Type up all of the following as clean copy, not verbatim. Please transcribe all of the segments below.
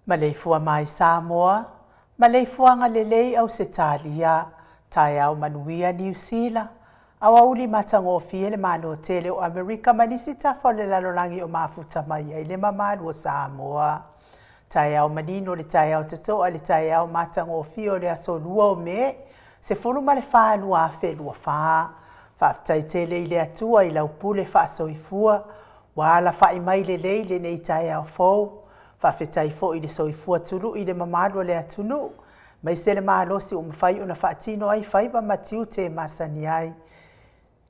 Maleifua mai Samoa, maleifuaga lelei Ausetalia, taeao manuia Niu Sila, aoauli matagofie le Malo tele o Amerika ma nisi tafa o le lalolagi o mafuta mai ai le mamalu o Samoa. Taeao manino le taeao totoa le taeao matagofie o le aso 2 o Me, 14 2024. Faafetai tele i le Atua i lau pule faasoifua, ua alafai mai lelei lenei taeao fou. Faafetai foi i le soifua tului i le mamalu o le atunuu, aemaise le malosi ua mafai ona faatino ai faiva ma tiute e masani ai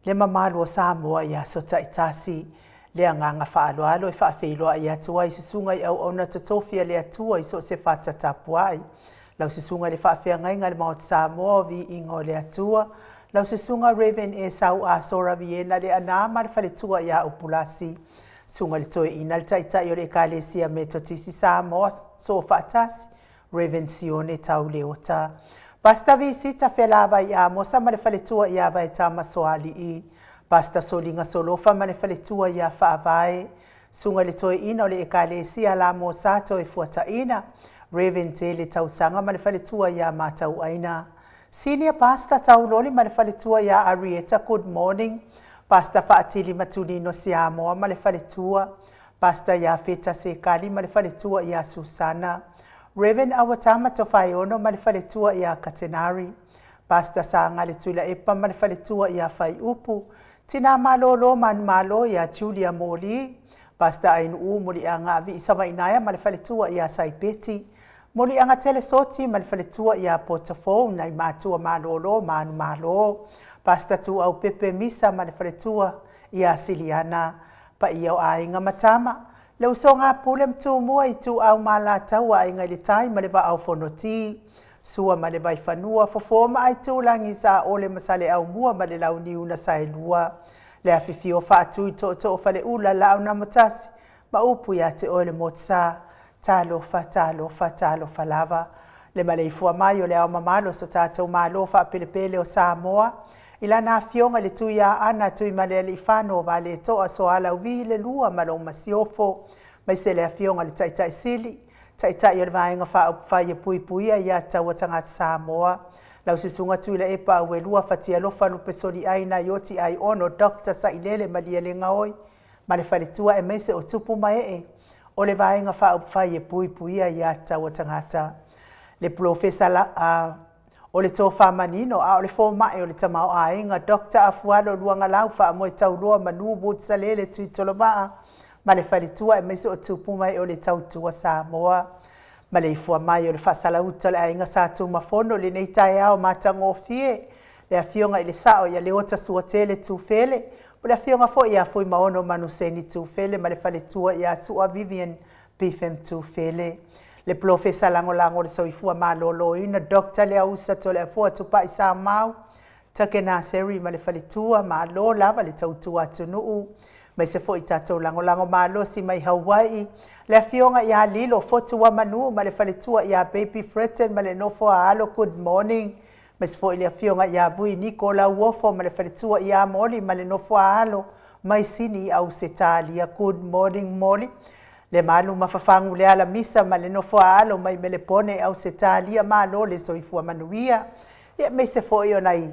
le mamalu o Samoa i aso taitasi. Le agaga faaaloalo e faafeiloai atu ai i susuga i auauna totofi a le Atua i so o se fata tapuai. Lau susuga i le faafeagaiga i le Maota Samoa o Viiga o le Atua, lau susuga Rev. Esau Asora Viena Leaana ma le faletua ia Upulasi, susuga i le Toeaina le Taitai o le Ekalesia Metotisi Samoa Soofaatasi, Rev. Sione Tau Leota. Pastor Visita Felavai Amosa ma le faletua ia Vaetama Soalii, Pastor Soliga Solofa ma le faletua ia Faavae, Susuga i le Toeaina o le Ekalesia Lamosa Toefuataina, Rev. Tele Tausaga ma le faletua ia Matauaina, Senior Pastor Tauloli ma le faletua ia Arieta Good Morning, Pastor Faatili Matulino Siamoa ma le faletua, Pastor Iafeta Sekali ma le faletua ia Susana, Rev. Awatama Tofaeono ma le faletua ia Katenari, Pastor Sagale Tuilaepa ma le faletua ia Faiupu, Tina Malolo Manumalo ia Julia Moli, Pastor Ainuu Muliaga Viisavainaea ma le faletua ia Saipeti, Muliaga Telesoti ma le faletua ia Potafou nai matua malolo manumalo, Pastor Tuau Pepe Misa ma le faletua ia Siliana, paia o aiga ma tama, le usoga a Pule ma Tumua, Ituau ma Alataua, Aiga i le Tai ma le Vaa o Fonoti, Sua ma le Vaifanua, Fofo ma Aitulagi, Saole ma Saleaaumua ma le Launiu na Saelua, le afifio o Faatui, Tootoo o Faleula, Laau na Amotasi ma upu ia te oe le Motusa. Talofa, talofa, talofa lava. Le maleifua mai o le Ao Mamalu o so tatou Malo faapelepele o Samoa, i lana Afioga i le Tuiaana Tuimalealiifano Vaaletoa Sualauvi le Lua ma lou Masiofo, aemaise le Afioga i le Taitai Sili, Taitai o le Vaega Faaupufai e Puipuia Aia Tatau a Tagata Samoa, lau Susuga Tuilaepa Auelua Fatialofa Lupesoliai Naioti Aiono Dr. Sailele Malielegaoi ma le faletua aemaise o tupu ma ee o le Vaega Faaupufai e Puipuia Aia Tatau a Tagata. Le Polofesa o le tofa manino a o le fomai o le tamaoaiga Dr. Afualo Luagalau Faamoetauloa Manu Wood Salele Tuitolovaa ma le faletua aemaise o tupu ma ee o le tautua Samoa. Maleifua mai o le faasalauta o le aiga Sa Tumafono i lenei taeao matagofie, le Afioga i le Sao ia Leota Suatele Tufele, o le Afioga foi ia Fuimaono Manuseni Tufele ma le faletua ia Sua Vivian Bifem Tufele. Le Polofesa Lagolago o le Soifua Maloloina Dr. Leausa Toleafoa Tupai Samau Takenaseri ma le faletua, malo lava le tautua atunuu. Aemaise foi tatou lagolago malosi mai Hawaii, le Afioga ia Lilo Fotuamanu ma le faletua ia Baby Fretton ma le nofo a alo, good morning. Aemaise foi le Afioga ia Vui Niko Lauofo ma le faletua ia Moli ma le nofo a alo mai Sini i Ausetalia, good morning Moli. Le malu mafafagu le alamisa ma le nofo a alo mai Melepone i Ausetalia, malo le soifua manuia. Ia aemaise foi o nai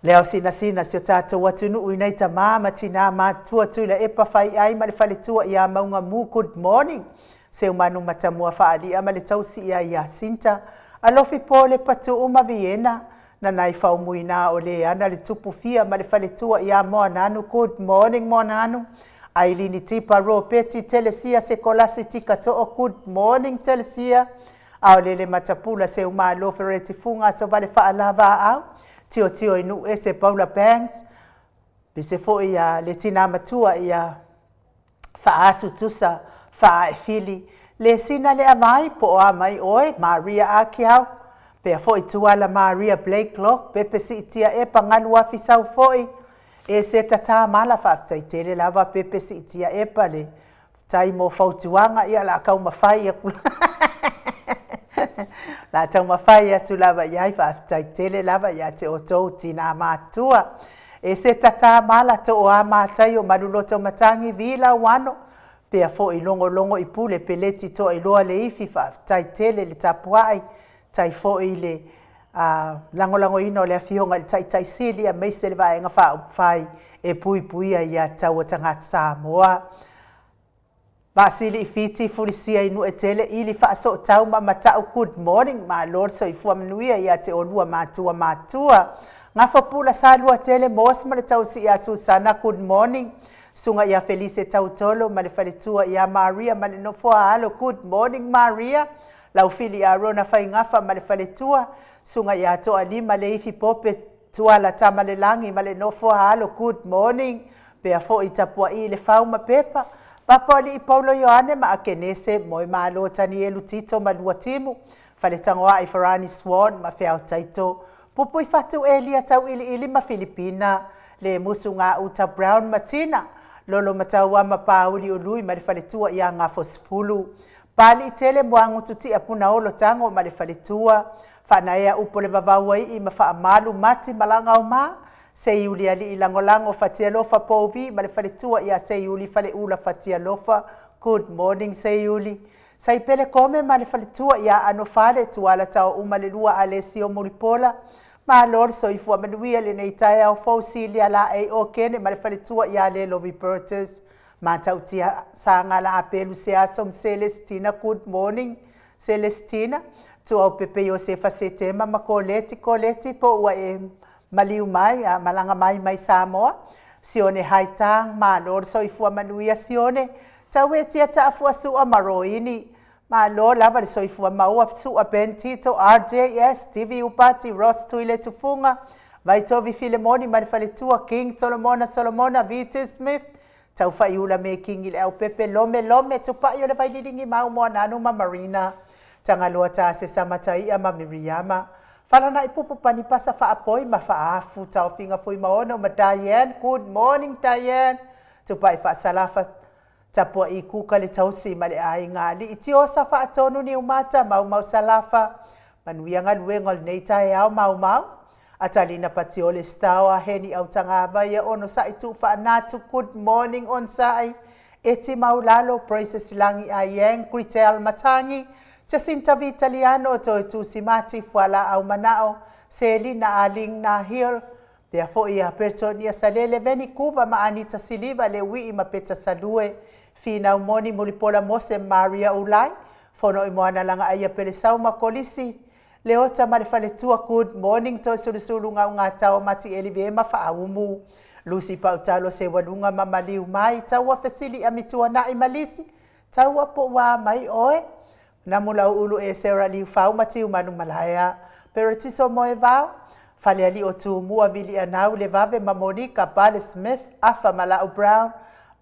le ao sinasina si o tatou atunuu i nai tamā ma tinā matutua Tuilaepa Faiai ma le faletua ia Maugamu, good morning. Seumanu Matamua Faalia ma le tausi ia Iasinta, Alofi Pole Patuu ma Viena, Nanai Faumuina o Leana le tupu fia ma le faletua ia Moananu, good morning Moananu. Ailini Tipa Ropeti Telesia Sekolasi Tikato'o, good morning Telesia. Aolele Matapula Seumalo Fereti Fuga Asovale Faalavaau Tiotio i Nuuese Paula Banks, pese foi ia le tina matua ia Faasu Tusa Faaefili le sina le avai po o a mai oe Maria Akiau pea foi Tuala Maria Blake Lock Pepe Siitia Epa Galu Afi Sau foi e se tata mala faafetai tele lava Pepe Siitia Epa le tai mo fautuaga ia la taumafai atu la taumafai atu lava i ai faafetai tele lava ia te outou tinā matua e se tata mala to o a matai o maluloto matangi vila wano. Pea foi logologo i pule peleti toailoa le ifi faafetai tele le tapuai tai foi le lagolagoina o le afioga i le Taitai Sili aemaise le Vaega Faaupufai e puipuia ia taua tagata Samoa. Vaasili i Fiti fulisia i Nu'etele ili faasootau ma mata'u good morning malo le soifua manuia ia te oulua matua matua. Gafo Pula Salua Tele Mos ma le tausi ia Susana good morning. Susuga ia Felise Tautolo ma le faletua ia Maria ma le nofoa alo good morning Maria. Laufili Arona Faigafa ma le faletua, Susuga ia Toalima Leifi Pope Tuala Tamalelagi ma le nofoa alo good morning. Pea foi tapuai i le fau ma pepa, Papaolii Paulo Ioane ma Akenese, Moemalo Tanielu Tito ma Luatimu, Faletagoai Farani Swan ma Feao Taito, Pupui Fatu Elia Tauiliili ma Filipina, Le Musu Gauta Brown ma Tina, Lolo Matauama Pauli Ului ma le faletua ia Gafosefulu, Pali Tele Moagutu Tia Punaolo Tago ma le faletua, Faanaea Upu o le Vavauaii ma Faamalu Mati Malagaoma, Seiuli Alii Lagolago Fatialofa Pouvi ma le faletua ia Seiuli Faleula Fatialofa, good morning Seiuli. Saipele Kome ma le faletua ia Anofale Tuala Taouma le lua Alesio Mulipola, malo le soifua manuia lenei taeao fou Silia Laei Okene ma le faletua ia Lelo Vibertus, Matautia Sagala Apelu Seaso ma Celestina, good morning Celestina, Tuaupepe Iosefa Setema ma Koleti Koleti po ua e maliu mai a malaga mai mai Samoa, Sione Haitang, malo le soifua manuia Sione, Tauetia Taafua Sua ma Roini, malo lava le soifua maua Sua Ben Tito RJS TV Upati Ross Tuile Tufunga, Vaitovi Filemoni ma le faletua King Solomona Solomona VT Smith, Taufaiula me Kingi le Aupepe Lome Lome Tupai o le Vaililigi Mau Moananu ma Marina, Tagaloa Tase Samataia ma Miriama, Falana'i Pupu Panipasa Faapoi ma Faafu Taofiga Fuimaono ma Diane, good morning Diane, Tupai Faasalafa Tapua'i Kuka le tausi ma le aiga Alii Tiosa Faatonu Niumata Maumau Salafa, Manuia galuega o lenei taeao Maumau, Atalina Patiole Stao Aheni Autagavaia Onosa'i Tuufaanatu, good morning Onosa'i, Eti Maulalo Praises Lagi Aiang Gritel Matangi, Jacinta Vitaliano Toe Tusimati Fualaau Manao, Selina Aling Nahil, Pea foi ia Bertonia Salele Veni Kuva ma Anita Siliva le Uii ma Peta Salue, Finau Moni Mulipola Mose Maria Ulai, Fono i Moana Laga Aia Pelesau ma Kolisi, Leota ma le faletua good morning Toisulusulu Gaugataua Mati Elive ma Faaumu, Lusi Pautalo Seualuga ma Maliu mai Taua Fesili Amituana'i ma Lisi, Taua po ua mai oe, Namulauulu e Sarah Liufau ma Tiumanu Malaea, Peretiso Moevao, Falealii o Tumua Vilianau Levave ma Monika Bale Smith, Afa Malau Brown,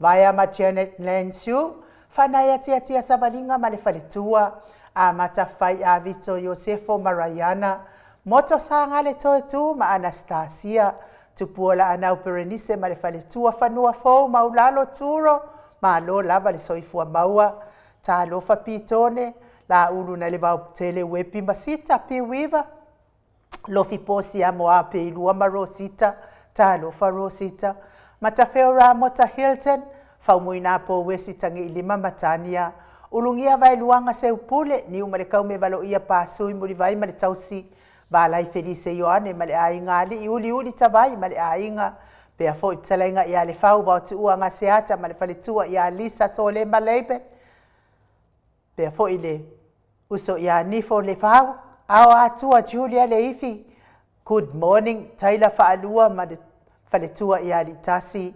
Vaea ma Janet Lansiu, Faanaea Tiatia Savaliga ma le faletua, Amata Fai Avito Iosefo ma Raiana, Moto Sagale Toetu ma Anastasia, Tupua Laanau Perenise ma le faletua, Fanua Fou Maulalo Turo, malo lava le soifua maua, Talofa Pitone, Laulu na le Vaoputele Uepi ma Sita Piuiva, Lofi Posi Amoa Peilua ma Rosita, Talofa Rosita, Matafeo Ramota Hilton, Faumuina Pouesi Tagiilima ma Tania, Ulugia Vaeluaga Seupule, Niu ma le Kaume Valoia Pasui Mulivai ma le tausi, Valai Felise Ioane ma le aiga Alii Uliuli Tavai ma le aiga, Pea foi fetalaiga ia Lefau Vaotuua Gaseata ma le faletua ia Lisa Solema Leibe, Pea foi le uso ia Nifo Lefau, Ao Atua Julia Leifi, good morning Taila Faalua ma le faletua ia Alii-tasi,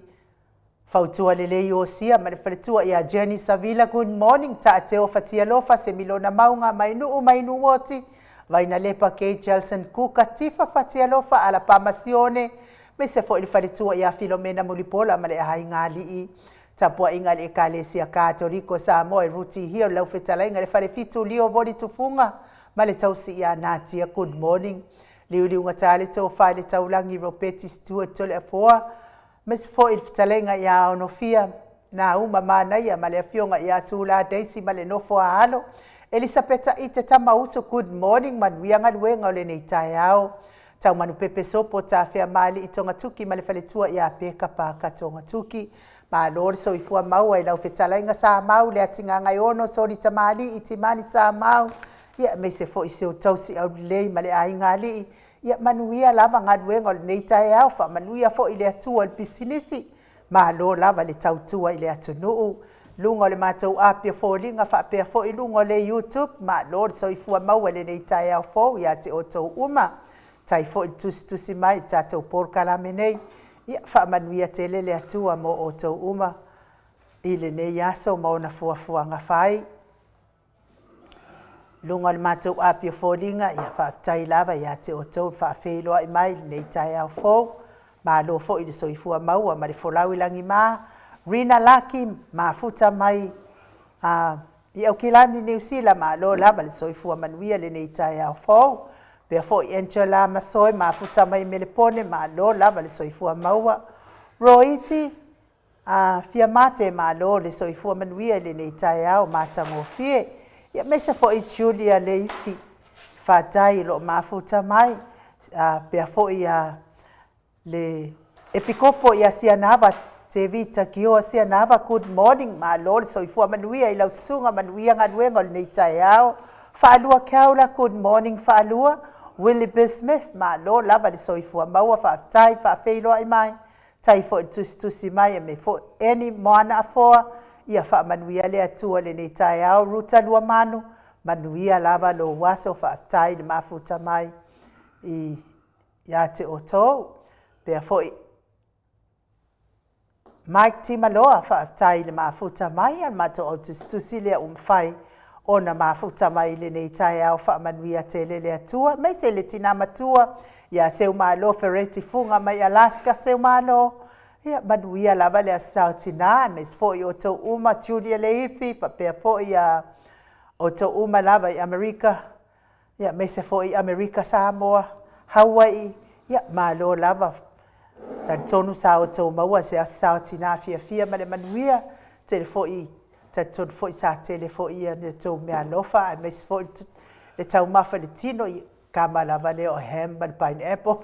Fautua Lelei Iosia ma le faletua ia Jenny Savila, good morning Taateo Fatialofa Semilona Mauga Mainuu Mainuoti, Vainalepa Kate Jelson Kuka Tifa Fatialofa Alapama Sione, aemaise foi le faletua ia Filomena Mulipola ma le aiga Alii. Tapuaiga a le Ekalesia Katoliko Samoa e Ruti Hill lau fetalaiga le Falefitu Lio Voli Tufuga ma le tausi ia Natia, good morning Liuliuga Tale Tofa i le Taulagi Ropeti Stewart Toleafoa, aemaise foi le fetalaiga ia Onofia Nauma Manaia ma le afioga ia Sula Daisy ma le nofo a alo Elisapeta Ite Tamausu, good morning manuia galuega o lenei taeao. Taumanupepe Sopo Tafea Maali'i Togatuki ma le faletua ia Peka Paka Togatuki. Malo le soifua maua i lau fetalaiga Samau Leatigaga Soli Tamalii Timani Samau, ia aemaise foi si ou tausi aulelei ma le aigaalii. Ia manuia lava galuega o lenei taeao, faamanuia foi le Atua i le pisinisi, malo lava le tautua i le atunuu. Luga o le matou api o foliga faapea foi luga o le YouTube, malo le soifua maua i lenei taeao fou ia te outou uma. Faafetai foi le tusitusi mai i tatou polokalame nei. Ia faamanuia tele le Atua mo outou uma i lenei aso ma ona fuafuaga fai. I luga o le matou api o foliga, ia faafetai lava ia te outou le faafeiloai mai i lenei taeao fou. Malo foi le soifua maua ma le folau i lagima. Rina Laki mafuta mai i Aukilani Niu Sila, malo lava le soifua manuia i lenei taeao fou. Faapea foi Angela Masoe mafuta mai Melepone, malo lava le soifua maua. Roiti Fiamate, malo le soifua manuia i lenei taeao matagofie. Ia aemaise foi Julia Leifi, faafetai o lo o mafuta mai. Faapea foi le Epikopo ia Sianava Tevita Kioa Sianava, good morning, malo le soifua manuia i lau susuga, manuia galuega o lenei taeao. Faalua Keaula, good morning Faalua. Willie Smith, malo lava le soifua maua, faafetai faafeiloai mai. Faafetai foi le tusitusi mai, aemaise foi Eni Moana Afoa, ia faamanuia le Atua i lenei taeao. Ruta Luamanu, manuia lava lou aso, faafetai le mafuta mai ia te outou. Faapea foi Mike Timaloa, faafetai le mafuta mai. Ia o le matou au tusitusi lea ua mafai ona mafuta mai i lenei taeao, faamanuia tele le Atua, aemaise le tina matua ia Seumalo Fereti Fuga mai Alaska. Seumalo, ia manuia lava le Aso Sa o Tina, aemaise foi outou uma, Julia Leifi, faapea foi outou uma lava i Amerika, ia aemaise foi Amerika Samoa, Hawaii, ia malo lava. Talitonu sa outou maua se Aso Sa o Tina fiafia ma le manuia. Tele foi, talitonu foi sa tele foi ia outou meaalofa, aemaise foi le taumafa i le tino, ia kama lava lea o ham ma le pineapple.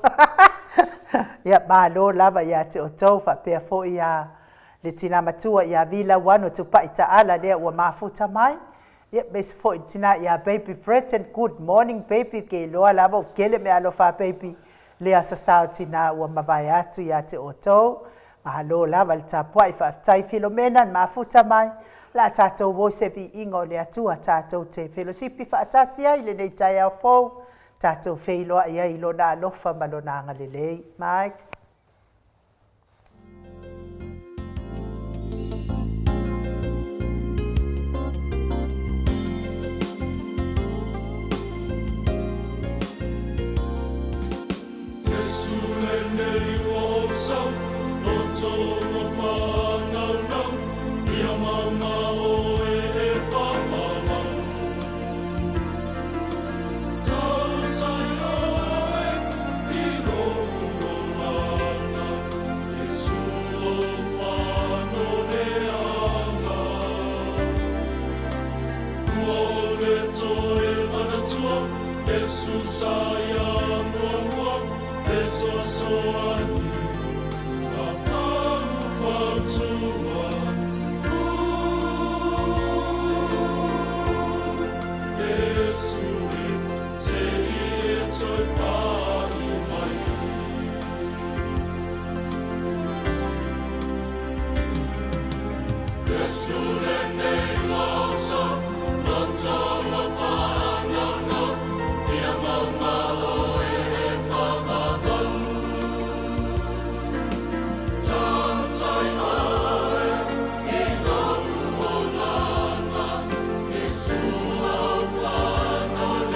Ia malo lava ia te outou, faapea foi le tina matua ia Vila Uano Tupai Taala lea ua mafuta mai. Ia aemaise foi le tina ia Baby Breton, good morning baby, ke iloa lava o kele meaalofa a baby le Aso Sa o Tina ua mavae atu ia te outou. Malo lava le tapuai, faafetai Filomena le mafuta mai. La tatou o i se viiga o le Atua, tatou te felosipi faatasi ai i lenei taeao fou, tatou feiloai ai i lona alofa ma lona agalelei. Mike. Iesu lenei ua ou sau, loto ua whānaunau, ia maunga oe e whāpāmau. Tautai oe i lo'u olaga, Iesu o whanoleaga. Ua ole toe manatua, Iesu sa ia muamua, e sosoani, a whanuwhatua. Iesu e te i e toi pa'i mai. Iesu lenei ua ou sau, loto ua whānaunau, ia maunga oe e whakapau. Tautai oe i lo'u olaga, Iesu au whanoleaga.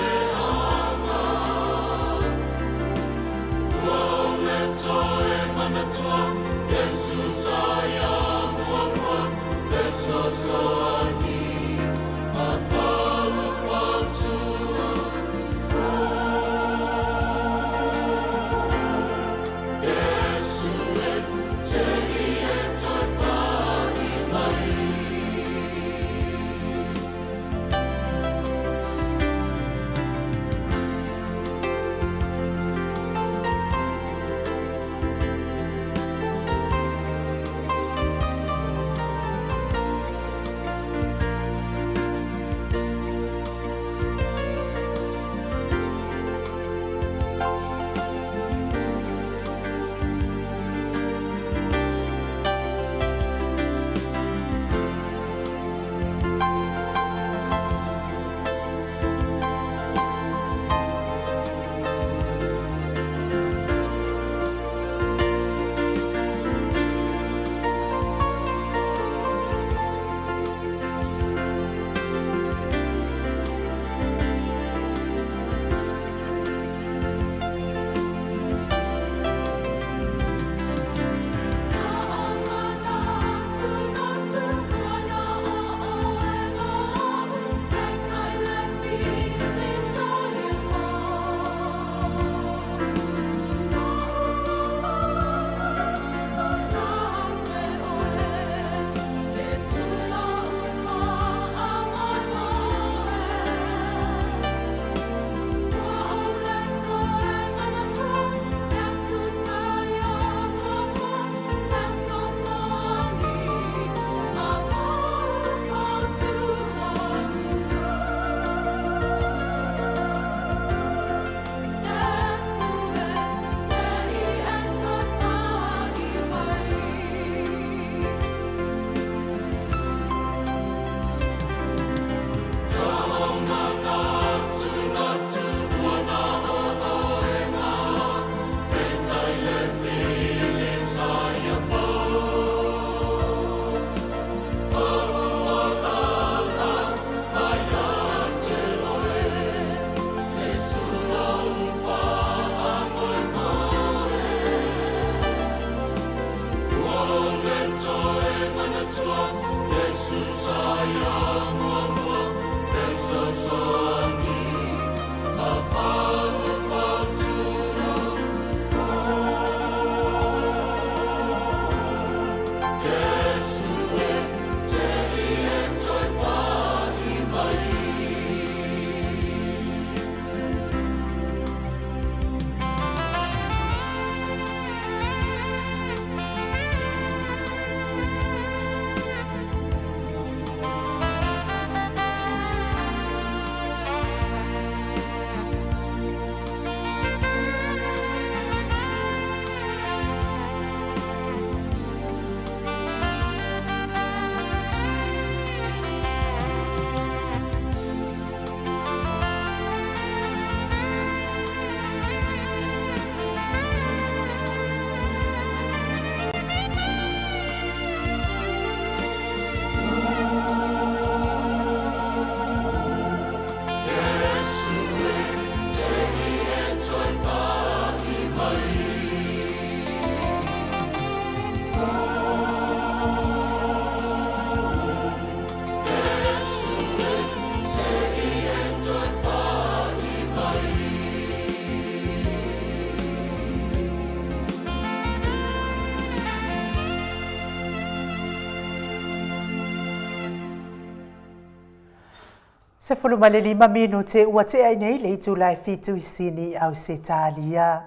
15 minute ua tea ai nei le itula e fitu i Sini i Ausetalia.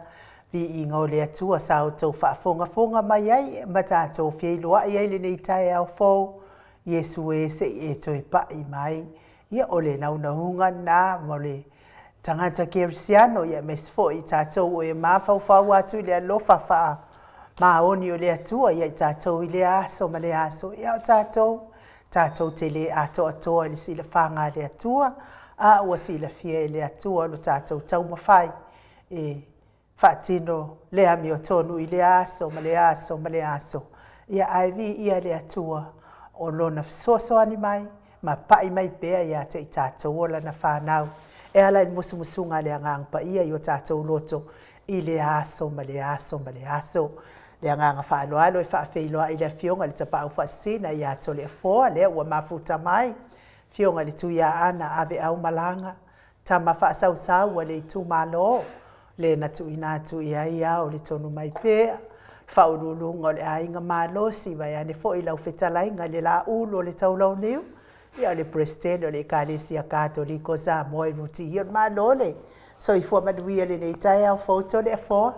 Viiga o le Atua sa outou faafogafoga mai ai ma tatou feiloai ai lenei taeao fou. Iesu e se i e toe pai mai. Ia o le naunauga lena mo le tagata kerisiano ia aemaise foi i tatou o e mafaufau atu i le alofa faa maoni o le Atua ia i tatou i lea aso ma lea aso. Ia o tatou Tatou te le atoatoa i le silafaga a le Atua, a ua silafia e le Atua lo tatou taumafai e faatino le amiotonu i lea aso ma lea aso ma lea aso. Ia ae viia le Atua o Lona fesoasoani mai ma pai mai pea ia te i tatou o Lana fanau, e ala i le musumusuga a le Agaga Paia i o tatou loto i lea aso ma lea aso ma lea aso. Le agaga faaaloalo e faafeiloai i le Afioga i le Tapaau Faasisina ia Toleafoa, lea ua mafuta mai, Afioga i le Tuiaana Aveau Malaga, tama faasausau a le itumalo, le na tuuina atu i ai ao le tonu mai pea, faauluuluga o le aiga malosi, vaeane foi lau fetalaiga i le Laulu o le Taulauniu, ia o le Peresetene o le Ekalesia Katoliko o Samoa i Ruti. O le Malo le soifua manuia i lenei taeao fou Toleafoa.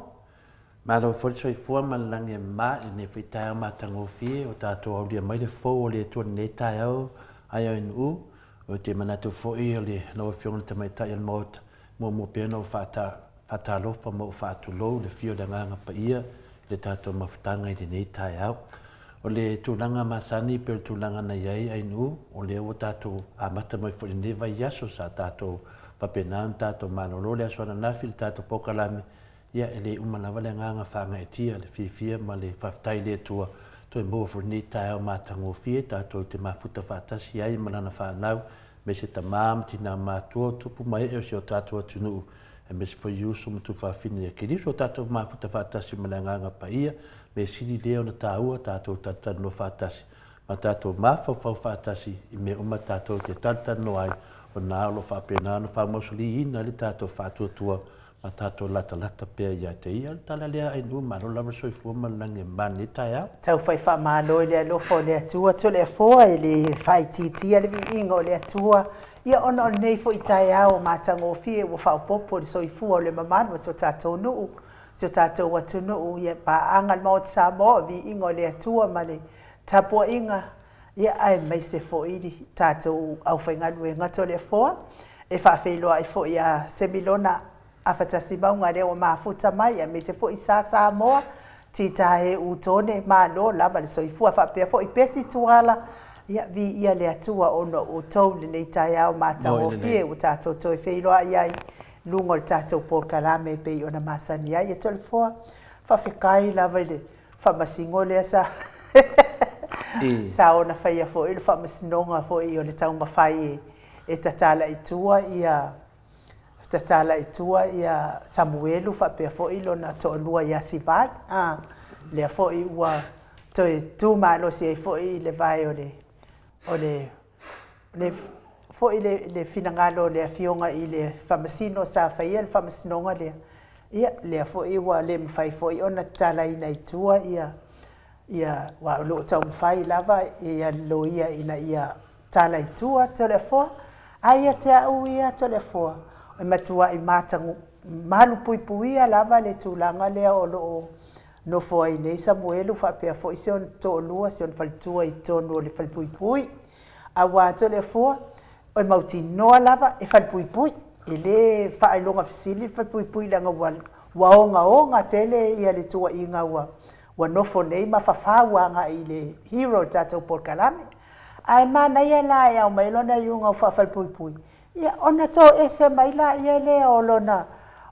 Malo foi le soifua ma le lagi e mama i lenei foi taeao matagofie ua tatou aulia mai le fou o le Atua i lenei taeao IONU. Ou te manatu foi o le lau Afioga i le Tamaitai o le Maota, muamua pea ona ou faatalofa ma ou faatulou i le afio o le Agaga Paia i le tatou mafutaga i lenei taeao. O le tulaga masani pei o le tulaga na i ai Ainuu, o lea ua tatou amata mai foi i lenei vaiaso sa tatou faapena ona tatou malolo le aso ananafi i le tatou polokalame, ia e le uma lava le agaga faagaeetia, le fiafia ma le faafetai i le Atua toe maua foi lenei taeao matagofie tatou te mafuta faatasi ai ma Lana fanau, aemaise tama ma tina matua o tupu ma ee o si o tatou atunuu, aemaise foi uso ma tufaafine ia Keriso o tatou mafuta faatasi ma le Agaga Paia, mea sili lea ona taua tatou talatalanoa faatasi ma tatou mafaufau faatasi i mea uma tatou te talatalanoa ai, ona o lo o faapena ona faamausaliina ai le tatou faatuatua ma tatou latalata pea ia te Ia. O le tala lea Ainuu, malo lava le soifua ma le lagi e mama i lenei taeao. Taufai faamalo i le alofa o le Atua Toleafoa e le faaitiitia le viiga o le Atua ia ona o lenei foi taeao matagofie ua faaopoopo le soifua o le mamalu o si o tatou nuu, si o tatou atunuu ia paaga le Maota Samoa o viiga o le Atua ma le tapuaiga ia aemaise foi le tatou aufaigaluega Toleafoa e faafeiloai foi ia Semilona Afatasi Mauga lea ua mafuta mai aemaise foi Sa Samoa Tita e Utone malo lava le soifua faapea foi Pesi Tuala ia viia le Atua ona o outou i lenei taeao matagofie ua tatou toe feiloai ai luga o le tatou polokalame e pei ona masani ai. E Toleafoa, faafetai lava i le faamasino lea sa sa ona faia foi le faamasinoga foi o le taumafai e tatala i tua ia tatala i tua ia Samuelu faapea foi lona toalua ia Sivai. A, lea foi ua toe tu malosi ai foi le vae o le o le le foi le, le finagalo o le afioga i le faamasino sa faia le faamasinoga lea, ia, lea foi ua le mafai foi ona tatalaina i tua ia, ia, aua o lo o taumafai lava ia le loia ina ia tala i tua Toleafoa. Ae ia te au ia Toleafoa, e matuai matago, malupuipuia lava le tulaga lea o lo o nofo ai nei Samuelu faapea foi si ona toalua, si ona faletua i totonu o le falepuipui. Aua Toleafoa, e mautinoa lava e falepuipui. E le faailoga fesili le falepuipui leaga ua, ua ogaoga tele ia le tuuaiga ua, ua nofo nei ma fafau agai i le hero o le tatou polokalame. Ae manaia la e aumai lona iuga faafalepuipui, Ia, ona toese mai laia lea o lona,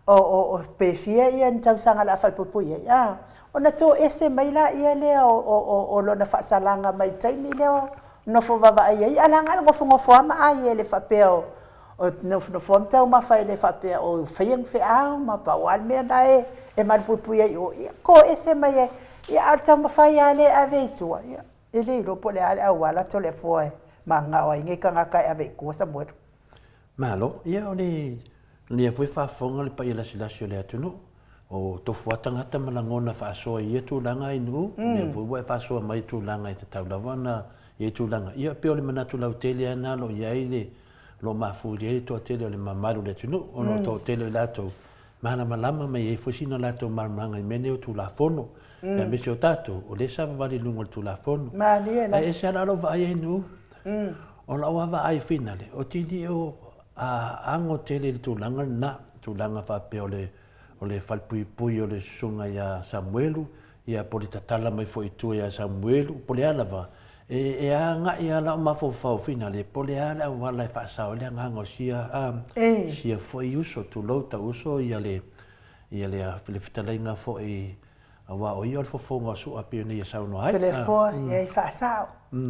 o, o, o, pe fia ia ni tausaga o le a falepuipui ai, a, ona toese mai laia lea o, o, o, o lona faasalaga mai taimi lea o nofo vaavaai ai, a leaga le nofonofo lava ma ai e le faapea o, o nofonofo lava ma taumafa e le faapea o faia ni feau ma pau lava le mea lena e, e malupuipui ai i o, ia, toese mai ai. Ia, a o le taumafai lava lea e ave i tua, ia, E le iloa po o le a le auala Toleafoa e manao ai nei tagata e ave i tua Samuelu. Malo, ia o le lea foi faafofoga le paia lasilasi o le atunuu. O tofu lava tagata ma lagona faasoa i ia tulaga i Nu'u, mm. lea foi ua e faasoa mai i tulaga e tatau lava ona i ai tulaga. Ia pei o le manatu lautele lava lena o lo o i ai le o lo o mafuilia ai le toatele o le mamalu o le atunuu, ona o le toatele o i latou malamalama ma e i ai foi sina latou malamalamaga i mea nei o Tulafono, aemaise o tatou, o lea e savavali i luga o le Tulafono. Ae ese lava la lou vaai ainu, o lau lava vaai finale, ou te le o ago tele i le tulaga lena, tulaga faapea o le o le falepuipui o le susuga ia Samuelu, ia po o le tatala mai foi i tua ia Samuelu, po o le a lava, e agai lava lau mafaufau finale, po o le a le auala e faasao ai le agaga o sia, a, sia foi uso, tulou, tau uso ia le, ia le, le fetalaiga foi, aua o ia o le fofoga o Su'a pei ona ia saunoa ai. Toleafoa, ia e faasao,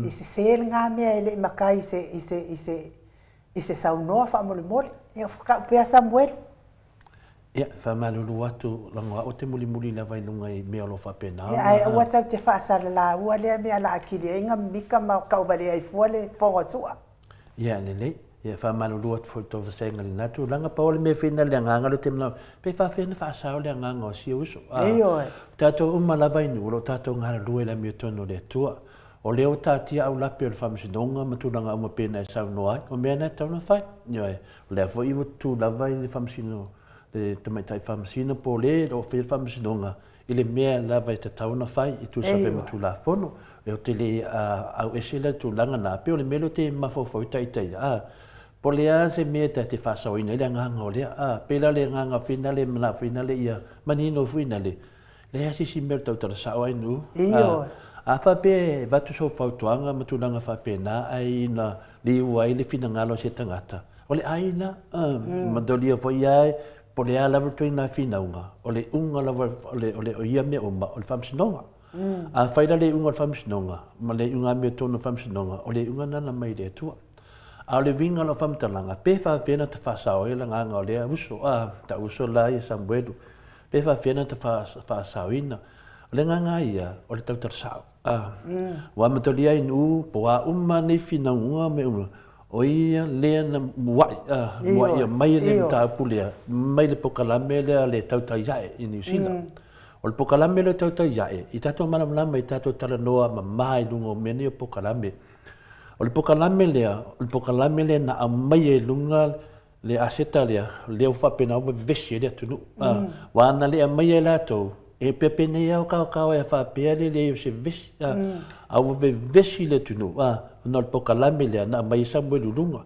e sese lena mea e le i makai i se, i se, i se, i se saunoa faamolemole. Ia, kau pea Samuelu. Ia, e faamalulu atu, leaga o au ou te mulimuli lava i luga i mea o lo o faapena ona. Ia, ae aua tatou te faasalalaua lea mea la akili ai mika ma tauvalea ai fua le fofoga o Su'a. Ia, lelei. Ia, e faamalulu atu foi i le tou vaseaga i lena tulaga. Pau o le mea e fina i le agaga lea ou te manao, pe faafefea ona faasao le agaga o si uso. Ioe. O tatou uma lava i nuu o lo o tatou galulue i le amiotonu o le Atua. O lea ua taatia aulape o le Faamasinoga ma tulaga uma pei ona e saunoa ai, o mea na e tatau ona fai. Ioe. O lea foi ua tutu lava i le Faamasino, le Tamaitai Faamasino po o le o faia le Faamasinoga i le mea lava e tatau ona fai e tusa foi ma Tulafono. Ou te le auese la i le tulaga lena, pei o le mea lea ou te mafaufau ai ita ia, a, po o le a se mea ta te faasaoina ai le agaga o lea, a, pei la o le agaga foi lena e manao foi lea ia manino foi lea, Leai lava se isi mea o le tautala sao ai nuu. Ioe. A faapea e avatu sou fautuaga ma tulaga faapena ae ina liu ai le finagalo o se tagata, o le ai lena. Manatua foi ia po o le a lava le ituaiga finauga, o le iuga lava o ia mea uma, o le faamasinoga. Afai la le iuga o le faamasinoga ma le iuga amiotonu o le faamasinoga, o le iuga lena na aumai e le Atua. A o le uiga o lau faamatalaga, pe faapefea ona ta faasao ai le agaga o lea uso, a, ta uso la ia Samuelu, Pe faafefea ona ta faasaoina. O le agaga lava ia, o le tautala sao. Ua amatalia ai nuu, po o a uma nei finauga ma mea uma, o ia lea na muai, muai aumai le mataupu lea mai le polokalame lea a le Tautai Ae i Niu Sila. O le polokalame lea o le Tautai Ae, i tatou malamalama i tatou talanoa mama i luga o mea nei o polokalame. O le polokalame lea, o le polokalame lea na aumaia i luga le aseta lea, lea ua faapena ua vevesi ai le atunuu. Aua ana le aumaia e latou, e pea penei lava o kaokao ai a faapea le leai o se vevesi, a ua vevesi le atunuu, ona o le polokalame lea na aumai ai Samuelu i luga.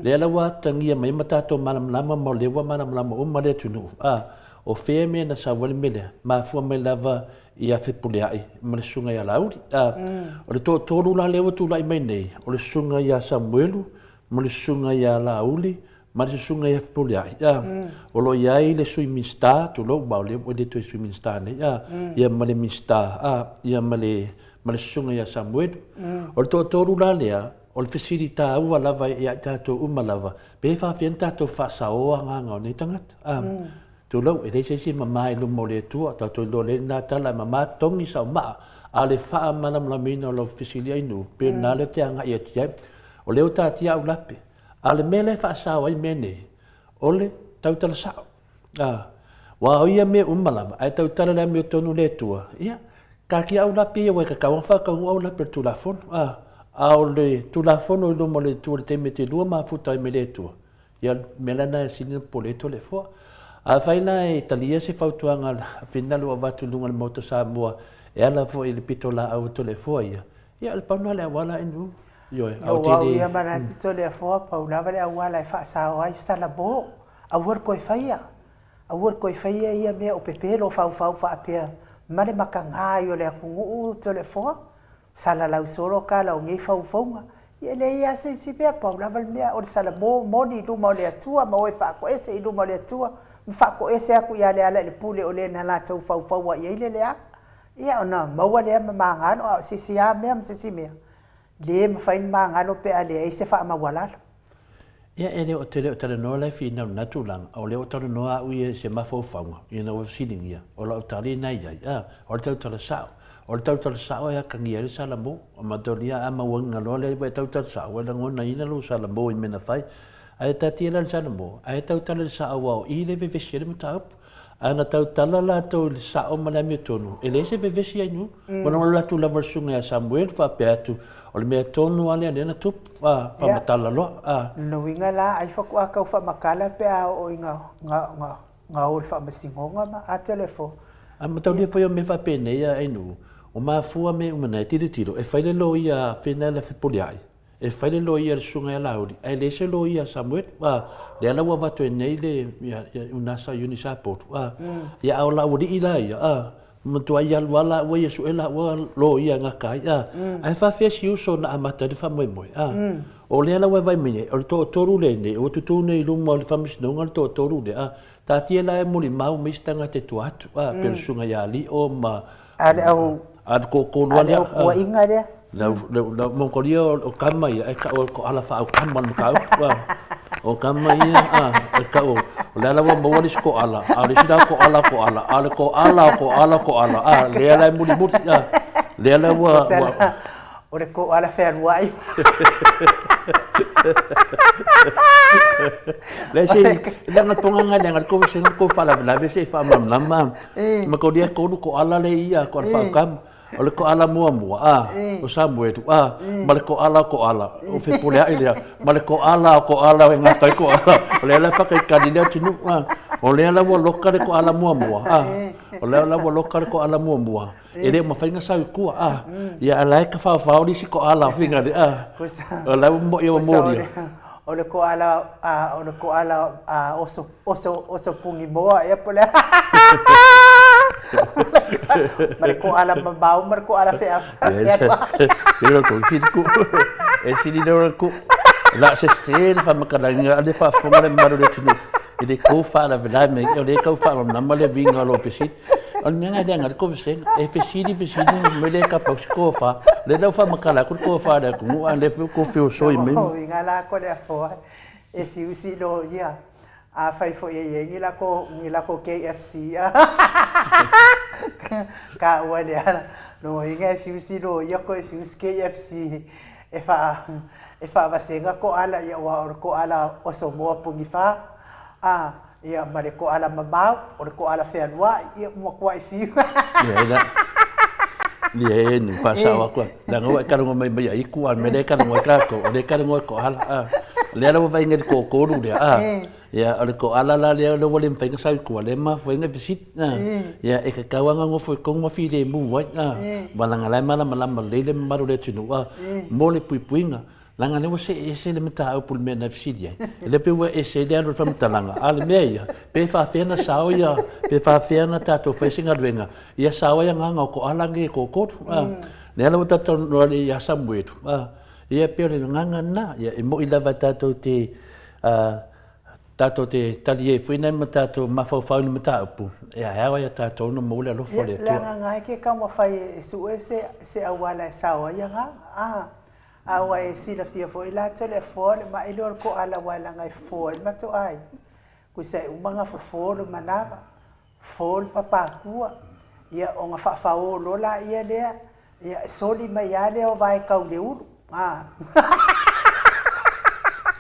Lea la ua atagia mai ai ma tatou malamalama ma o lea ua malamalama uma le atunuu, o fea mea na sau ai le mea lea, mafua mai lava ia Fepuleai ma le susuga ia Laauli. O le toatolu la lea ua tulai mai nei, o le susuga ia Samuelu, ma le susuga ia Laauli ma le susuga ia Fepuleai, a, o lo o i ai le Sui Minisita, tulou, aua o lea ua le toe Sui Minisita nei, a, ia ma le Minisita, a, ia ma le, ma le susuga ia Samuelu. O le toatolu la lea, o le fesili taua lava ia i tatou uma lava, pe faafefea ona tatou faasaoa agaga o nei tagata, a. Tulou, e leai se isi e mama i luma o le Atua, tatou iloa lelei lena tala, e mama togi sau maa, a o le faamalamalamaina o lau fesili ai nuu, pei o lena lea ou te agai atu i ai. O lea ua taatia au lape, a o le mea lea e faasao ai mea nei, o le tautala sao. A, aua o ia mea uma lava, ae tautala i le amiotonu le Atua, ia, taatia au lape ia, aua e tatau lava ona faataunuu au lape o le Tulafono. A, a o le Tulafono i luma o le Atua i le taimi e te lua mafuta ai ma le Atua, Ia, o le mea la lena e sili ona popole ai Toleafoa. Afai la e talia se fautuaga a Finalo ua avatu i luga o le Maota o Samoa e ala foi i le pitolaau a Toleafoa ia, ia o le pau lena o le auala a NU. Ioe, a o te le... Ou au ia manatu Toleafoa, pau lava le auala e faasao ai, salamo, aua le toe faia, aua le toe faia ia mea o pepelo faufau faapea ma le mataga ai o le atunuu Toleafoa. Salalau solo tala o nei faufauga. Ia e leai lava se isi mea, pau lava le mea o le salamo moni i luma o le Atua ma o e faatoese i luma o le Atua ma faatoese atu ia Lealailepule o le na latou faufaua i ai le leaga. Ia ona maua lea ma magalo, a o se isi lava mea ma se isi mea, le mafai ona magalo pe a leai se faamaualalo. Ia, e le o te le o talanoa la e finau i lena tulaga, a o lea ua talanoa au ia i se mafaufauga, ina ua fesiligia, o lau tali lena i ai, a, o le tautala sao. O le tautala sao e atagia ai le salamo. O matalia a maualuga loa lea ua e tautala sao, ua e lagonaina lou salamo i mea na fai. Ae taatia la i le salamo, ae tautala i le sao aua o i lea e vevesi ai le mataupu. A na tautala latou i le sao ma le amiotonu, e leai se vevesi ai nuu. Ua lagolago atu lava le susuga ia Samuel faapea atu, o le mea tonu lava lea lea na tupu, a, faamatala loa, a. Lona uiga la, ai faatoa tau faamatala pe a oo ina na o i le faamasinoga ma a telefoni. A mataulia foi o mea faapenei a Ainuu, o mafua mea uma nei, tilotilo, e fai le loia a Fena Fepuleai, E fai le loia a le susuga ia Laauli, ae leai se loia a Samuelu, a, lea la ua avatu ai nei le, ia, ia Unasa Eunice Apotu, a, ia a o Laualii la ia, a, matuai alu lava laua ia sue laua loia e gata ai, a, ae faafefea si uso na amata ai le faamoemoe, a, o lea la ua e vaai mai nei, o le toatolu lenei, ua tutu nei i luma o le faamasinoga le toatolu lea, a, taatia la e molimau mai isi tagata i tua atu, a, pei o le susuga ia Lio ma, A le au A le toatolu lava lea. A le au puaina lea. Le au, le au, Mongolia o kama ia, e tau o le koala faaukama le mataupu. A. O kama ia, a, e tau, o lea la ua maua le isi koala, a o le isi la koala koala, a o le koala o koala koala, a, lea la e mulimuli, a, lea la ua, ua. O le koala fealuai. Lea se, leaga le pogaga leaga le kou se kou faalavelave se i faamalamalama. Ma kou lia tolu koala le ia koala faaukama. O le koala muamua, a, o Samuelu, a, ma le koala o koala, o Fepuleai lea, ma le koala o koala e gata ai koala. O lea la e whakaikali le atunuu, a. O lea la ua loka le koala muamua, a. O lea la ua loka le koala muamua. E le o mafai ona sau i tua, a. Ia a la e tafaofao le isi koala o Figale, a. O la ua mo'i ua molia. O le koala, a, o le koala a, oso, oso, oso pugimoa ea po o le a. Ma le koala mamao ma le koala fealuai. E sili lea o le ku. La se se le faamatalaga a le faafofoga le mamalu o le atunuu i le kou faalavelave o lea e tau faamalamalama le uiga o lou fesili. O le mea lena e leaga ai le kovesega. E fesili fesili mai le kapa o se tofa. O lea la ua faamatala atu le tofa a le atunuu a o lea foi ua tou feosoi mai. O uiga la ko le afoa e fiu si loia. Afai foi e i ai ni lako, ni lako KFC ka ua lea. Lona uiga e fiu si loia ko e fiu si KFC e faa e faavasega koala ia aua o le koala oso moa punifa a Ia, ma le koala mamao, o le koala fealuai, ia, ua matuai fiu. Ia, ela, ia, e, nu whaasao aku, leaga ua e karagoa mai mai a iku, a le mea lea e karagoa ai kākou, o lea e karagoa ai koala, a. O lea la ua vaai nei le toatolu lea, a, ia, o le koala la lea ua le mafai ona sau i tua, lea e mafua ai ona fesili, a. Ia, e tatau lava ona nofo i totonu ma filemu ai, a, aua leaga o la e malamalama lelei le mamalu o le atunuu, a, mo le puipuiga. Leaga lea ua see ese le mataupu i le mea na fesili ai. E le pei ua ese ai le alu o le faamatalaga, a o le mea ia, pe faafefea ona sao ia, pe faafefea ona tatou fai se galuega, ia sao ai agaga o koala nei e toatolu. A, lea la ua tatou talanoa nei ia Samuelu, a, ia pei o le agaga lena, ia e moni lava tatou te, a, tatou te tali ai foi nai ma tatou mafaufau i le mataupu, ia e ao ai ia tatou ona maua le alofa o le Atua. Ia, le agaga e ke taumafai e sue se, se auala e sao ai agaga, a. A ua e silafia foi la te le foa le maʻi lea o le koala aua leaga e fofo ai le matou aiga. Kuisa e uma ona fofo le manava, fofo le papatua, ia ona faafaō loa laia lea, ia e soli mai lava lea o vae tau le ulu. A.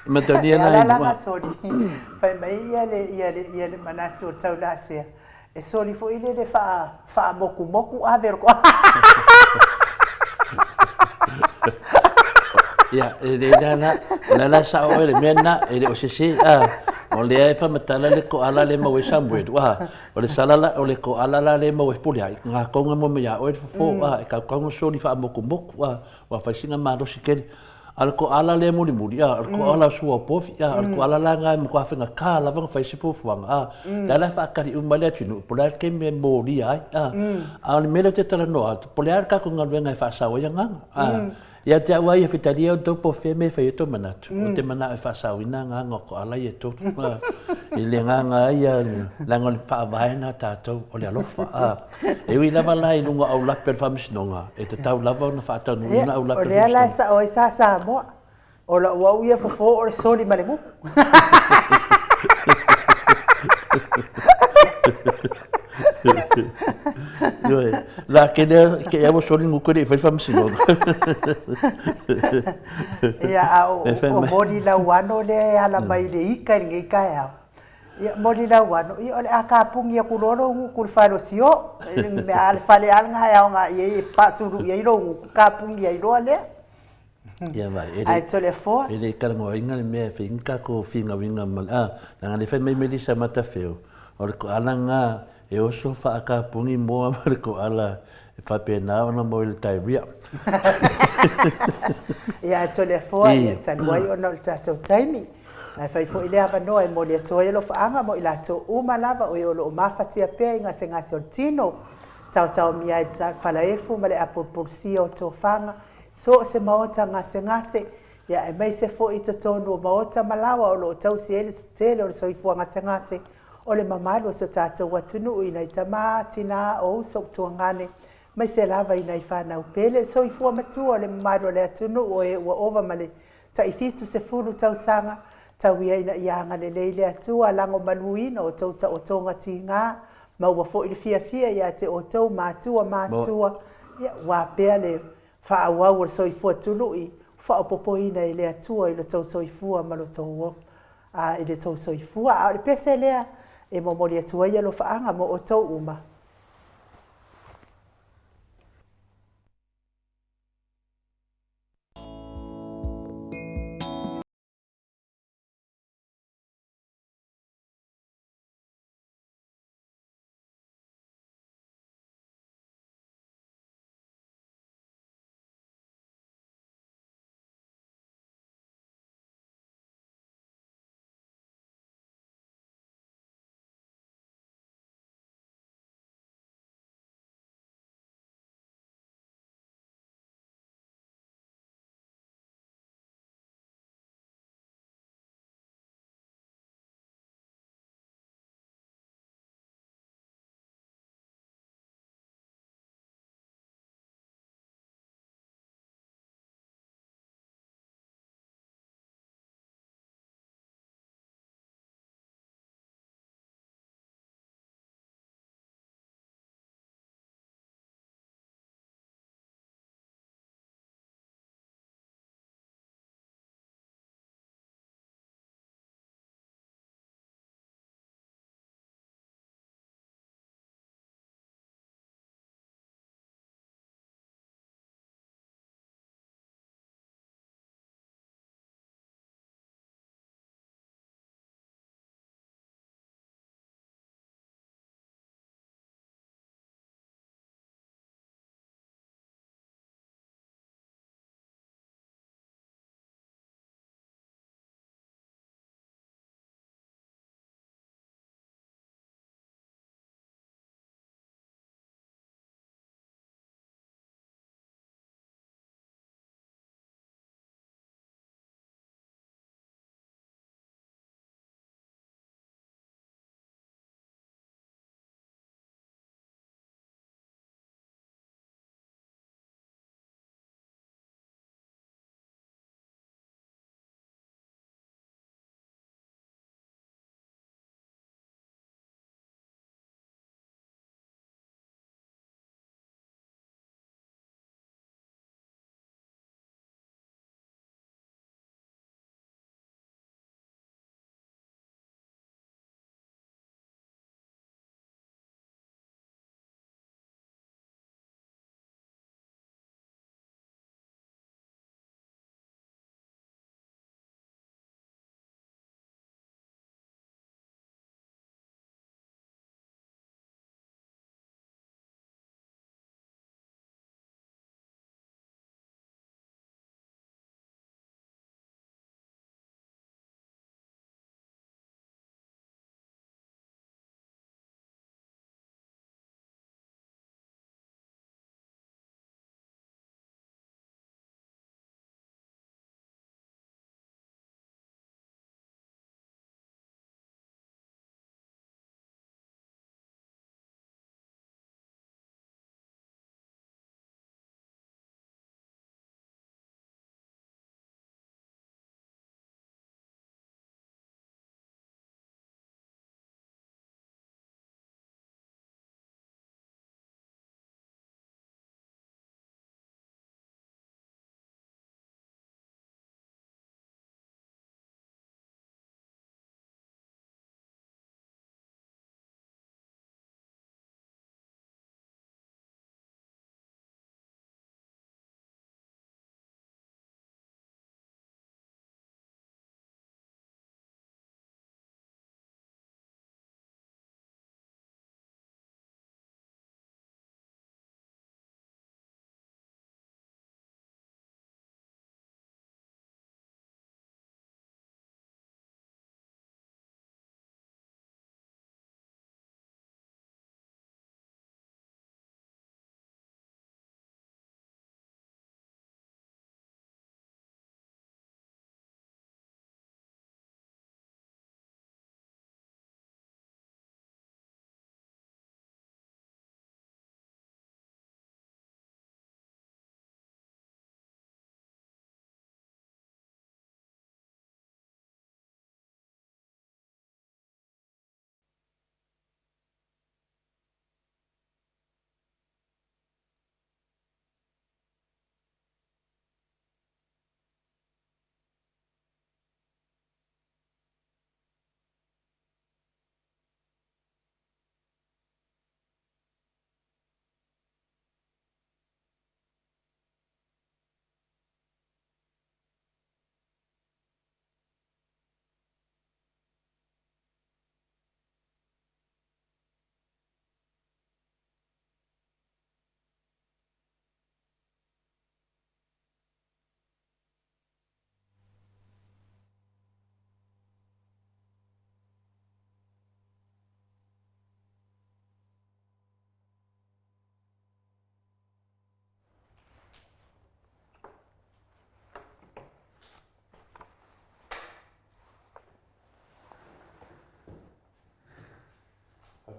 Matalia E ala la ona soli, fai mai ia le, ia le, ia le manatu o le taulasea, E soli foi lele faamokumoku ave o le koa. Ia, e le la la, la la sao oe le mea na, e le o sese, a, o lea e faamatala le koala le maua i Samuelu, a, o le sala la, o le koala la le maua i Puleai, ngā konga mo mai a oe le fofo, a, e kaukau soli faamokumoku, a, ua fai sina malosi tele. A o le koala lea mulimuli, a, o le koala o sua o povi, a, o le koala la lena e matua faigata lava ona fai se fuafuaga, a, lea la e faatali uma ai le atunuu, po o le a le taimi e molia ai, a. A o le mea lea ou te talanoa atu, po o le a le tatou galuega e faasao ai agaga, a. Ia te au lava ia Fitalia, o tou po o fea mea e fai ai tou manatu, ou te manao e faasaoina agaga o koala ia e tolu, a, i le agaga lava ia, leaga o le faavae lena a tatou, o le alofa, a. E ui lava la i luga o aulape o le Faamasinoga, e tatau lava ona faataunuuina aulape o le Faamasinoga. O lea la e sao ai sa Samoa, o lau au ia fofo o le soli ma le gutu. Ioe, la ke lea, ke ea ua soli gutu e le i fai le Faamasinoga. Ia, a o, o moni lauano lea e ala mai i le ika i lenei taeao. Ia, molilau ano, ia o le a kapugi aku loa lou gutu i le fale o Sio. A le fale lava lena e aoga i ai e faasulu i ai lou gutu, kapugi ai loa lea. Ia vai, e Ae le, Toleafoa. e le talanoaina le mea e fai ai ni tatou finauina ma le, a, leaga lea fai mai Melissa Matafeo, o le koala lena e oso faakapuni moa ma le koala e faapena ona maua i le diarrhea. Ia, ae Toleafoa, ia talu ai ona o le tatou taimi. Ae fai foi lea avanoa e momoli atu ai alofaaga mo i latou uma lava o e o lo o mafatia pea i gasegase o le tino, taotaomia ai le falaefu ma le apulupulusia o tofaga, so o se maota gasegase, ia aemaise foi i totonu o maota ma laoa o lo o tausi ai le tele o le soifua gasegase o le mamalu o si o tatou atunuu i nai tama, tina, o uso, tuagane, aemaise lava i nai fanau pele, le soifua matua o le mamalu o le atunuu o e ua ova ma le tai 70 tausaga, tau ia ina ia agalelei le Atua, lagomaluina o outou taotoga tiga, maua foi le fiafia ia te outou matua matutua, ia ua pea le faaauau o le soifua tului, faaopoopoina e le Atua i lo outou soifua ma lo outou i le tou soifua. A o le pese lea e momoli atu ai alofaaga mo outou uma.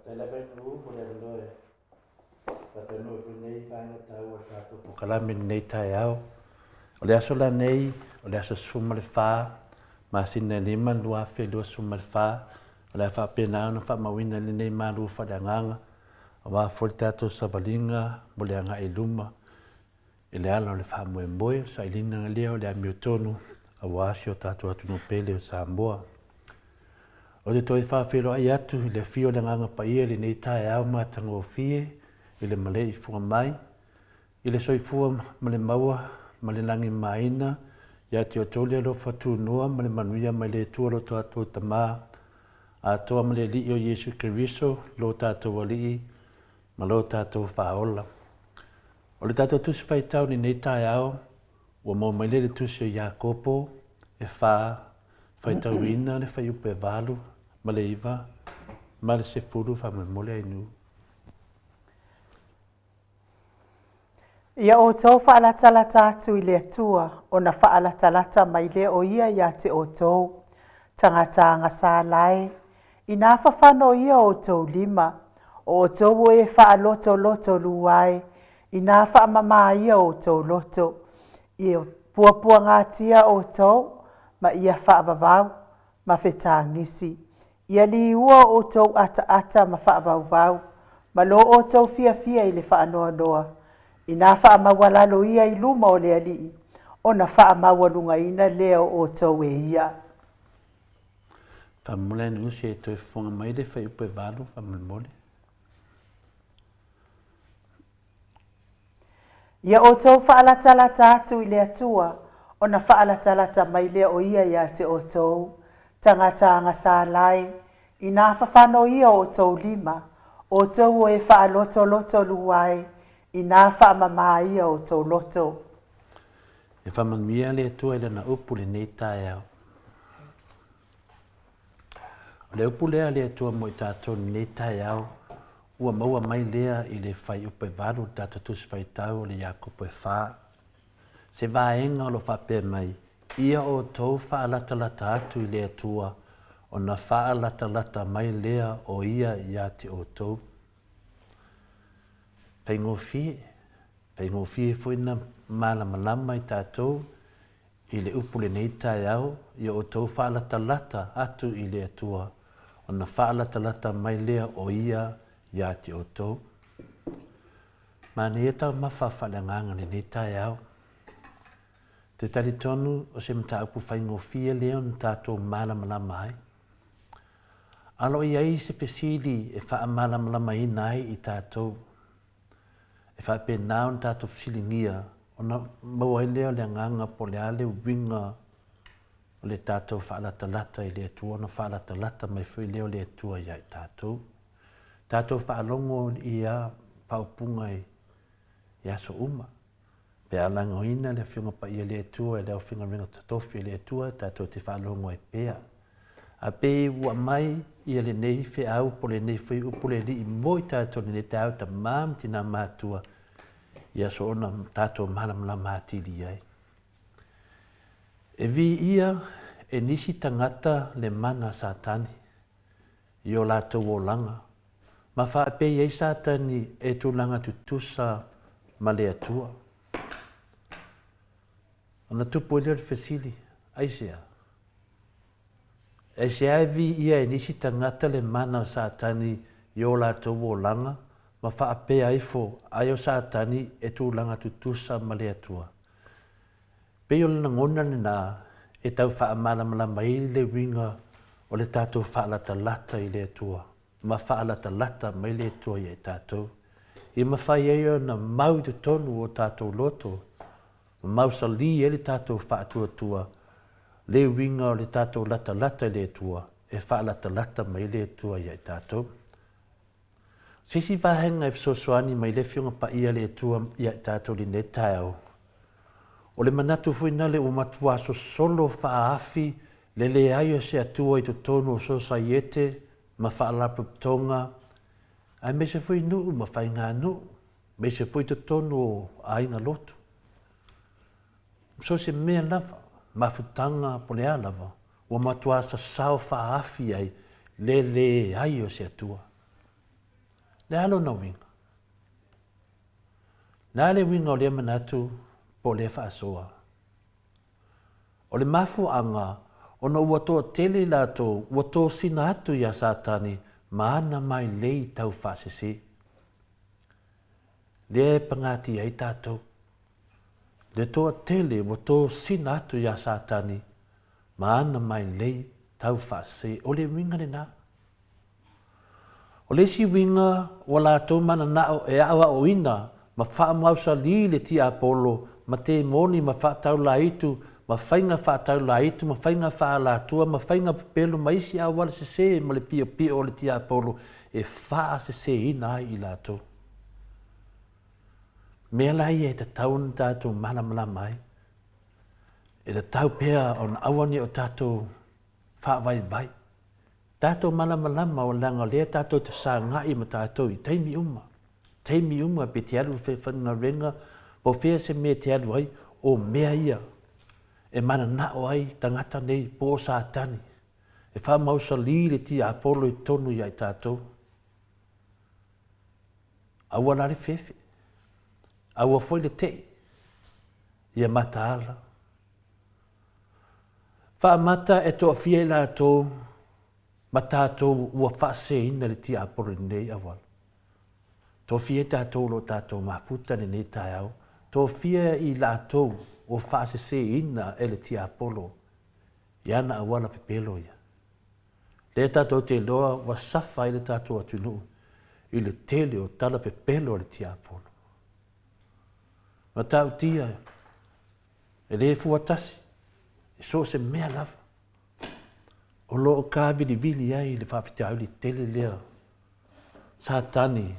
Faafetai lava i nuu mo le avanoa e faataunuu ai foi lenei vaega taua o le tatou polokalame i lenei taeao. O le aso lanei, o le aso 14, masina e 5, 2024, o le a faapena ona faamauina ai lenei malu faaleagaga aua foi le tatou savaliga mo le agai i luma i le ala o le faamoemoe, o le sailiga lea o le amiotonu aua si o tatou atunuu pele o Samoa. Ou te toe faafeiloai atu i le afio o le Agaga Paia i lenei taeao matagofie i le maleifua mai, i le soifua ma le maua ma le lagimāina ia te outou le alofa tunoa ma le manuia mai le Atua lo tatou Tama atoa ma le Alii o Iesu Keriso lo tatou Alii ma lo tatou Faaola. O le tatou Tusi Faitau i lenei taeao, ua maua mai lea i le Tusi o Iakopo e fa, faitauina le fuaiupu e 8 ma le 9 ma le 10 faamolemole Ainuu. Ia outou faalatalata atu i le Atua, ona faalatalata mai lea o Ia ia te outou. Tagata agasala e, inā fafano ia o outou lima, o outou o e faalotoloto lua e, inā faamamā ia o outou loto. Ia puapuagatia outou, ma ia faavavau ma fetagisi. Ia liua o outou ataata ma faavauvau, ma lo outou fiafia i le faanoanoa. Inā faamaualalo ia i luma o le Alii, ona faamaualugaina lea o outou e ia. Faamolemole ane usi e toe fofoga mai le fuaiupu e 8, faamolemole. Ia outou faalatalata atu i le Atua, ona faalatalata mai lea o Ia ia te outou. Tagata agasala e, inā fafano ia o outou lima, outou o e faalotoloto lua e, inā faamamā ia outou loto. E faamanuia le Atua i Lana upu i lenei taeao. O le upu lea a le Atua mo i tatou i lenei taeao, ua maua mai lea i le fuaiupu e 8 o le tatou Tusi Faitau o le Iakopo e 4. Se vaega o lo o faapea mai, Ia outou faalatalata atu i le Atua, ona faalatalata mai lea o Ia ia te outou. Faigofie, faigofie foi na malamalama i tatou I le upu lenei taeao, ia outou faalatalata atu i le Atua, ona faalatalata mai lea o Ia ia te outou. Manaia taumafa faaleagaga lenei taeao. Te talitonu o se mataupu faigofie lea ona tatou malamalama ai. Alo i ai se fesili e faamalamalamaina ai i tatou. E faapena ona tatou fesiligia ona maua ai lea o le agaga po o le a le uiga o le tatou faalatalata i le Atua ona faalatalata mai foi lea o le Atua ia i tatou. Tatou faalogo i ia faaupuga i aso uma. Pe a lagoina le Afioga Paia a le Atua e le aufaigaluega totofi a le Atua, tatou te faalogo ai pea. A pei ua aumai ia lenei feau po o lenei foi upu le Alii mo i tatou i lenei taeao, tama ma tina matua, ia soona tatou malamalama atili ai. E viia e nisi tagata le mana a Satani i o latou olaga, ma faapei ai Satani e tulaga tutusa ma le Atua. Ona tupu ai lea o le fesili, Aisea? Aisea e viia e nisi tagata le mana o Satani i o latou olaga ma faapea ifo ai o Satani e tulaga tutusa ma le Atua? Pei o le lagona lena e tau faamalamalama ai le uiga o le tatou faalatalata i le Atua ma faalatalata mai le Atua ia i tatou, i mafai ai ona mau i totonu o tatou loto ma mausali ai le tatou faatuatua le uiga o le tatou latalata i le Atua e faalatalata mai ai le Atua ia i tatou. Se isi vaega e fesoasoani mai le Afioga Paia a le Atua ia i tatou i lenei taeao, o le manatu foi nale ua matuā sosolo faaafi le leai o se Atua i totonu o sosaiete ma faalapotopotoga aemaise foi nuu ma faiganuu, aemaise foi totonu o aiga lotu. So o se mea lava, mafutaga po o le a lava, ua matuā sasao faaafi ai le leai o se Atua. Le a lona uiga? Le a le uiga o lea manatu po o lea faasoa? O le mafuaaga ona ua toatele i latou ua tosina atu iā Satani ma ana mailei taufaasese. Lea e pagatia ai tatou. Le toatele ua tosina atu iā Satani ma ana mailei taufaasese. O le uiga lena. O le isi uiga ua latou mananao e aoaoina ma faamausalī le tiapolo ma temoni ma faataulaitu ma faiga faataulaitu ma faiga faaalatua ma faiga pepelo ma isi auala sesē ma le piopio o le tiapolo e faaseseina ai i latou. Mea la ia e tatau ona tatou malamalama ai, e tatau pea ona aua ne i o tatou faavaivai. Tatou malamalama o leaga o lea tatou te fesagai ma tatou i taimi uma, taimi uma pe te alu i faigaluega po o fea se mea e te alu ai, o mea ia e mananao ai tagata nei po o Satani e faamausali le tiapolo i totonu ia i tatou. Aua la le fefe, aua foi le tei, ia mataala. Faamata e toafia i latou ma tatou ua faaseseina le tiapolo i lenei auala. Tofia i tatou o lo o tatou mafuta i lenei taeao, tofia i latou ua faaseseina e le tiapolo i ana auala pepelo ia. Lea tatou te iloa ua safa ai le tatou atunuu i le tele o tala pepelo a le tiapolo. Matautia E le fua tasi, e so o se mea lava. O lo o kāvilivili ai le faafitauli tele lea Satani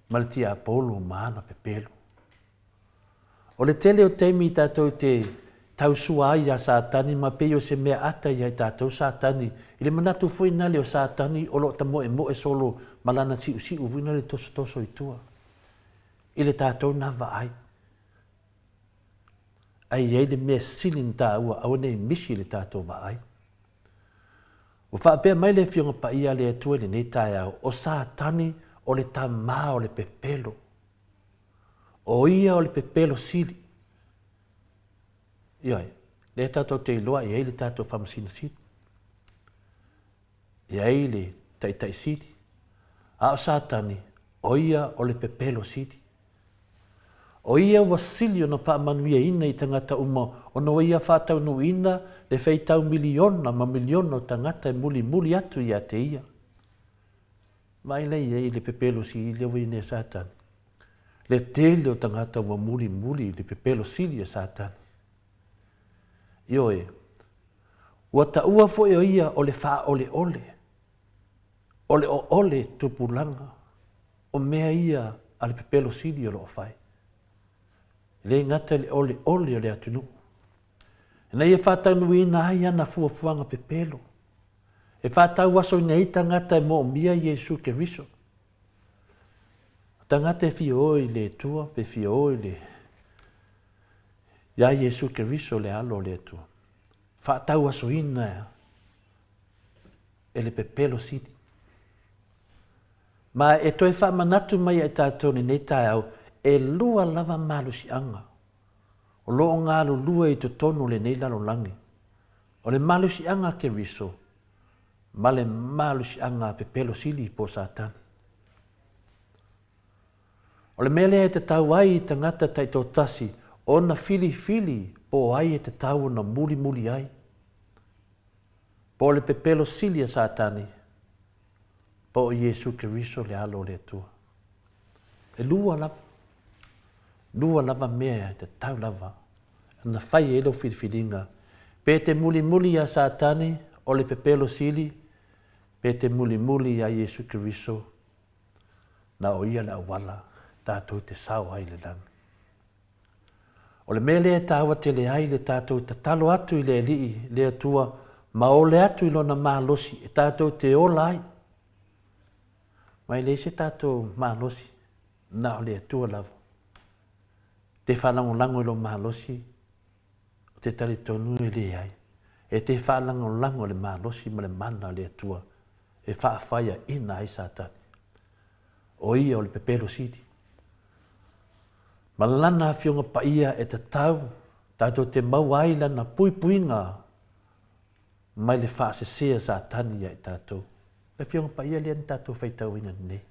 ma le tiapolo ma ana pepelo. O le tele o taimi tatou te tausua ai iā Satani ma pei o se mea ata ia i tatou Satani, i le manatu foi nale o Satani o lo o tamoemoe solo ma lana siusiu foi nale tosotoso i tua i le tatou na vaai. Ae i ai le mea sili ona taua aua ne i misi i le tatou vaai. Ua faapea mai le Afioga Paia a le Atua i lenei taeao, o Satani o le tamā o le pepelo. O ia o le pepelo sili. Ioe, lea tatou te iloa e i ai le tatou Faamasino Sili. E ai le Taitai Sili. A o Satani, o ia o le pepelo sili. O ia ua sili ona faamanuiaina i tagata uma ona ua ia faataunuuina le faitau miliona ma miliona o tagata e mulimuli atu ia te ia. Vaai la i ai i le pepelo sili lea ua i nei a Satani. Le tele o tagata ua mulimuli i le pepelo sili a Satani. Ioe, ua taua foi o ia o le faaoleole, o le oole tupulaga. O mea ia a le pepelo sili o lo o fai. E le gata i le oleole o le atunuu, ina ia faataunuuina ai ana fuafuaga pepelo, e faatauasoina ai tagata e moomia Iesu Keriso. O tagata e fia o i le Atua pe fia o i le iā Iesu Keriso le Alo o le Atua. Faatauasoina e le pepelo sili. Ma e toe faamanatu mai ia i tatou i lenei taeao, e lua lava malosiaga o lo o galulue i totonu o lenei lalolagi, o le malosiaga a Keriso ma le malosiaga a pepelo sili po o Satani. O le mea lea e tatau ai i tagata taitoatasi ona filifili po o ai e tatau ona mulimuli ai, po o le pepelo sili a Satani, po o Iesu Keriso le Alo o le Atua. E lua lava, lua lava mea e tatau lava ona fai ai lau filifiliga, pe te mulimuli iā Satani o le pepelo sili, pe te mulimuli iā Iesu Keriso, na o ia le auala tatou te sao ai i le lagi. O le mea lea e taua tele ai le tatou tatalo atu i le Alii, le Atua, ma ole atu i Lona malosi e tatou te ola ai. Ma e leai se tatou malosi, na o le Atua lava. Te faalagolago i lou malosi, ou te talitonu e leai. E te faalagolago i le malosi ma le mana o le Atua e faafaiaina ai Satani. O ia o le pepelo sili. Ma Lana Afioga Paia e tatau tatou te maua ai Lana puipuiga mai le faasese a Satani ia i tatou. Le Afioga Paia lea na tatou faitauina nei.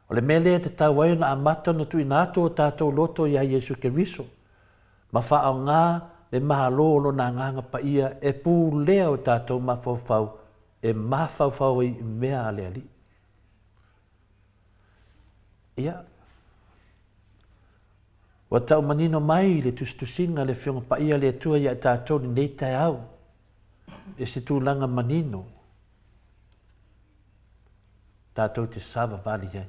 O le mea lea e tatau ai ona amata ona tuuina atu o tatou loto iā Iesu Keriso, ma faaaoga le Malo o Lona Agaga Paia e pulea o tatou mafaufau e mafaufau ai i mea a le Alii. Ia, ua tau manino mai le tusitusiga a le Afioga Paia a le Atua ia i tatou lenei taeao, i se tulaga manino tatou te savavali ai.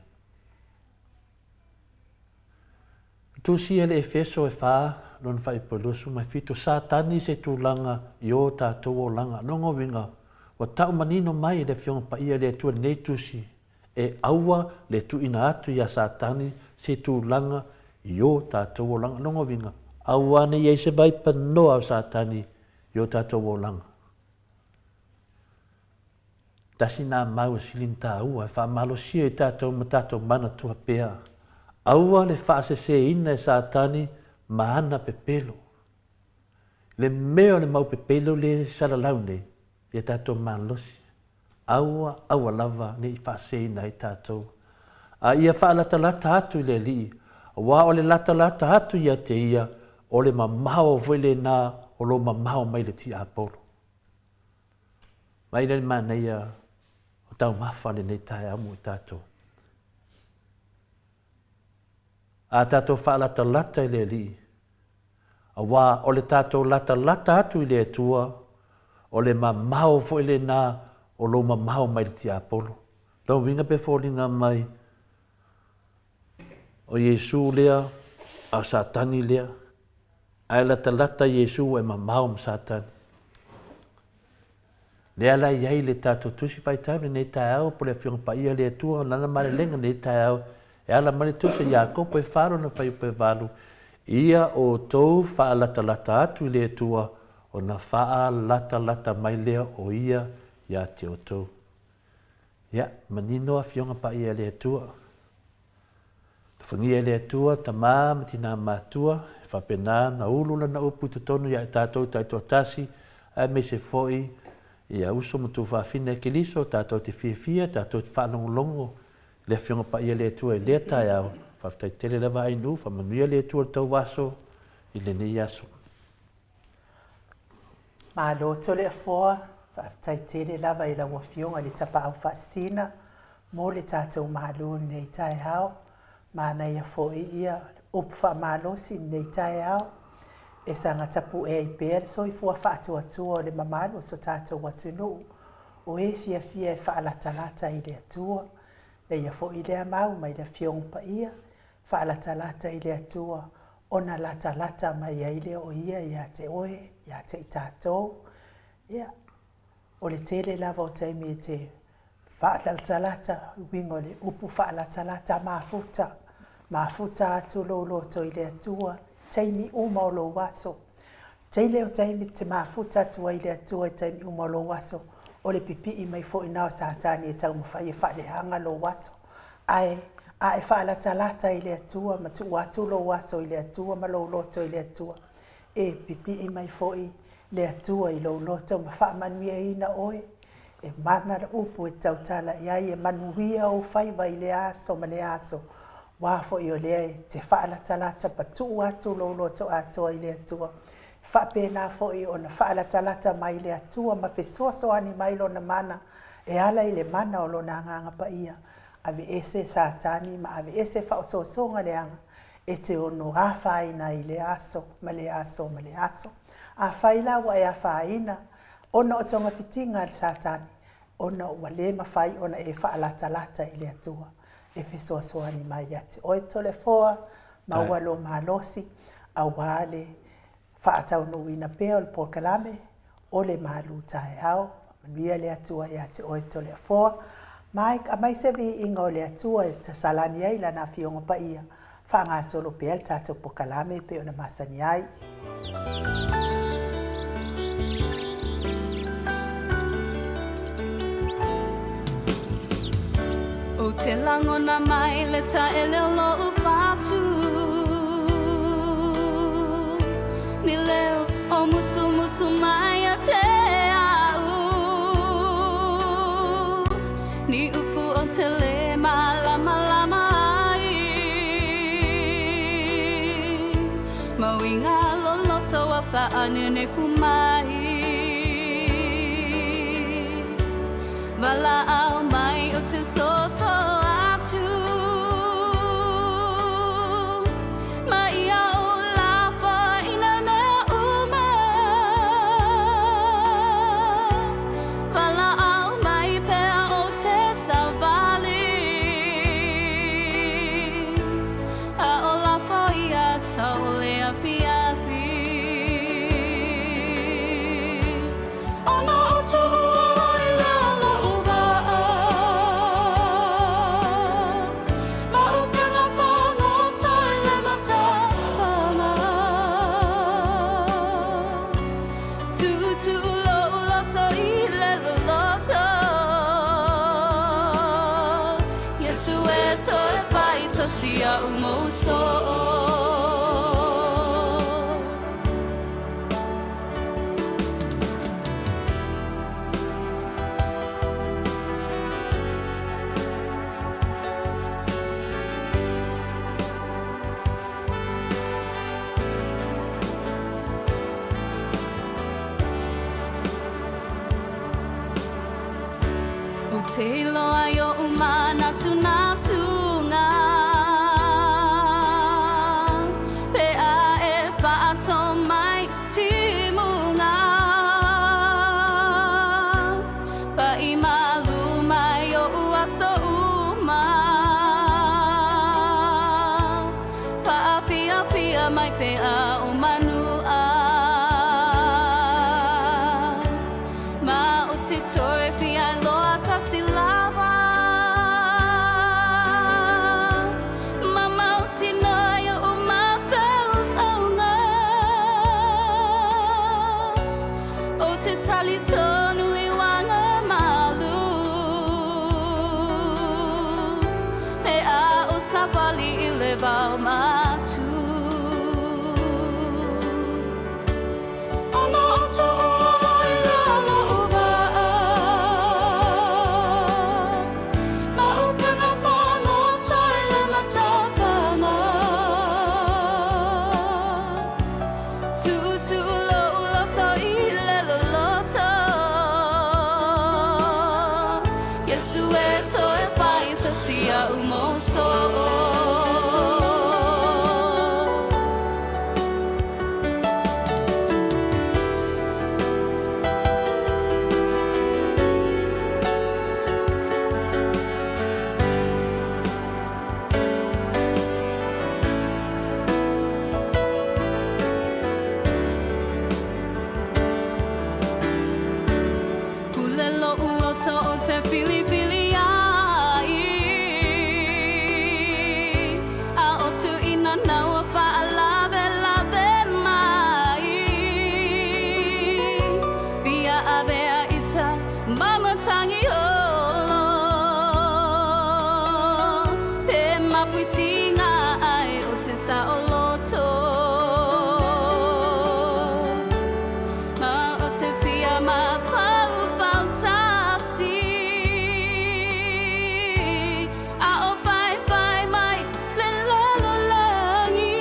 Tusi a le Efeso e fa lona faaipoiloa 27, Satani se tulaga i o tatou olaga. Lona uiga, ua tau manino mai e le Afioga Paia le Atua lenei tusi, e aua le tuuina atu iā Satani se tulaga i o tatou olaga. Lona uiga, aua ne i ai se vaipanoa o Satani i o tatou olaga. Tasi nā mau e sili na tāua e faamalosia i tātou ma tātou manatua pea, aua le faaseseina e Satani ma ana pepelo. Le mea o le mau pepelo le salalau nei ia tātou malosi, aua, aua lava ne i faaseseina ai tātou. A ia faalatalata atu i le Alii, aua o le latalata atu ia te ia, o le mamao foi lena o lo mamao mai le tiapolo. Mai lea le manaia o taumafa lenei taeao mo i tatou. A tatou faalatalata i le Alii, aua o le tatou latalata atu i le Atua, o le mamao foi lena o lou mamao mai le tiapolo. Lona uiga pe foliga mai, o Iesu lea, a o Satani lea. Ae latalata Iesu ua e mamao ma Satani. Lea la e i ai le tatou Tusi Faitau lenei taeao po le Afioga Paia a le Atua Lana malelega lenei taeao e ala mai le Tusi a Iakopo e fa lona fuaiupu e valu, Ia outou faalatalata atu i le Atua ona faalatalata mai lea o Ia ia te outou. Ia, manino Afioga Paia a le Atua. Tofagia e le Atua, tama ma tina matua, e faapena ona ulu lana upu i totonu ia i tatou taitoatasi, aemaise foi ia uso ma tuafafine a Keriso, tatou te fiafia, tatou te faalogologo i le Afioga Paia a le Atua i lea taeao. Faafetai tele lava Ainuu, faamanuia le Atua i le tou aso i lenei aso. Malo Toleafoa, faafetai tele lava i lau Afioga i le Tapaau Faasisina mo le tatou Malo i lenei taeao. Manaia foi ia upu faamalosi i lenei taeao e saga tapue ai pea le soifua faatuatua o le mamalu o so tatou atunuu o e fiafia e faalatalata i le Atua. Leia foi lea mau mai le Afioga Paia faalatalata i le Atua ona latalata mai ai lea o Ia ia te oe, ia te i tatou. Ia, o le tele lava o taimi e te faalatalata, uiga o le upu faalatalata, mafuta, mafuta atu lou loto i le Atua, taimi uma o lou aso. Tele o taimi te mafuta atu ai i le Atua i taimi uma o lou aso, o le pipii mai foi na o Satani e taumafai e faaleaga lou aso. Ae a e faalatalata i le Atua ma tuu atu lou aso i le Atua ma lou loto i le Atua, e pipii mai foi le Atua i lou loto ma faamanuiaina oe. E mana le upu e tautala i ai, e manuia ou faiva i lea aso ma lea aso, aua foi o lea e te faalatalata ma tuu atu lou loto atoa i le Atua. E faapena foi ona faalatalata mai le Atua ma fesoasoani mai Lona mana e ala i le mana o Lona Agaga Paia. Aveese Satani ma aveese faaosoosoga leaga e te ono afaina ai i lea aso ma lea aso ma lea aso. Afai la ua e afaina ona o togafitiga a le Satani, ona ua le mafai ona e faalatalata i le Atua e fesoasoani mai ia te oe. Toleafoa, maua lou malosi aua le faataunuuina pea o le polokalame o le malu taeao. Faamanuia le Atua ia te oe Toleafoa. Mike, aumai se viiga o le Atua e tasalani ai Lana Afioga Paia faagasolo pea le tatou polokalame e pei ona masani ai. O Ou te lagona mai le taele o lo'u fatu Ni leo o musumusu mai ia te a'u Ni upu ou te lē malamalama ai Ma uiga loloto ua faanenefu mai Valaau mai ou te soso atu Ma ia ou lafoina mea uma Valaau mai pea ou te savali A o lafo ia tau le afiafi Ona ou tuua ai lea o lo'u vaa Ma upega fagota i le matafaga Tuutuu lo'u loto i le loloto Iesu e toe fai tasi a'u mou soo. Ou te iloa i o'u manatunatuga Pe a e faato mai timuga Pa'i malu mai o'u aso uma Faafiafia mai pea o manu'a Ma ou te toe fia iloa tasi lava Ma mautinoa i o'u mafaufauga Ou te talitonu i uaga malu Pe a ou savali i le vao matu Ona ou tuua ai lea o lo'u vaa Ma upega fagota i le matafaga Tuutuu lo'u loto i le loloto Iesu e toe fai tasi a'u mou soo. Pule lo'u loto ou te filifili ai A o tuuina nau ua faalavelave mai Fia avea ita ma matagi olo Pe mapuitiga ai o te saoloto Ma ou te fia mafaufau tasi A o faifai mai le lalolagi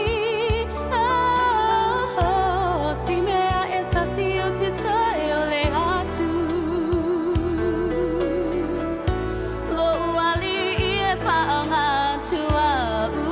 Oh, si mea e tasi ou te toe ole atu Lo'u Alii e faaaoga atu a'u.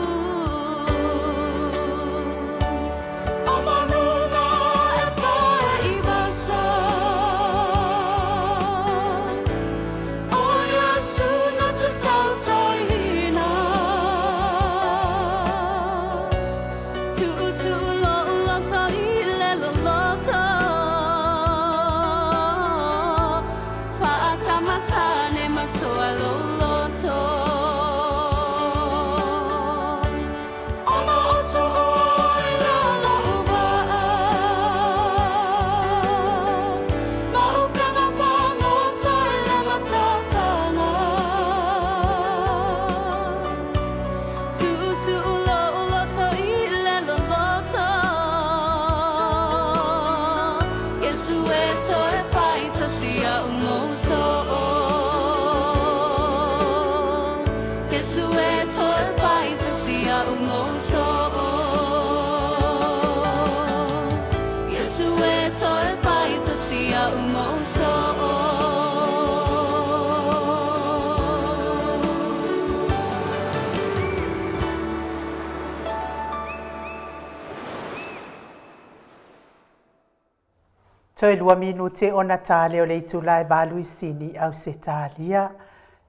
Toe lua minute ona ta lea o le itula e valu i Sini, Ausetalia.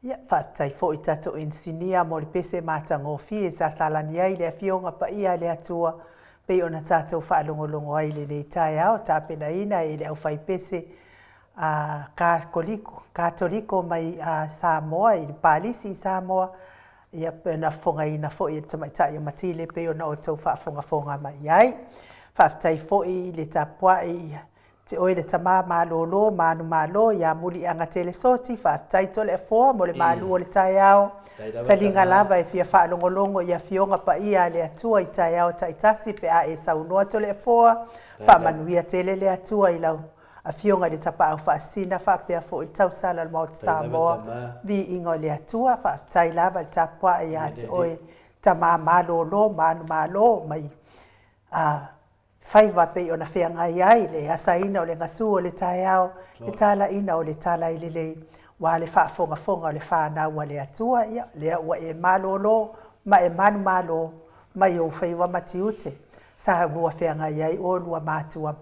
Ia, faafetai foi i tatou inisinia mo le pese matagofie sa salani ai le Afioga Paia a le Atua pei ona tatou faalogologo ai i lenei taeao, tapenaina e le aufaipese a Katoliko, Katoliko mai a Samoa i le Palisi i Samoa, ia na fofogaina foi e le tamaitai o Matile pei ona outou faafogafoga mai ai. Faafetai foi i le tapuai ia te oe le tama malolo manumalo ia Muliaga Telesoti, faafetai Toleafoa mo le malu o le taeao. Taliga lava e fia faalogologo i Afioga Paia a le Atua i taeao taitasi pe a e saunoa Toleafoa. Faamanuia tele le Atua i lau Afioga i le Tapaau Faasisina faapea foi le tausala o le Maota Samoa, viiga o le Atua, faafetai lava i le tapuai ia te oe tama malolo manumalo mai a faiva pei ona feagai ai le asaina o le gasu o le taeao, le talaina o le tala i lelei, ua le faafogafoga o le fanau a le Atua, ia lea ua e malolo ma e manumalo mai ou faiva ma tiute sa lua feagai ai oulua matua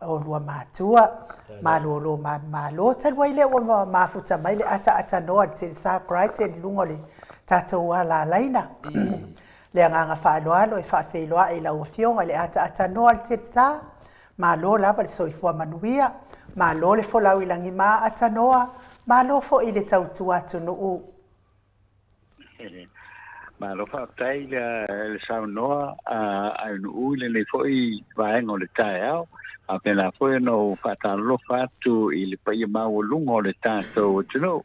Oulua matua, malolo manumalo, talu ai lea ua mafuta mai le ataaatanoa i le Telesa Crichton i luga o le tatou alalaina. Le agaga faaaloalo e faafeiloai i lau Afioga i le ataaatanoa i le Telesa, malo lava le soifua manuia, malo le folau i lagi ma aatanoa, malo foi i le tautua atunuu. Malo faafetai i le saunoa a Ainuu i lenei foi vaega o le taeao. Faapena foi ona ou faatalofa atu i le paia maualuga o le tatou atunuu,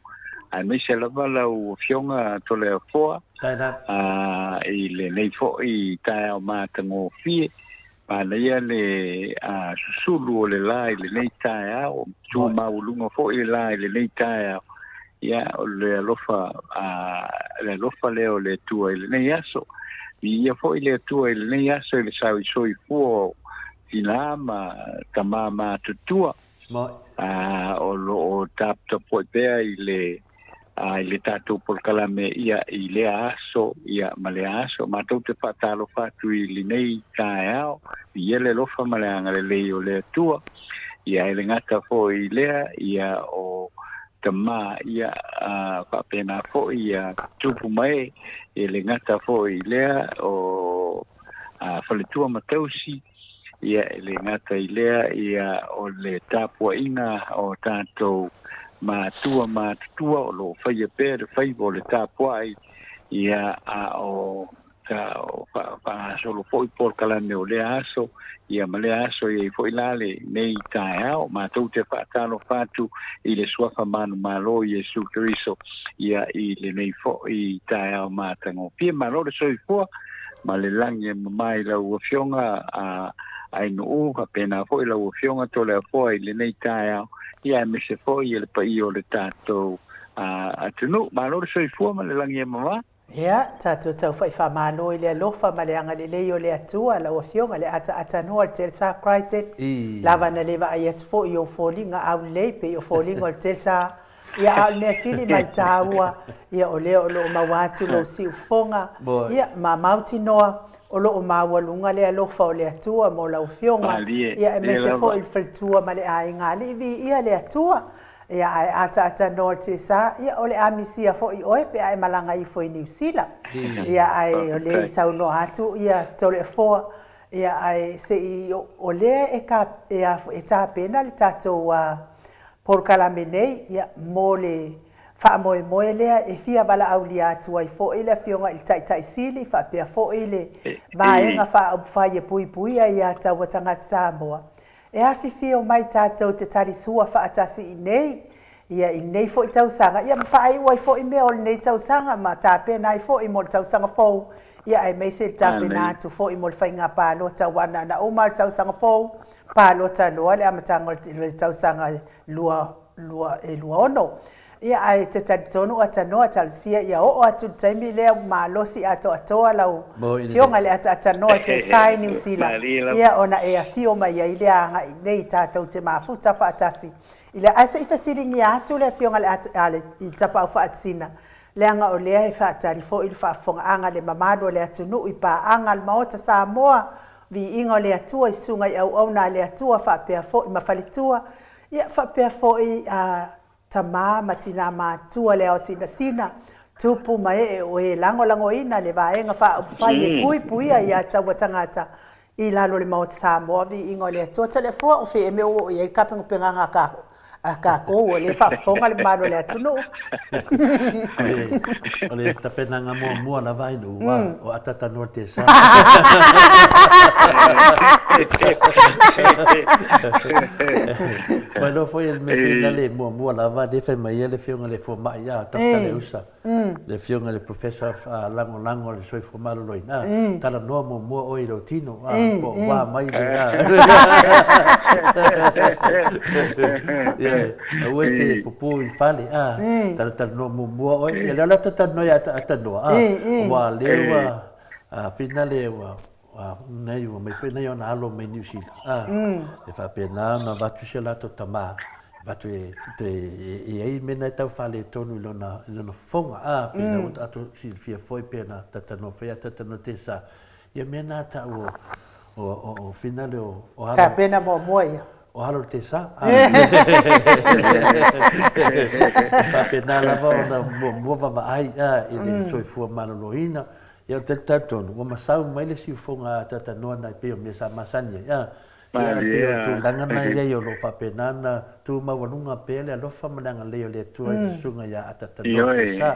aemaise lava lau Afioga Toleafoa i lenei foi taeao matagofie. Manaia le susulu o le la i lenei taeao, tu maualuga foi le la i lenei taeao. Ia, o le alofa, le alofa lea o le Atua i lenei aso. Viia foi le Atua i lenei aso i le sauisoifua o tinā ma tamā matutua. O lo o taputapuai pea i le a i le tatou polokalame ia i lea aso ia ma lea aso. Matou te faatalofa atu i lenei taeao, viia le alofa ma le agalelei o le Atua. Ia e le gata foi i lea, ia o tama ia a faapena foi ia tupu mai, e le gata foi i lea o a faletua ma tausi, ia e le gata i lea ia o le tapuaiga o tatou matua matutua o lo o faia pea le faiva o le tapuai ia a o sa faagasolo foi polokalame o lea aso ia ma lea aso e i ai foi la lenei taeao. Matou te faatalofa atu i le Suafa manumalo o Iesu Keriso ia i lenei foi taeao matagofie. Malo le soifua ma le lagi e mama i lau Afioga a Ainuu, faapena foi lau Afioga Toleafoa i lenei taeao, ia aemaise foi le paia o le tatou atunuu. Malo le soifua ma le lagi e mama. Ia, tatou taufa'i faamalo i le alofa ma le agalelei o le Atua, lau Afioga i le Ataatanoa le Telsa Crichton, lava na le vaai atu foi i ou foliga aulelei pei o foliga o le Telsa, ia a o le mea sili ma le taua, ia o lea o lo o maua atu lou siufofoga, ia ma mautinoa o lo o maualuga le alofa o le Atua mo lau Afioga, ia aemaise foi le faletua ma le aiga alii, viia le Atua. Ia, ae ataatanoa le Tesa, ia, o le a misia foi oe pe a e malaga ifo i Niu Sila. Ia, ae o lea i saunoa atu, ia, Toleafoa, ia, ae se i, o lea e ka, e a foi, e tapena le tatou polokalame nei, ia, mo le faamoemoe lea e fia valaaulia atu ai foi le Afioga i le Taitai Sili faapea foi le Vaega Faaupufai e Puipuia ia Taua Tagata Samoa, E afifio mai tatou te talisua faatasi i nei, ia i lenei foi tausaga, ia ma faaiu ai foi mea o lenei tausaga ma tapena ai foi mo le tausaga fou, ia aemaise le tapena atu foi mo le faiga palota aua na ona uma lava le tausaga fou, palota loa le amataga o le tausaga 2026. Ia, ae te talitonu Atanoa, talosia ia oo atu i le taimi lea ua malosi atoatoa lau Afioga i le Ataatanoa te sa i Niu Sila, ia ona e afio mai ai lea agai nei tatou te mafuta faatasi i le. Ae se i fesiligia atu le Afioga i le i le Tapaau Faasisina, leaga o lea e faatali foi le faafofogaaga a le mamalu o le atunuu i paaga a le Maota Samoa. Viiga o le Atua i susuga i auauna a le Atua faapea foi ma faletua, ia faapea foi a tama ma tina matua le ao sinasina, tupu ma ee o e lagolagoina le Vaega Faaupufai e puipuia ia taua tagata i lalo o le Maota Samoa. Viiga o le Atua. Toleafoa, o fea ea mea ua oo i ai le tapenapenaga a a tatou, o lea e faafofoga le mamalu o le atunuu. O le tapenaga muamua lava ai nuu, o atatanoa te sa. Ua iloa foi e le mea foi lea muamua lava lea fai mai ai le afioga i le fomai a Doctor Leusa. Le afioga i le Professor Lagolago o le Soifua Maloloina, talanoa muamua oe i lou tino, po o ua mai le a. Aua e te pupū i fale, talatalanoa muamua oe. Ia lea o le a talatalanoa ia Atanoa, aua o lea ua finale ua nei ua mai foi nai ona alo mai Niu Sila, e faapena ona avatu si o latou tama, avatu e i ai mea na e tau faaletonu i lona, i lona fofoga, a, pe na ua tatou silafia foi pe na tatanoa foi a tatanoa te sa, ia mea na tau o, o, o, o finale o, o alo. Tapena muamua ia. O alo te sa. A. Faapena lava ona muamua vaavaai a, i le soifua maloloina. Ia, ou te talitonu, ua masau mai le siufoga a Tatanoa nai pei o mea sa masani ai. A, ia, e pei o le tulaga na i ai o lo o faapena ona tu maualuga pea le alofa ma le agalelei o le Atua i le susuga ia Atatanoa Pesa. E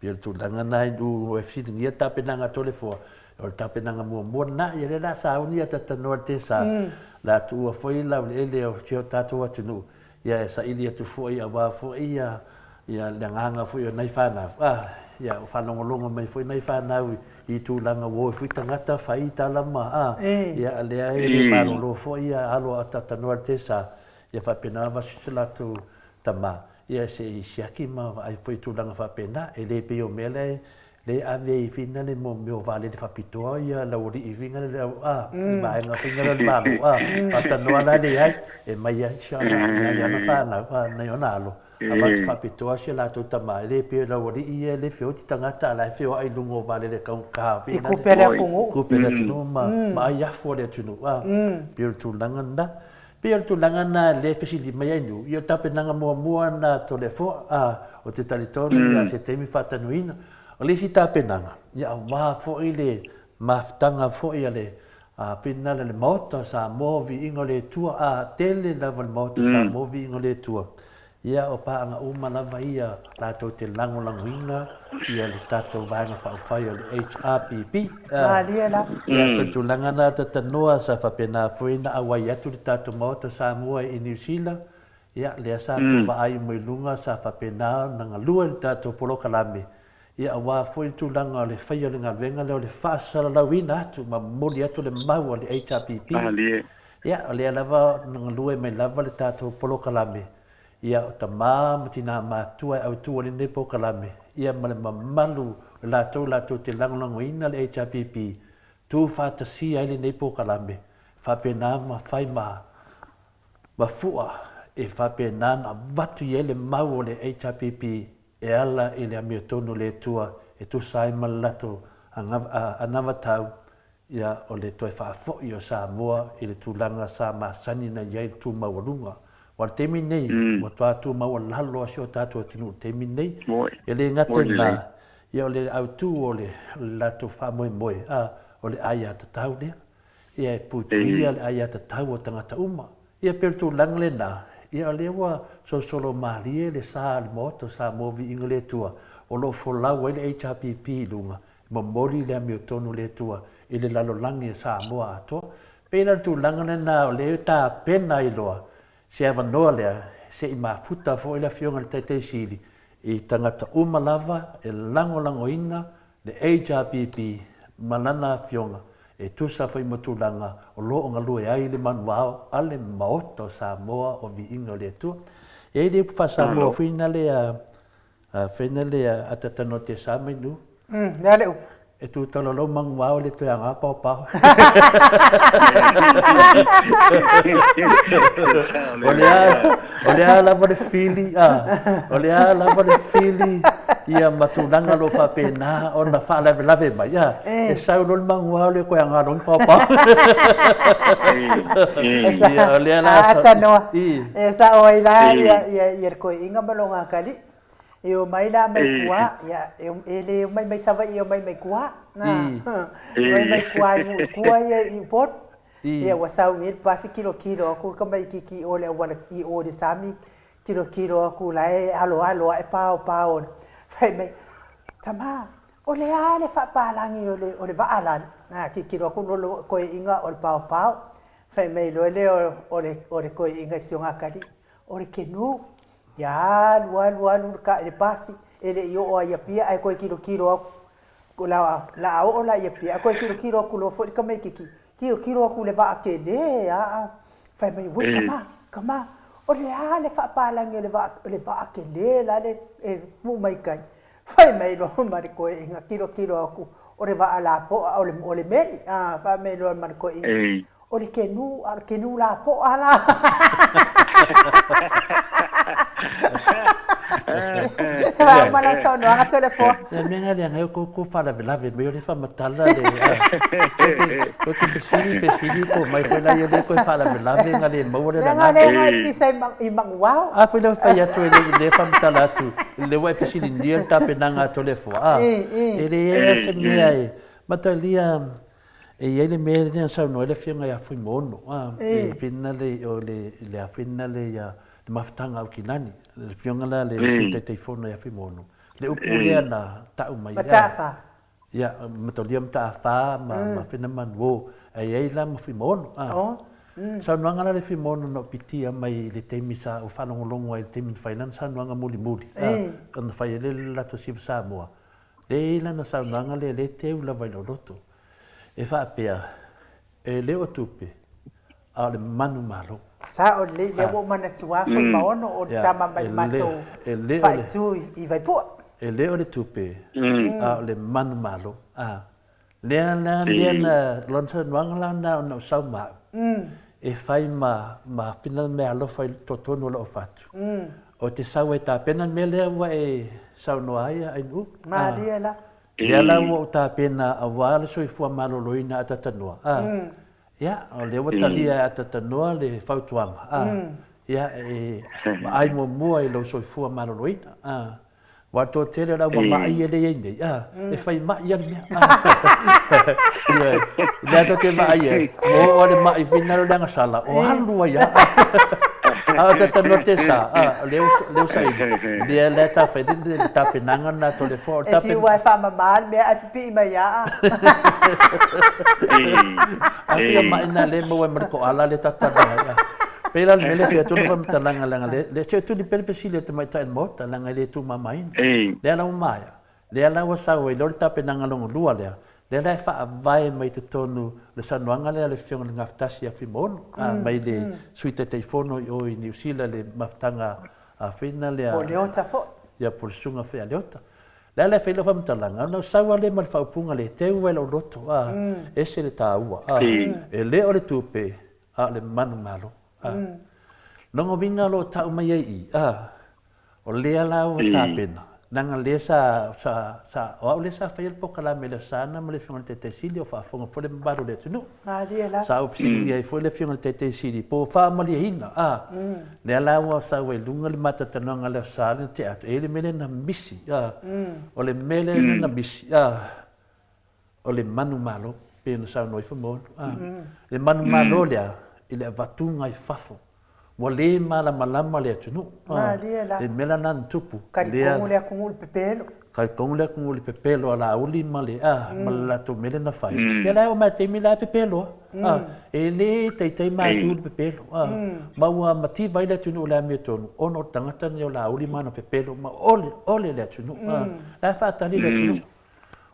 pei o le tulaga na i ua fesiligia le tapenaga a Toleafoa, o le tapenaga muamua lena, ia lea o le a sauni Atatanoa i le Tesa, o le a tuua foi le laueleele o si o tatou atunuu, Ia e saili atu foi aua foi ia ia le agaga foi o nai fanau, a, ia o faalogologo mai foi nai fanau i tulaga ua o ai foi tagata fai tala ma, a, ia lea e le malolo foi ia alo a atatanoa le tesa, ia faapena lava si o latou tama, ia se i siaki ma vaai foi i tulaga faapena, e le pei o mea la e le ave i fina le mo mea o vaalele faapitoa ia laualii fina le au a le vaega fina le malo a atanoa la le ai e mai ai si ana nai ana whanau a nai ona alo avatu faapitoa si latou tama e le pei o laualii ia e le feoti tagata a la e feoai i luga o vaalele kaugata I kupe le atunuu. Kupe le atunuu ma ma ai afu a le atunuu a pei o le tulaga lena. Pei o le tulaga lena lea e fesili mai ai Nu, ia o le tapenaga muamua lena a Toleafoa, a, ou te talitonu ia se taimi faatanuina. O le isi tapenaga, ia aua foi le mafutaga foi a le finagalo a le Maota o Samoa, Viiga o le Atua, a, tele lava le Maota o Samoa, Viiga o le Atua. Ia, o paaga uma lava ia latou te lagolagoina ia le tatou Vaega Faaupufai o le HRPP. Malie lava. Ia, ko le tulaga lena Tatanoa sa faapena foi ona auai atu le tatou Maota o Samoa i Niu Sila, ia, lea sa tou vaai uma i luga sa faapena ona galue le tatou polokalame, ia, aua foi le tulaga o le faia o le galuega lea o le faasalalauina atu ma momoli atu le mau a le HRPP. Malie. Ia, o lea lava na galue mai lava le tatou polokalame, ia, o tama ma tinā matua e autu ai lenei polokalame, ia ma le mamalu o latou latou te lagolagoina le HRPP, tu faatasia ai lenei polokalame, faapena ma fai ma, ma fua e faapena ona avatu i ai le mau o le HRPP e ala i le amiotonu o le Atua e tusa ai ma le latou anavatau, ia, o le toe faafoi o Samoa i le tulaga sa masani ona i ai le tu maualuga. Aua o le taimi lenei, ua matua tu maualalo lava si o tatou atunuu i le taimi lenei. E le gata i lena, ia o le autu o le latou faamoemoe, a, o le aiatatau lea. Ia e puipuia le aiatatau a tagata uma. Ia pei o le tulaga lena, ia o lea ua solosolo malie le sa o le Maota o Samoa Viiga le Atua, o lo o folau ai le HRPP i luga, e momoli le amiotonu o le Atua i le lalolagi a Samoa atoa. Pei la o le tulaga lena o lea e tapena ai loa se avanoa lea se i mafuta foi le Afioga i le Taitai Sili i tagata uma lava e lagolagoina le HRPP ma lana Afioga e tusa foi ma tulaga o lo o galue ai le manuvao a le Maota o Samoa o Viiga o le Atua. E i ai le upu faa-Samoa foi na lea, fai na lea atatanoa te sa mai nu. Le a le upu? E tu tololo manuvao le toe aga paopao. O le a, o le a lava le fili, a, o le a lava le fili. Ia ma tulaga o lo o faapena ona faalavelave mai, a, e sau loa le maguao lea koe agalogi paopao. Ia, o lea la A tanoa. E sao ai la ia ia ia le toeaina ma lona atalii. E omai la mai tua, ia, e le omai mai Savaii e omai mai tua. E omai mai tua i nuu i tua ia i Upolu. Ia ua sau nei le pasi tilotilo atu le tamaititi i o i le auala i o i le sami, tilotilo atu la e aloalo ae paopao. Fai mai, tama, o le a le faapalagi o le o le vaa lale? A tilotilo atu le toeaina o le paopao. Fai mai loa lea o le o le toeaina i si ona atalii, o le kenu. Ia alu alu alu le pasi, e le i oo lava i Apia ae toe tilotilo atu. O le a oo la i Apia, ae toe tilotilo atu loa foi le tamaitiiti, tilotilo atu i le vaa tele lava, fai mai, oi tama, tama, o le a le faapalagi o le vaa, o le vaa tele la le e puu mai tai? Fai mai loa ma le toeaina, tilotilo atu, o le vaa lapoa, o le meli, a, fai mai loa ma le toeaina, o le kenu, a o le kenu lapoa la. Faauma lau saunoaga Toleafoa. Le mea lena leaga ai o kou faalavelave mai o le faamatala le ou te fesili fesili po mai foi la ia le toe faalavelave na le maua le lagona. Leaga o lea e pisa i manuao. A foi lea fai atu e le faamatala atu le ua e fesiligia le tapenaga a Toleafoa a e leai se mea e matalia. E i ai le mea lea na saunoa ai le Afioga ia Fuimaono, a, le finale o le, le a finale ia le mafutaga Aukilani, le Afioga la le Sui Taitaifono ia Fuimaono, le upu lea na tau mai, a, Mataafa. Ia, matalia Mataafa ma, ma Finamanuo, ae i ai la ma Fuimaono, a. Saunoaga la le Fuimaono na ou pitia mai i le taimi sa ou faalogologo ai i le taimi na fai lana saunoaga mulimuli, a, na fai ai le latou Siva Samoa, lea e i ai lana saunoaga lea, lea e teu lava i lou loto. E faapea, e le o tupe, a o le manumalo. Sao lelei, lea ua ou manatua Fuimaono o le tama mai le matou faaitu i Vaipua. E le o le tupe, a o le manumalo. A, lea la, lea na, lona saunoaga la na ona ou sau ma au, e fai ma, ma fina meaalofa i totonu o lou fatu. Ou te sau ai tapena le mea lea ua e saunoa ai Ainuu. Malie la. Lea la ua ou tapena aua le soifua maloloina Atatanoa, a, ia, o lea ua talia e Atatanoa le fautuaga, a, ia, e vaai muamua i lou soifua maloloina, a, aua o le toatele o le au mama'i ia lea e i ai nei, a, e fai ma'i lava le mea, a, ioe, o lea tou te vaai ai, ua oo lava le ma'i finagalo i le agasala, o alu ai lava. A o Atatanoa te sa, a, o lea ua saili, lea la e tafai le tapenaga lena a Toleafoa. E fiu lava e faamama le mea ae pipii mai lava. A fia ma'i lena lea e maua ai ma le koala lea ta te talanoa ai. Pei la o le mea lea e fia atu ai le faamatalaga leaga lea, se i tuli pea le fesili a le tamaitai o le Maota leaga e le tumamaina. Lea la ua maea. Lea la ua sau ai loa le tapenaga lona lua lea, lea la e faavae mai totonu o le saunoaga lea a le Afioga i le Gafatasi ia Fuimaono, mai le Sui Taitaifono i o i Niu Sila i le mafutaga fina lea. Po o Leota foi. Ia, po o le Susuga foi ia Leota. Lea la e fai lau faamatalaga, ona ou sau lava lea ma le faaupuga lea, e teu ai lou loto, a, ese le taua, a, e le o le tupe, a o le manumalo, a. Lona uiga o lo o tau mai ai i i, a, O lea la ua tapena, leaga lea sa, sa, sa, o au lea sa faia le polokalame i le Aso Sa ma le Afioga i le Taitai Sili o faafofoga foi le mamalu o le atunuu. Malie la. Sa ou fesiligia ai foi le Afioga i le Taitai Sili po o faamalieina, a. Lea la ua sau ai i luga le matatalanoaga i le Aso Sa na tea atu, e i ai le mea lea na misi, a. O le mea lea na misi, a. O le manumalo, pei ona saunoa ifo Maulu, a. Le manumalo lea i le avatuga i fafo, ua le malamalama le atunuu, a. Le mea la lena na tupu, lea. Talitonu le atunuu i le pepelo. Talitonu le atunuu i le pepelo a Laauli ma le, a, ma le latou mea lea na fai. Ia la e oo mai i le taimi la e pepelo lava, a. E le taitai matu le pepelo, a. Ma ua mativa ai le atunuu i le amiotonu ona o le tagata lenei o Laauli ma ana pepelo ma ole, ole le atunuu, a. La e faatali le atunuu.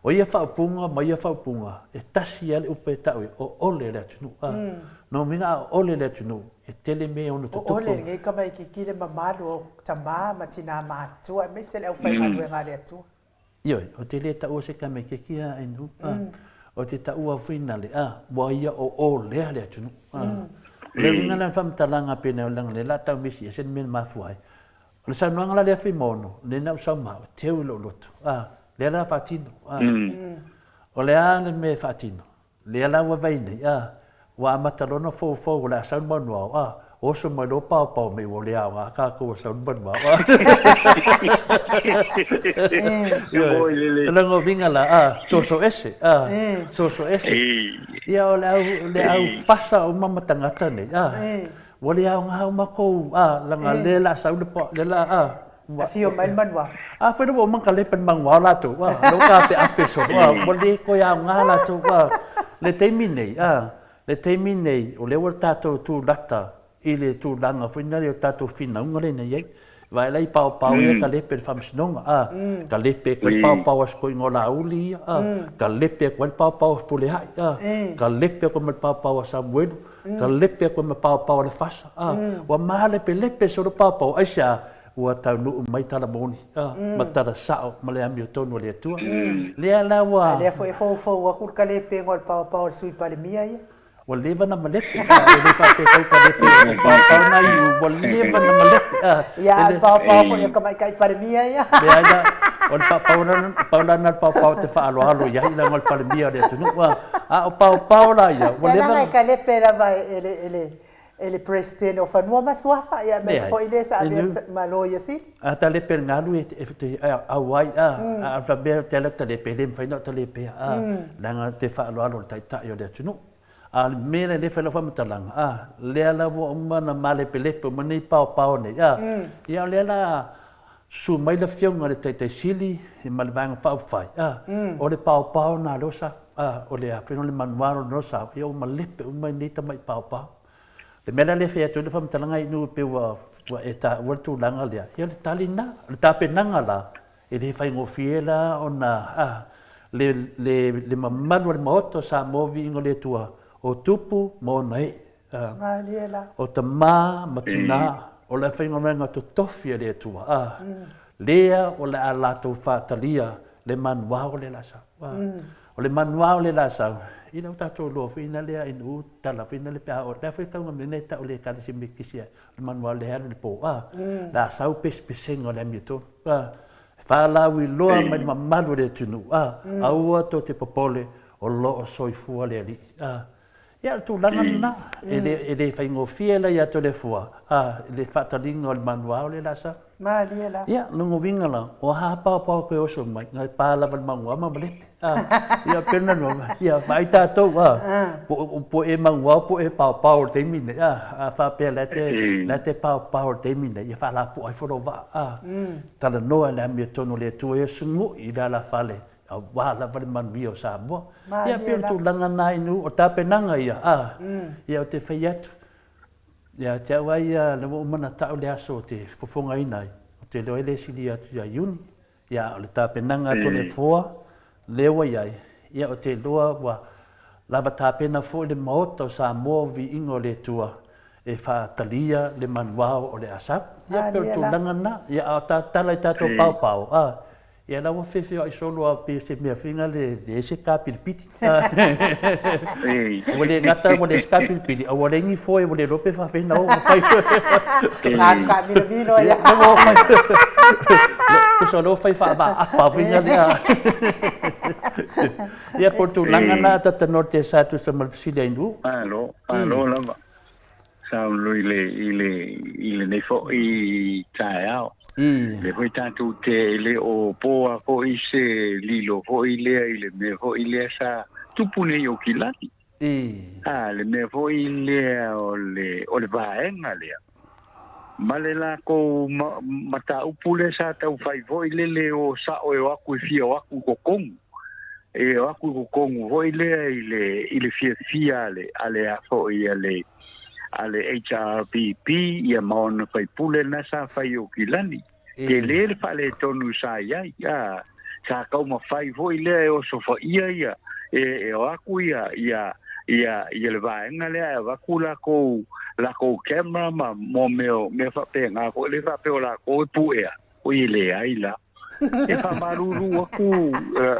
O ia faaupuga ma ia faaupuga, e tasi lava le upu e tau ai, o ole le atunuu. A, no mina a ole le atunuu, e tele mea e ono tutupu. O ole lenei tamaitiiti le mamalu o tama ma tina matutua aemaise le aufaigaluega a le Atua. Ioe, ou te le taua se tamaitiiti a Ainuu, a, ou te taua foi nale, a, ua ia o olea le atunuu. A, o le uiga la o le faamatalaga pei ona leaga o lea o le a tau misi ese le mea na mafua ai. O le saunoaga la lea Fuimaono, lea na ou sau ma au, e teu i lou loto, a, lea la faatino, a. O le a le mea e faatino? Lea la ua vaai nei, a, ua amata loa ona foufou o le a sau le manuao, a, oso mai loa paopao mai ua le aoga tatou ua sau le manuao, a. Ioe, o lona uiga la, a, soso ese, a, soso ese. Ia o le au, le au fasa uma ma tagata nei, a, ua le aoga uma kou, a, leaga lea la sau le, lea la, a, Afio mai le manuao. A foi ua uma ka lepe le manuao latou, a, lea ua taapeape solo, a, ua le toe aoga latou, a. Le taimi nei, a, le taimi nei, o lea ua tatou tulata i le tulaga foi lea o tatou finauga lea na i ai. Vaai la i paopao ia ka lepe i le faamasinoga, a, ka lepe atu ai le paopao a si toeaina o Laauli ia, a, ka lepe atu ai le paopao a Fepuleai, a, ka lepe atu ai ma le paopao a Samuelu, ka lepe atu ai ma paopao a Lefasa, a, ua malepelepe solo paopao, aisea? Ua taunuu mai tala moni, a, ma tala sao ma le amiotonu a le Atua. Lea la ua. A lea foi e foufou atu le kalepega o le paopao a le Sui Palemia ia. Ua leva na malepe, a, e le faapea tau kalepe o paopao na iu, ua leva na malepe, a. Ia, a o le paopao foi a le Tamaitai Palemia ia. Leai la, o le pau la na o le paopao te faaaloalo i ai leaga o le Palemia o le atunuu, a, a o paopao la ia, ua leva. Leaga e kalepe lava e le, e le, e le Peresetene o Fanua ma Suafa, ia aemaise foi le sa avea ma Loia Sili. A talepe le galu e te auai, a, a o le mea te ala talepe, e le mafai ona talepea, a, leaga te faaaloalo i le Taitai o le atunuu. A o le mea lea e fai lau faamatalaga, a, lea la ua uma ona malepelepe uma nei paopao nei, a, ia o lea la susu mai le Afioga i le Taitai Sili ma le Vaega Faaupufai, a, o le paopao lena lea ua sau, a, o le a foi le manualo lena ua sau, ia ua malepe uma nei tamai paopao. Le mea la lea e fai atu ai le faamatalaga i nuu pei ua e taua le tulaga lea, ia o le tali lena, o le tapenaga la, e le faigofie la ona, a, le, le, le mamalu o le Maota o Samoa viiga o le Atua, o tupu ma ona ee, Malie la. O tama ma tina, o le faigaluega totofi a le Atua, a, lea o le a latou faatalia le manuao o le la sau. A, o le manuao o le la sau, ina ua tatou iloa foi ina lea inu tala foi ina le pe a o, lea foi tauga mea nei tau le ekalesia Metotisi o le manuao le alu i le po, a, la sau pesepesega o le amiotonu, a, e faalauiloa mai le mamalu o le atunuu, a, aua tou te popole o lo o soifua le Alii, a. Ia, o le tulaga lena, e le, e le faigofie la ia Toleafoa, a, le faataliga o le manuao le la sau. Malie la. Ia, lona uiga la, o aha paopao koe oso mai, na pa lava le manuao ma malepe. A, ia, pena no, ia, vaai tatou, a, po, po e manuao, po e paopao o le taimi nei, a, a faapea la te, la te paopao o le taimi nei, ia faalapoa ifo lou vaa, a, talanoa i le amiotonu o le Atua ia sunu'i i le alafale, Aua lava le manuia o Samoa. Ia pei o le tulaga na inu o tapenaga ia, a, ia ou te fai atu, ia te au lava ia, lea ua uma ona tau le aso ou te fofogaina ai, ou te iloa ai le sili atu ia Iuni, ia o le tapenaga atu a le Foa, lea ua i ai, ia ou te iloa ua lava tapena foi le Maota o Samoa o Viiga o le Atua e faatalia le manuao o le a sau. Ia pei o le tulaga lena, ia a o tala i tatou paopao, a, Ia la ua feofeoai solo a pei o se mea foi na le leai se kapilipili. Ua le gata ua leai se kapilipili, a ua leai ni foe ua le iloa pe faafefea ona oo ma fai. Alu taamilomilo ia. Lea ua fai. Tusa o lea ua fai faavaapa foi na lea. Ia po o le tulaga na ta talanoa te sa tusa ma le fesili a Inu. Malo, malo lava. Saunoa i le, i le, i lenei foi taeao. Lea foi tatou te e le o poa foi se lilo foi lea i le mea foi lea sa tupu nei i Aukilani. A, le mea foi lea o le, o le vaega lea ma le lakou mataupu lea sa tau fai foi lele o sao e o aku e fia o aku i totonu. E o aku i totonu foi lea i le, i le fiafia a le, a le a foi a le, a le HRPP ia ma ona faipule na sa fai i Aukilani. Tele le faaletonu sa i ai, a, sa taumafai foi lea e osofaia ia, e, e o aku ia, ia, ia, ia le vaega lea e avatu lakou, lakou camera ma mo mea, mea faapena foi lea faapea o lakou e puea, oi e leai la. E faamalulu aku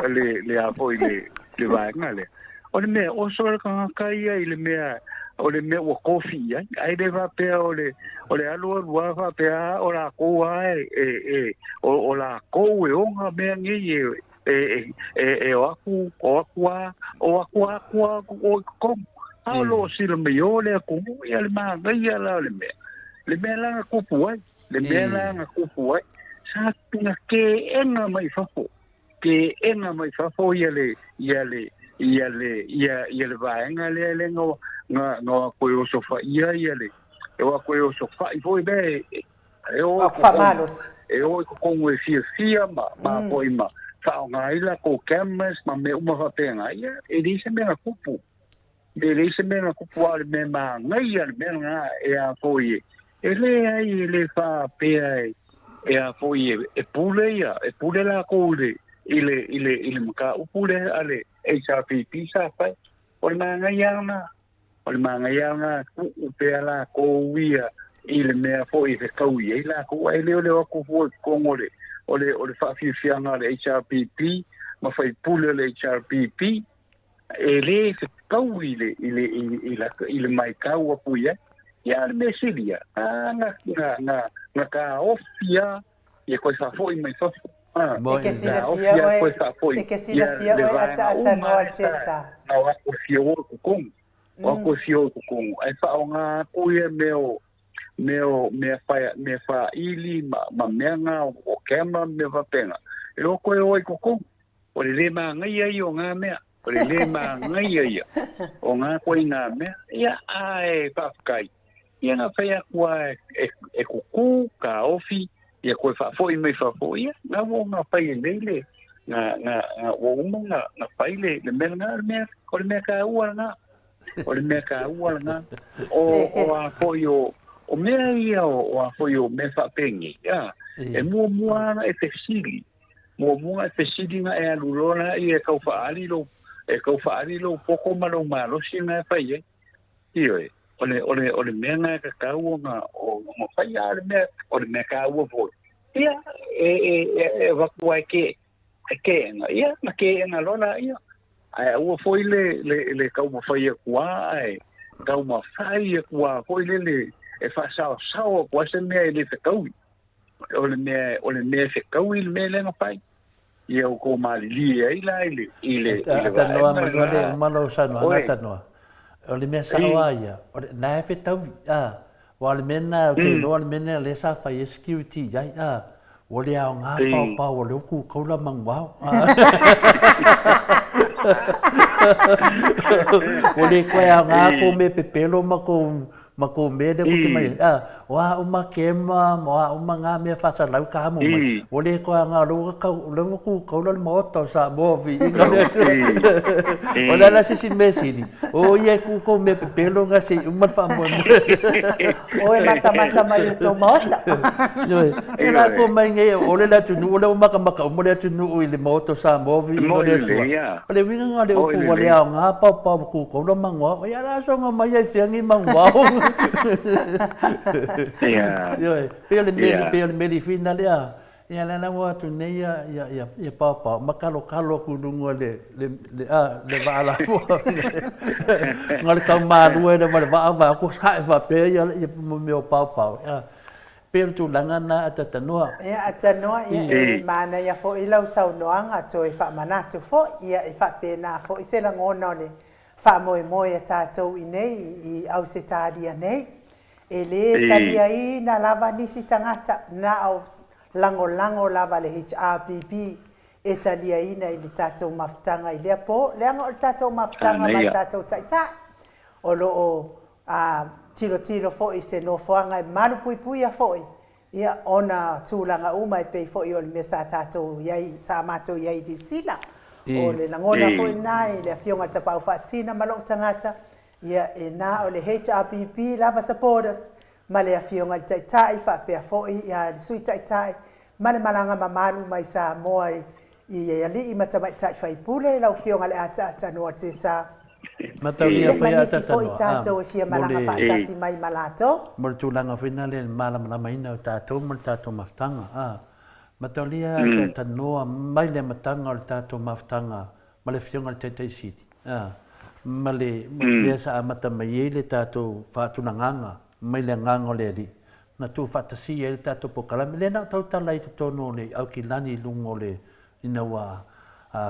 le, le a foi le, le vaega lea. O le mea, oso le tagata ia i le mea o le mea ua kofi i ai, ae le faapea o le o le alualu lava faapea a o lakou lava e e e o o lakou e ona mea nei e e e e o atu o atu a o atu a atu a o i totonu. A o lo o sila mai o le atunuu, ia le manaia la o le mea, le mea la na tupu ai, le mea la na tupu ai, sa na teena mai fafo teena mai fafo ia le ia le ia le ia ia le vaega lea le na na na o atu e osofaia ia le e o atu e osofai foi lea e e o i totonu e o i totonu e fiafia ma ma foi ma faaaoga ai latou cameras ma mea uma faapena ia e leai se mea na tupu. E leai se mea na tupu a o le mea manaia le mea lena e a foi e leai e le faapea e a foi e pule ia e pule lakou i le i le i le i le mataupu lea a le HRPP sa fai. O le manaia lena, o le manaia lena tuu pea lakou ia i le mea foi e fetaui ai lakou ae le o le o atu fua i totonu o le o le o le faafiafiaga a le HRPP ma faipule o le HRPP e le fetau i le, i le, i, i, la, i le maitau aku i ai. Ia, o le mea sili ia, a, na, na, na, na taofi lava, ia koe faafoi mai fafo. A, E ke silafia oe, e ke silafia oe ataatanoa le tesa. Na o aku e fia o i totonu. O aku e fia o i totonu. Ae faaaoga atu ia mea o, mea o, mea whaia, mea whaili, ma, ma mea ngā o, o camera, mea faapena. E o koe o i totonu. O le lē māngaia ia o ngā mea, o le lē māngaia ia o ngā koinā mea, ia, ae faafetai, ia na whai atu a e, e kukū, ka ofi, ia koe faafoi mai fafo, ia, ngā wō ngā whai e nei le, ngā, ngā, ngā wō uma ngā, ngā whai le, le mea ngā, le mea, o le mea ka ua ngā, o le mea ka ua ngā, o, o a foi o, o mea ia o, o a foi o mea whaapengi, ia, e muamua ana e fesili, Muamua e fesili na e alu loa laia e tau faaali lou, e tau faaali lou poto ma lou malosi na e fai ai. Ioe, o le, o le, o le mea na e tatau ona, ona fai, a o le mea, o le mea taua foi, ia, e, e, e, e avatu lava e ke, e keena, ia, na keena loa laia. Ae aua foi le, le, le taumafai atu lava, ae taumafai atu lava foi lele e faasaosao atu lava se mea e le fetaui. O le mea, o le mea e fetaui le mea lea na fai. Ia outou malilie ai la i le, i le, i le vaega lena. Le uma lou saunoaga Tanoa. O le mea sao lava ia, o le, na e fetaui, a. Aua o le mea lena, ou te iloa o le mea lena lea sa fai ai security i ai, a. Ua le aoga paopao o lea ua kukaula manuao. Ua le toe aoga kou mea pepelo ma kou Ma kou mea lea koke mai ai, a, o a uma kema ma o a uma ngā mea whaasalau ka amo mai. Ua le koa ngā lou ka kau, lou wa ku kaula le maota o Samoa viiga le Atua. O le ala se isi mea sili, o ia e ku kou mea pepelo nga se i uma le faamoemoe. O e matamata mai o tou maota. Ioe, ia la kou mai nei, o le le atunuu lea ua makamaka uma le atunuu i le maota o Samoa viiga le Atua. O le uiga nga le upu ua le aoga paopao ua kukaula manuao, ia la soga mai ai fea ni manuao. Ioe, pei o le meli, pei o le meli fina lea, ia lea la ua atu nei ia, ia, ia, ia paopao, ma kalokalo atu i luga le, le, le, a, le vaa lafoa. Nga le tau malua le ma le vaa vae atu hae faapea ia, ia mea o paopao. Ia, Pei o le tulaga lena a Tatanoa. Ia, a Tanoa, ia, e manaia foi lau saunoaga toe faamanatu foi, ia, e faapena foi se lagona o le faamoemoe a tatou i nei i Ausetalia nei. E le taliaina lava nisi tagata na o lagolago lava le HRPP e taliaina i le tatou mafutaga i lea po, leaga o le tatou mafutaga ma le tatou Taitai o lo o A tilotilo foi i se nofoaga e malupuipuia foi ia ona tulaga uma e pei foi o le mea sa tatou i ai, sa matou i ai i Niu Sila. O le lagona foi lena i le Afioga i le Tapaau Faasisina ma lou tagata, ia e na o le HRPP lava supporters ma le Afioga i le Taitai faapea foi ia le Sui Taitai ma le malaga mamalu mai Samoa i alii ma tamaitai faipule, lau Afioga i le Ataata Noa Tesa. Mataulia ma fai nisi ataata foi noa, tatou e fia mo malaga le, faatasi mai ma latou. Mo le tulaga foi lena le malamalamaina o tatou ma le tatou mafutaga, a. Mataulia ataata noa mai le amataga o le tatou mafutaga ma le Afioga i le Taitai Sili, a. ma le mea sa amata mai ai le tatou faatulagaga mai le Agaga o le Alii, na tuufaatasia ai le tatou polokalame. Lea na ou tautala ai i totonu o le Aukilani i luga o le ina ua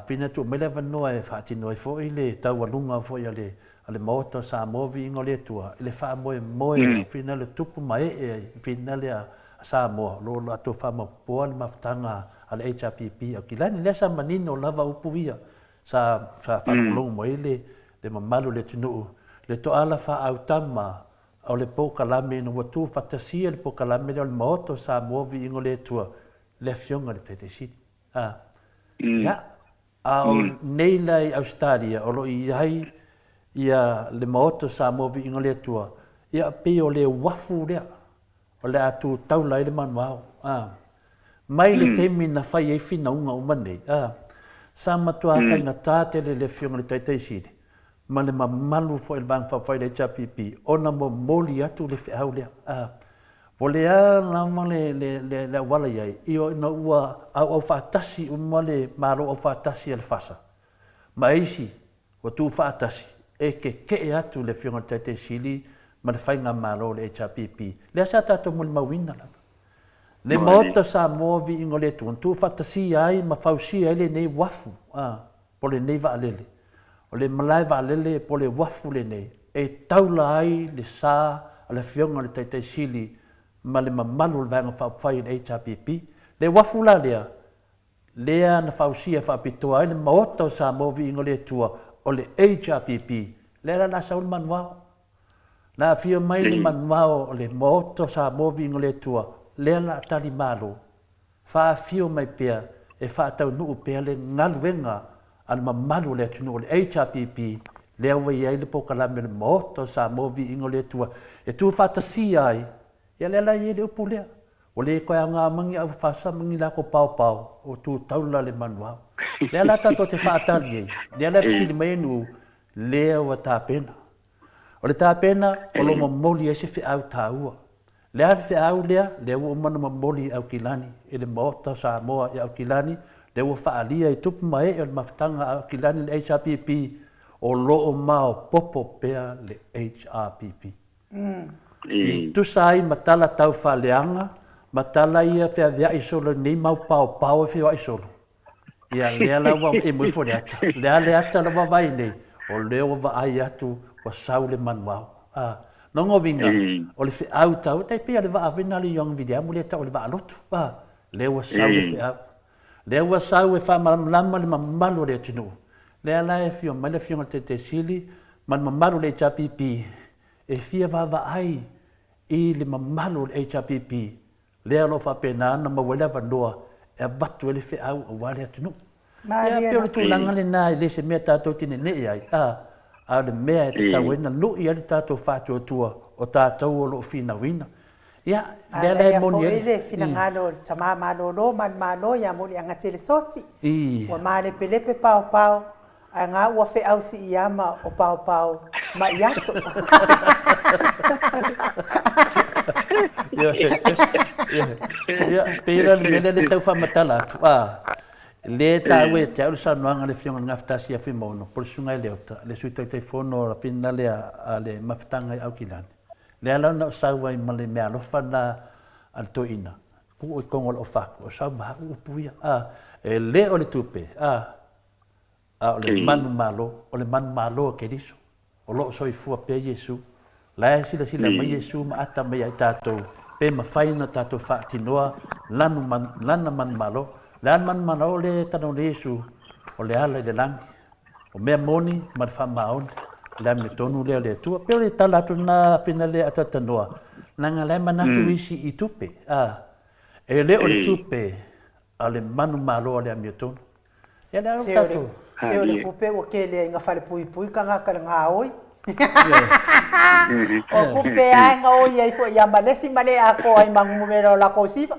fina tuu mai le avanoa e faatino ai foi le taualuga foi a le a le Maota o Samoa Viiga o le Atua i le faamoemoe o fina le tupu ma ee ai fina le a Samoa o lo o latou faamaopoopoa le mafutaga a le HRPP i Aukilani. Lea sa manino lava upu ia sa sa faalogologo mai le le mamalu o le atunuu le toala faaautama o le polokalame ina ua tuufatasia le polokalame lea o le Maota o Samoa Viiga o le Atua le Afioga i le Taitai Sili. A. Ia, a o nei la i Ausetalia o lo o i ai ia le Maota o Samoa Viiga o le Atua, ia pei o le uafu lea o le a tu taula ai le manuao. A. Mai le taimi na fai ai finauga uma nei, a, sa matua faigata tele le Afioga i le Taitai Sili ma le mamalu foi o le Vaega Faaupufai le HRPP ona momoli atu le feau lea. A. Ua le a lava le, le, le, le auala i ai, ina ua auau faatasi uma le Malo Aufaatasi a le FASA ma isi ua tuufaatasi e keke'e atu le Afioga i le Taitai Sili ma le Faigamalo o le HRPP. Lea sa tatou molimauina lava. Le Maota Samoa Viiga o le Atua na tuufaatasia ai ma fausia ai lenei uafu, a, po o lenei vaalele. O le malae vaalele po o le uafu lenei e taula ai le sa a le Afioga i le Taitai Sili ma le mamalu o le Vaega Faaupufai o le HRPP. Le uafu la lea, lea na fausia faapitoa ai le Maota o Samoa Viiga o le Atua, o le HRPP, lea la o le a sau le manuvao. Na afio mai le manuvao o le Maota o Samoa Viiga o le Atua, lea o le a tali malo, faafio mai pea e faataunuu pea le galuega a le mamalu o le atunuu o le HRPP, lea ua i ai le polokalame o le Maota o Samoa Viiga o le Atua e tuufaatasia ai, ia lea la e i ai le upu lea, Ua le toe aoga mai ni aufasa ma ni lako paopao o tu taula le manuao. Lea la tatou te faatali ai, lea la e fesili mai ai Nu'u, lea ua tapena. O le tapena o lo o momoli ai se feau taua. Le a le feau lea? Lea ua uma ona momoli i Aukilani, i le Maota o Samoa i Aukilani, lea ua faaalia i tupu ma ee o le mafutaga a Aukilani le HRPP, o lo o maopoopo pea le HRPP. I tusa ai ma tala tau faaleaga ma tala ia feaveai solo i nei mau paopao e feoai solo. Ia, lea la ua emo ifo le ata. Le a le ata la vaavaai nei, o lea ua vaai atu ua sau le manuao. A, lona uiga, o le feau tau, e tai pei o le vaa foi lena a le Young Viliamu lea e tau o le vaa lotu. A, lea ua sau le feau. Lea ua sau e faamalamalama le mamalu o le atunuu. Lea la e afio mai le Afioga i le Taitai Sili ma le mamalu o le HRPP e fia vaavaai i le mamalu o le HRPP lea o lo o faapena ona maua ai le avanoa e avatu ai le feau aua le atunuu. Ia, pei o le tulaga lena e le se mea tatou te nenee ai, a, a o le mea e tatau ai ona lui ai le tatou faatuatua o tatou o lo o finauina. Ia, lea la e moni ai. Manaia foi le finagalo o le tama malolo ma le Malo ia Muliagatele Soti. Ua malepelepe paopao, ae ga ua feau siiama o paopao ma i ato. Ia, pei la le mea lea le tau faamatala atu, a, le taua ia te au le saunoaga a le Afioga i le Gafatasi ia Fuimaono, po o le Susuga i Leota, le Sui Taitaifono o Lapina lea a le Mafutaga i Aukilani. Lea la na ou sau ai ma le meaalofa na a le toeaina, tuu i totonu o lau faku, o sau ma au upu ia, a, e le o le tupe, a, a o le manumalo, o le manumalo a Keriso, o lo o soifua pea Iesu. La e silasila mai Iesu ma ata mai ia i tatou, pe mafai ona tatou faatinoa lanu man, lana manumalo. Le a le manumalo lea e talanoa nei Iesu, o le ala i le lagi. O mea moni ma le faamaoni, o le amiotonu lea o le Atua. Pei o le tala atu lena Fina lea Atatanoa, leaga la e manatu isi i tupe, a, e le o le tupe a o le manumalo a le amiotonu. Ia le alo tatou. Se o le kupe ua kele ai nga falepuipui kangaka le gaoi. O kupe ae gaoi ai foi ia ma le isi ma le atoa ai ma numera o lakou siva.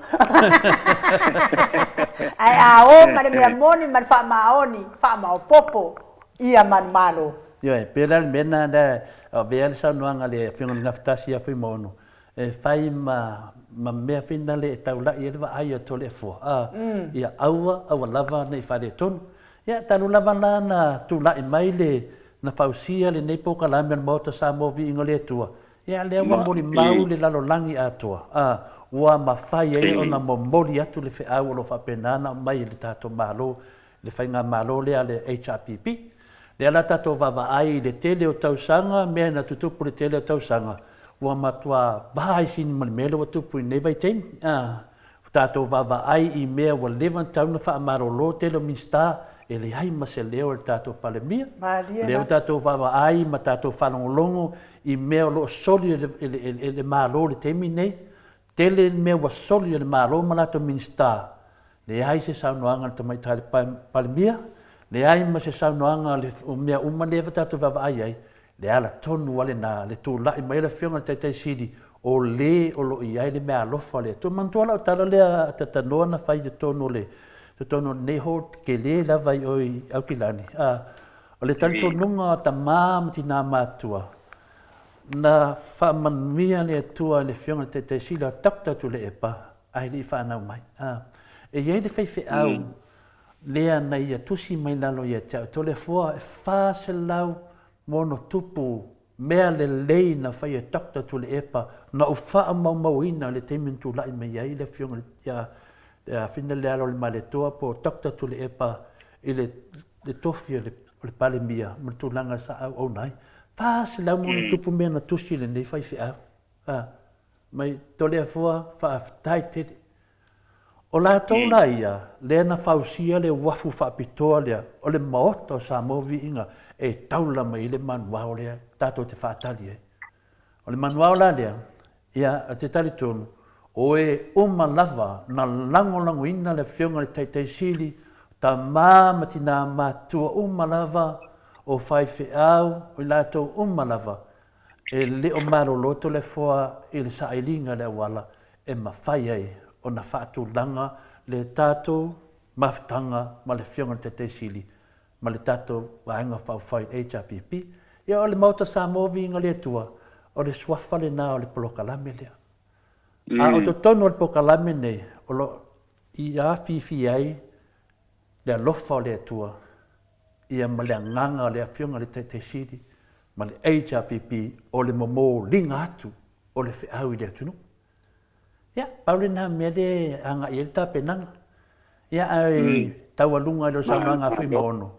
Ae a o ma le mea moni ma le faamaoni, faamaopopo ia manumalo. Ioe, pei la le mea lena na avea le saunoaga a le Afioga i le Gafatasi ia Fuimaono, e fai ma ma mea foi nale e taula'i ai le vaai atu o le afua, a, ia aua, aua lava ne i faaletonu. Ia, talu lava la na tula'i mai le na fausia lenei polokalame o le Maota Samoa Viiga o le Atua, ia lea ua molimau le lalolagi atoa, a, ua mafai ai ona momoli atu le feau o lo o faapena ona aumai e le tatou Malo, le faigamalo lea a le HRPP. Lea la tatou vaavaai i le tele o tausaga, mea na tutupu i le tele o tausaga, ua matua va ai sini ma le mea lea ua tupu i lenei vaitaimi. A, ua tatou vaavaai i mea ua leva ona tatau ona faamalolo tele o Minisita, e leai ma se leo i le tatou Palemia. Lea ua tatou vaavaai ma tatou faalogologo i mea o lo o soli e le Malo i le taimi lenei, Tele mea ua soli e le Malo ma latou Minisita, leai se saunoaga a le Tamaitai Palemia, leai ma se saunoaga o mea uma lea ua tatou vaavaai ai, le ala tonu lava lena, le tulai mai o le Afioga i le Taitai Sili, o le o lo o i ai le meaalofa a le Atua. Manatua lau tala lea a Tatanoa na fai i totonu o le totonu o lenei hall tele lava i o i Aukilani, a, o le talitonuga o tama ma tina matutua, Na faamanuia le Atua i le Afioga i le Taitai Sili o Doctor Tuilaepa ae le i fanau mai. E i ai le faifeau lea na ia tusi mai lalo ia te au, Toleafoa, e 400+ mea lelei na fai e Doctor Tuilaepa na ou faamaumauina i le taimi na tulai mai ai le Afioga ia Afina Leala o le Malietoa po o Doctor Tuilaepa i le tofi o le Palemia ma le tulaga sa auauna ai. 400 ma ona tupu mea na tusi i lenei faifeau. A, mai Toleafoa, faafetai tele. O latou la ia, lea na fausia le uafu faapitoa lea o le Maota o Samoa Viiga e taula mai ai le manuao lea tatou te faatali ai. O le manuao la lea, ia, ou te talitonu, o e uma lava na lagolagoina le Afioga i le Taitai Sili, tama ma tinā matutua uma lava, o faifeau, o i latou uma lava, e le o malolo Toleafoa i le sailiga i le auala e mafai ai ona faatulaga le tatou mafutaga ma le Afioga i le Taitai Sili ma le tatou Vaega Faaupufai HRPP. Ia o le Maota Samoa Viiga le Atua, o le suafa lena o le polokalame lea. A o totonu o le polokalame nei, o lo o i afifi ai le alofa o le Atua ia ma le agaga o le Afioga i le Taitai Sili ma le HRPP o le momoliga atu o le feau i le atunuu. Ia, pau lena mea lea e agai i ai le tapenaga. Ia, ae taualuga i lau saunoaga a Fuimaono,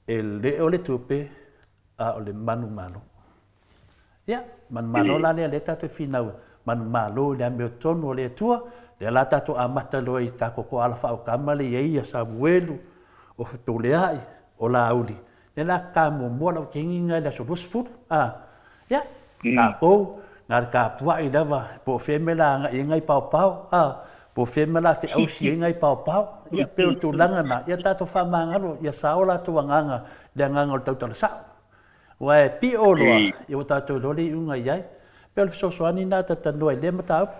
e le o le tupe, a o le manumalo. Ia, manumalo la lea, lea tatou te finau, manumalo i le amiotonu o le Atua, lea la tatou amata loa i tatou koala faaokama lea i ai ia Samuelu, o Fepuleai, o Laauli, Lea la ka muamua lau kegiga i le aso 20, a, ia, tatou, na le tapuai lava, po o fea mea la agai ai nai paopao, a, po o fea mea la feausi ai nai paopao, ia, pei o le tulaga lena, ia tatou faamagalo, ia sao latou agaga i le agaga o le tautala sao. Aua e pio loa, ia ua tatou iloa le iuga i ai. Pei o le fesoasoani lena ta talanoa i lea mataupu.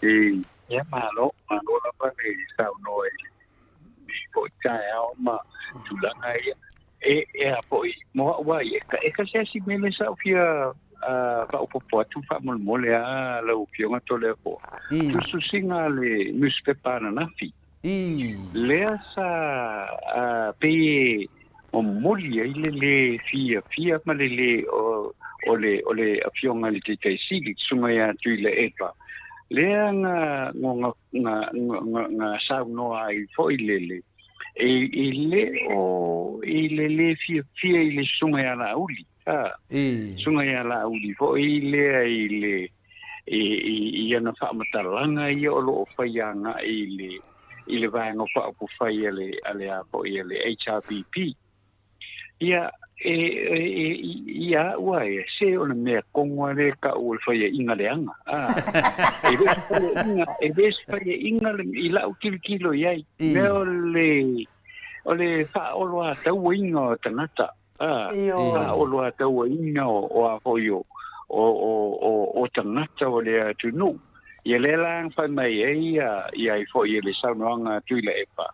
Ia, malo, malo lava le saunoa i le nei foi taeao ma tulaga ia. E, e a foi, mo au ai, e, e kasi asi mea lea sa ou fia faaopoopo atu faamolemole a lau Afioga Toleafoa. Tusitusiga a le newspaper ananafi. Lea sa pei e momoli ai le lē fiafia ma le lē o, o le, o le Afioga i le Taitai Sili, Susuga ia Tuilaepa, lea na, na, na, na, na saunoa ai foi lele, e, e le o i le lē fiafia i le Susuga ia Laauli, a, Susuga ia Laauli foi lea i le, i, i, i ana faamatalaga ia o lo o fai agai i le, i le Vaega Faaupufai a le, a le, a foi a le HRPP. Ia, e, e, e, ia au a ia, se o le mea kogo a lea ta'u o le faiaʻiga leaga. A, e le o se faiaʻiga, e le o se faiaʻiga le, i la'u tilotilo i ai. Mea o le, o le faaoloatauaina o tagata. A, faaoloatauaina o, o a foi o, o, o, o, o tagata o le atunuu. Ia lea la na fai mai ai ia, ia ai foi e le saunoaga a Tuilaepa,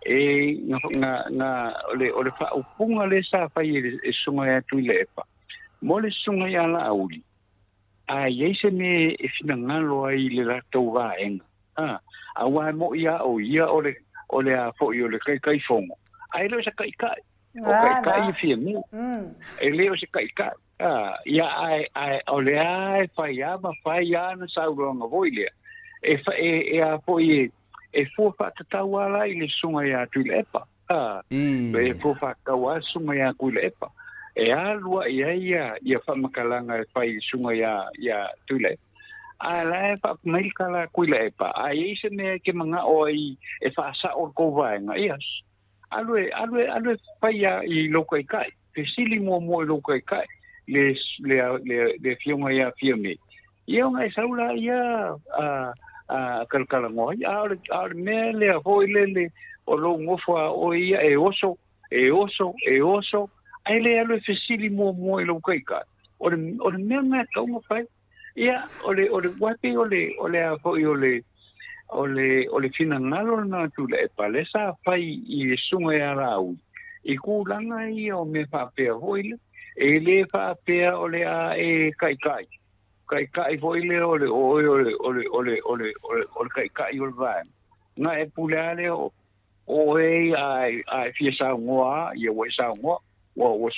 e na, na, na, o le, o le faaupuga lea sa fai e le susuga ia Tuilaepa, mo le susuga ia Laauli, a i ai se mea e finagalo ai i le latou vaega, a, aua e mo'i a o ia o le, o le a foi o le Taitaifono, ae le o se taitai. O kaikai e Fiamē. E le o se kaikai. Ia, ae, ae, o lea e fai lava ma fai lava ana saunoaga foi lea, e, e, e a foi e, e fua faatatau lava la i le susuga ia Tuilaepa. E fua faatatau lava le susuga ia Tuilaepa. E alu ai i ai ia, ia faamatalaga e fai i le susuga ia, ia Tuilaepa. A la e faapu mai le tala a Tuilaepa, a i ai se mea e te manao ai e faasao le tou vaega, ia, Alu e, alu e, alu e fai ia i lou taitai. Fesili muamua i lou taitai, le, le, le, le afioga ia Fiame. Ia ona e sau la ia a, a talatalanoa ai. A o le, a o le mea lea foi lele o lou nofo a oe ia e oso, e oso, e oso, ae le alu e fesili muamua i lou taitai. O le, o le mea lena e tatau ona fai. Ia, o le, o le, aua pei o le, o le a foi o le, o le, o le finagalo lena o Tuilaepa, lea sa fai i le susuga ia Laauli, i tulaga ia o mea faapea foi lea. E le faapea o le a e taitai, taitai foi lea o le oe o le, o le, o le, o le, o le, o le taitai o le vaega. Na e pule lava lea o, oe a e fia saunoa lava, ia ua e saunoa, ua, ua,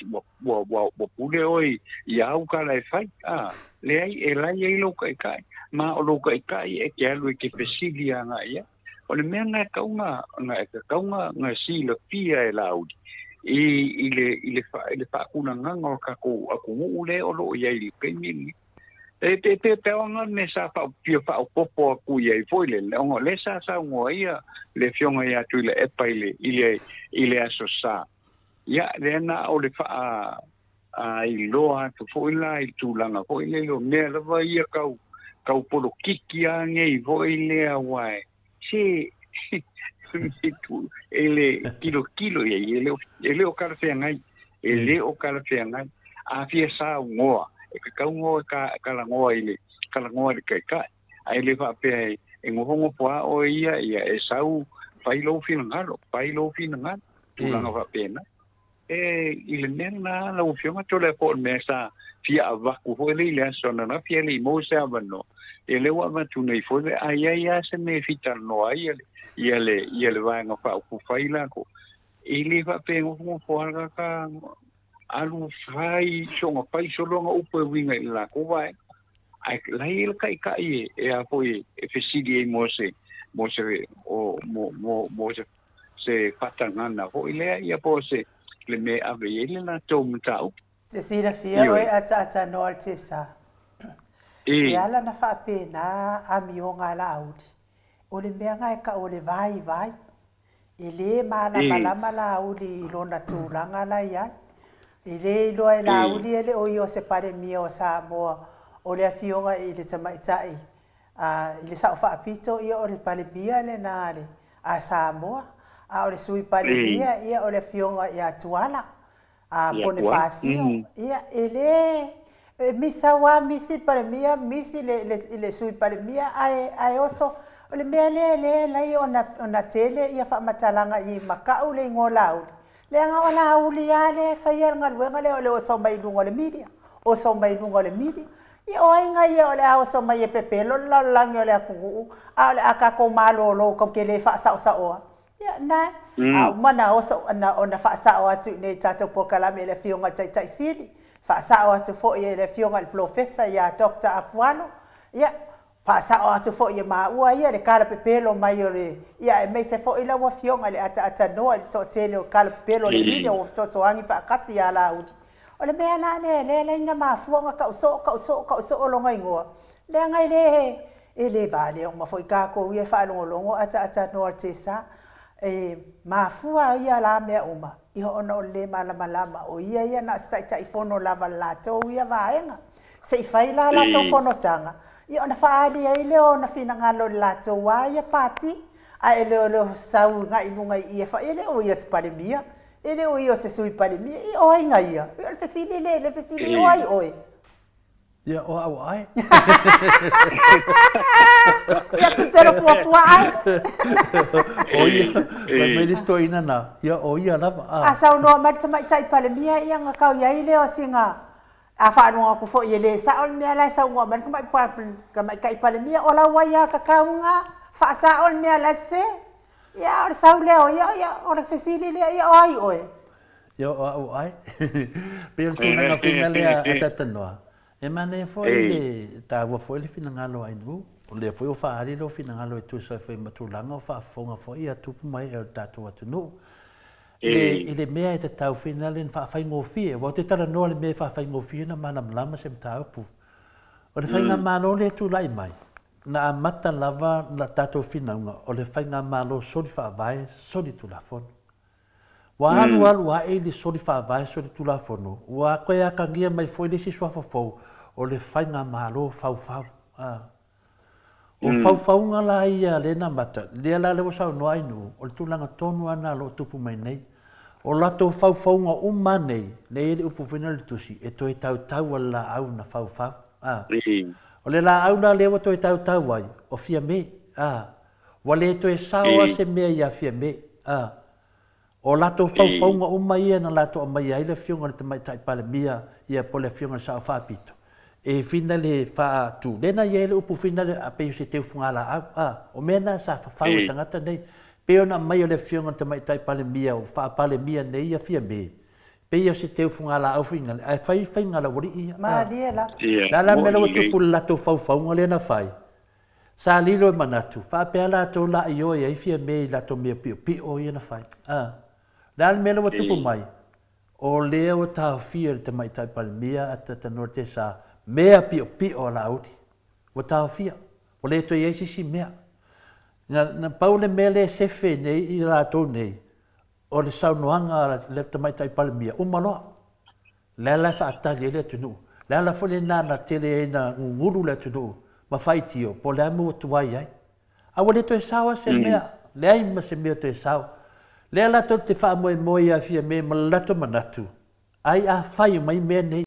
ua, ua, ua pule oe i āu tala e fai. A, leai, e la e i ai lou taitai, ma o lou taitai e te alu e te fesili agai i ai. O le mea lena e tatau ona, e tatau ona silafia e Laauli i, i le, i le, i le faatulagaga o le tatou atunuu lea o lo o i ai i le taimi lenei. E pe pe pe ona le mea sa fia faaopoopo atu i ai foi lele, ona o lea sa saunoa ai le Afioga ia Tuilaepa i le, i le, i le Aso Sa. Ia, lea na o le faa a iloa atu foi la i le tulaga foi lele o mea lava ia tau, tau polokiki lava nei foi lea aua e, se e le tilotilo i ai, e le o, e le o talafeagai, e le o talafeagai. A fia saunoa, e tatau ona e talanoa i le, talanoa i le taitai, ae le faapea e, e nofonofo lava oe ia, ia e sau fai lou finagalo, fai lou finagalo, tulaga faapena. E i le mea lena lau Afioga, atonu lea po o le mea sa fia avatu foi lea i le aso ananafi ae le i maua se avanoa, ia lea ua avatu nei foi lea, a i ai lava se mea e fitalanoa ai ia le, ia le, ia le Vaega Faaupufai latou, e le faapea e nofonofo lava le tagata alu fai soona fai solo ana upu e uiga i le latou vaega. Ae la e i ai le taitai e, e a foi e fesili ai mo se, mo se, o, mo, mo, mo se se faatagana foi lea, ia po o se le mea e ave i ai le latou mataupu. Te silafia oe ataatanoa le Tesa. E ala na faapena amioga a Laauli, o le mea na e tau o le vaivai. E le malamalama Laauli i lona tulaga la i ai. E le iloa e Laauli e le o ia o se Palemia o Samoa o le afioga i le tamaitai A i le Sao Faapito, ia o le Palemia lena a le a Samoa, a o le Sui Palemia, ia o le Afioga ia Tuala, a Ponifasio. Ia, e le, e misa lava misi le Palemia, misi le, le, le Sui Palemia, ae, ae oso, o le mea lea lea e alai ona, ona tele ia faamatalaga i makau le igoa o Laauli, Leaga o Laauli lava lea e faia le galuega lea o le oso mai i luga o le media, oso mai i luga o le media. Ia o aiga ia o le a oso mai e pepelo le lalolagi o le atunuu, a o le a tatou malolo tou te le faasaosaoa. Ia, na, a uma na oso, na, ona faasao atu i inei i le tatou polokalame e le Afioga i le Taitai Sili, faasao atu foi e le Afioga i le Polofesa ia Doctor Afualo, ia, Faasao atu foi e maua ia le kalapepelo mai o le ia aemaise foi lau afioga i le ataatanua i le toatele o kalapepelo o le media ua fesoasoani faatasi ia Laauli. O le mea la lea lea la ina mafua ona tau soo tau soo tau soo lona igoa leaga e le e le valea uma foi tatou ia e faalogologo ataatanua o le tesa e mafua ia la mea uma ia ona o le le malamalama o ia ia na o se Taitaifono lava a le latou ia vaega. Se i fai la latou fonotaga, ia ona faaali ai lea o ona finagalo i le latou a ia pati, ae le o le sau agai i luga i i e fai, e le o ia se Palemia, e le o ia o se Sui Palemia, ia o ai na ia? Ia o le fesili lea, le fesili, o ai oe? Ia, o au ae. Ia pipelo fuafua ae. O ia, fai mai le isi toeaina na, ia o ia lava. A saunoa mai le Tamaitai Palemia, ia ona tau i ai lea o sina A faalogo atu foi e le sao le mea la e saunoa mai le Tamaitai Palemia, o lau aiatatau lena, faasao le mea la e sese. Ia, o le sau lea o ia, ia, o le fesili lea, ia o ai oe? Ia o au ai. Pei o le tulaga fina lea a Tatanoa, e manaia foi le taua foi le finagalo o Ainuu, o lea foi ua faaali lou finagalo e tusa ai foi ma tulaga o faafofoga foi a tupu ma ee o le tatou atunuu. I le mea e tatau fina le faafaigofie, aua ou te talanoa i le mea e faafaigofie ona malamalama se mataupu. O le faigamalo lea e tulai mai, na amata lava la tatou finauga o le faigamalo soli faavae, soli tulafono. Ua alu alu ae le soli faavae soli tulafono, ua toe atagia mai foi le isi suafa fou o le faigamalo faufau. A. O faufauga la ia lea na amata, lea la lea ua saunoa Ainuu, o le tulaga tonu lava lena o lo o tupu mai nei. O latou faufauga uma lava nei, lea e i ai le upu foi lena i le tusi, e toe tautau a le laau na faufau. A. O le laau la lea ua toe tautau ai, o Fiame. A. Ua le toe sao lava se mea ia Fiame. A. O latou faufauga uma ia na latou aumaia ai le Afioga i le Tamaitai Palemia ia po o le Afioga i le Sao Faapito, e fina le faatu. Lea na i ai le upu fina le pei o se teu fugalaau. A. O mea na sa fafau e tagata nei. Pei ona aumaia e le Afioga i le Tamaitai Palemia o faa-Palemia nei ia Fiame, pei o se teu fugalaau fina ae fai faiga a le aualii ia. Malie lava. O le a la le mea la ua tupu i le latou faufauga lea na fai? Sa lilo e manatu, faapea latou la ioe ai Fiame i latou mea piopio ia na fai. A. O le a le mea lea ua tupu mai? O lea ua taofia e le Tamaitai Palemia a Tatanoa Tesa mea piopio a Laauli. Ua taofia. Ua le toe i ai se isi mea. Na, na pau le mea lea e sefe nei i latou nei, o le saunoaga a le Tamaitai Palemia, uma loa. Le ala e faatali ai le atunuu. Le ala foi lena na tele ai na gugulu le atunuu ma faitio po o le a mea ua tuai ai. A ua le toe sao lava se mea, leai ma se mea o toe sao. Lea la tou te faamoemoe ia Fiame ma le latou manatu, ai a fai uma ai mea nei,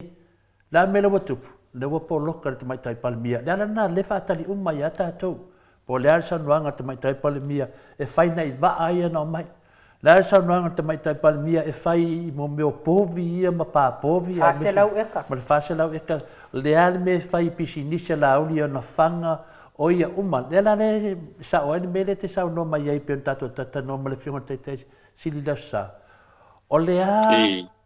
le a le mea la ua tupu? Lea ua poloka le Tamaitai Palemia. Le ala lena lea e faatali uma ai lava tatou. Po o le a le saunoaga a le Tamaitai Palemia e fai nai vaa ia na omai. O le a le saunoaga a le Tamaitai Palemia e fai i mo mea o povi ia ma pa povi aemaise 400 eka. Ma le 400 eka. O le a le mea e fai i pisinisi a Laauli i ona faga, o ia uma. Lea la lea e sao ai le mea lea e te saunoa mai ai pei ona tatou talatalanoa ma le Afioga i le Taitai Sili i le Aso Sa. O le a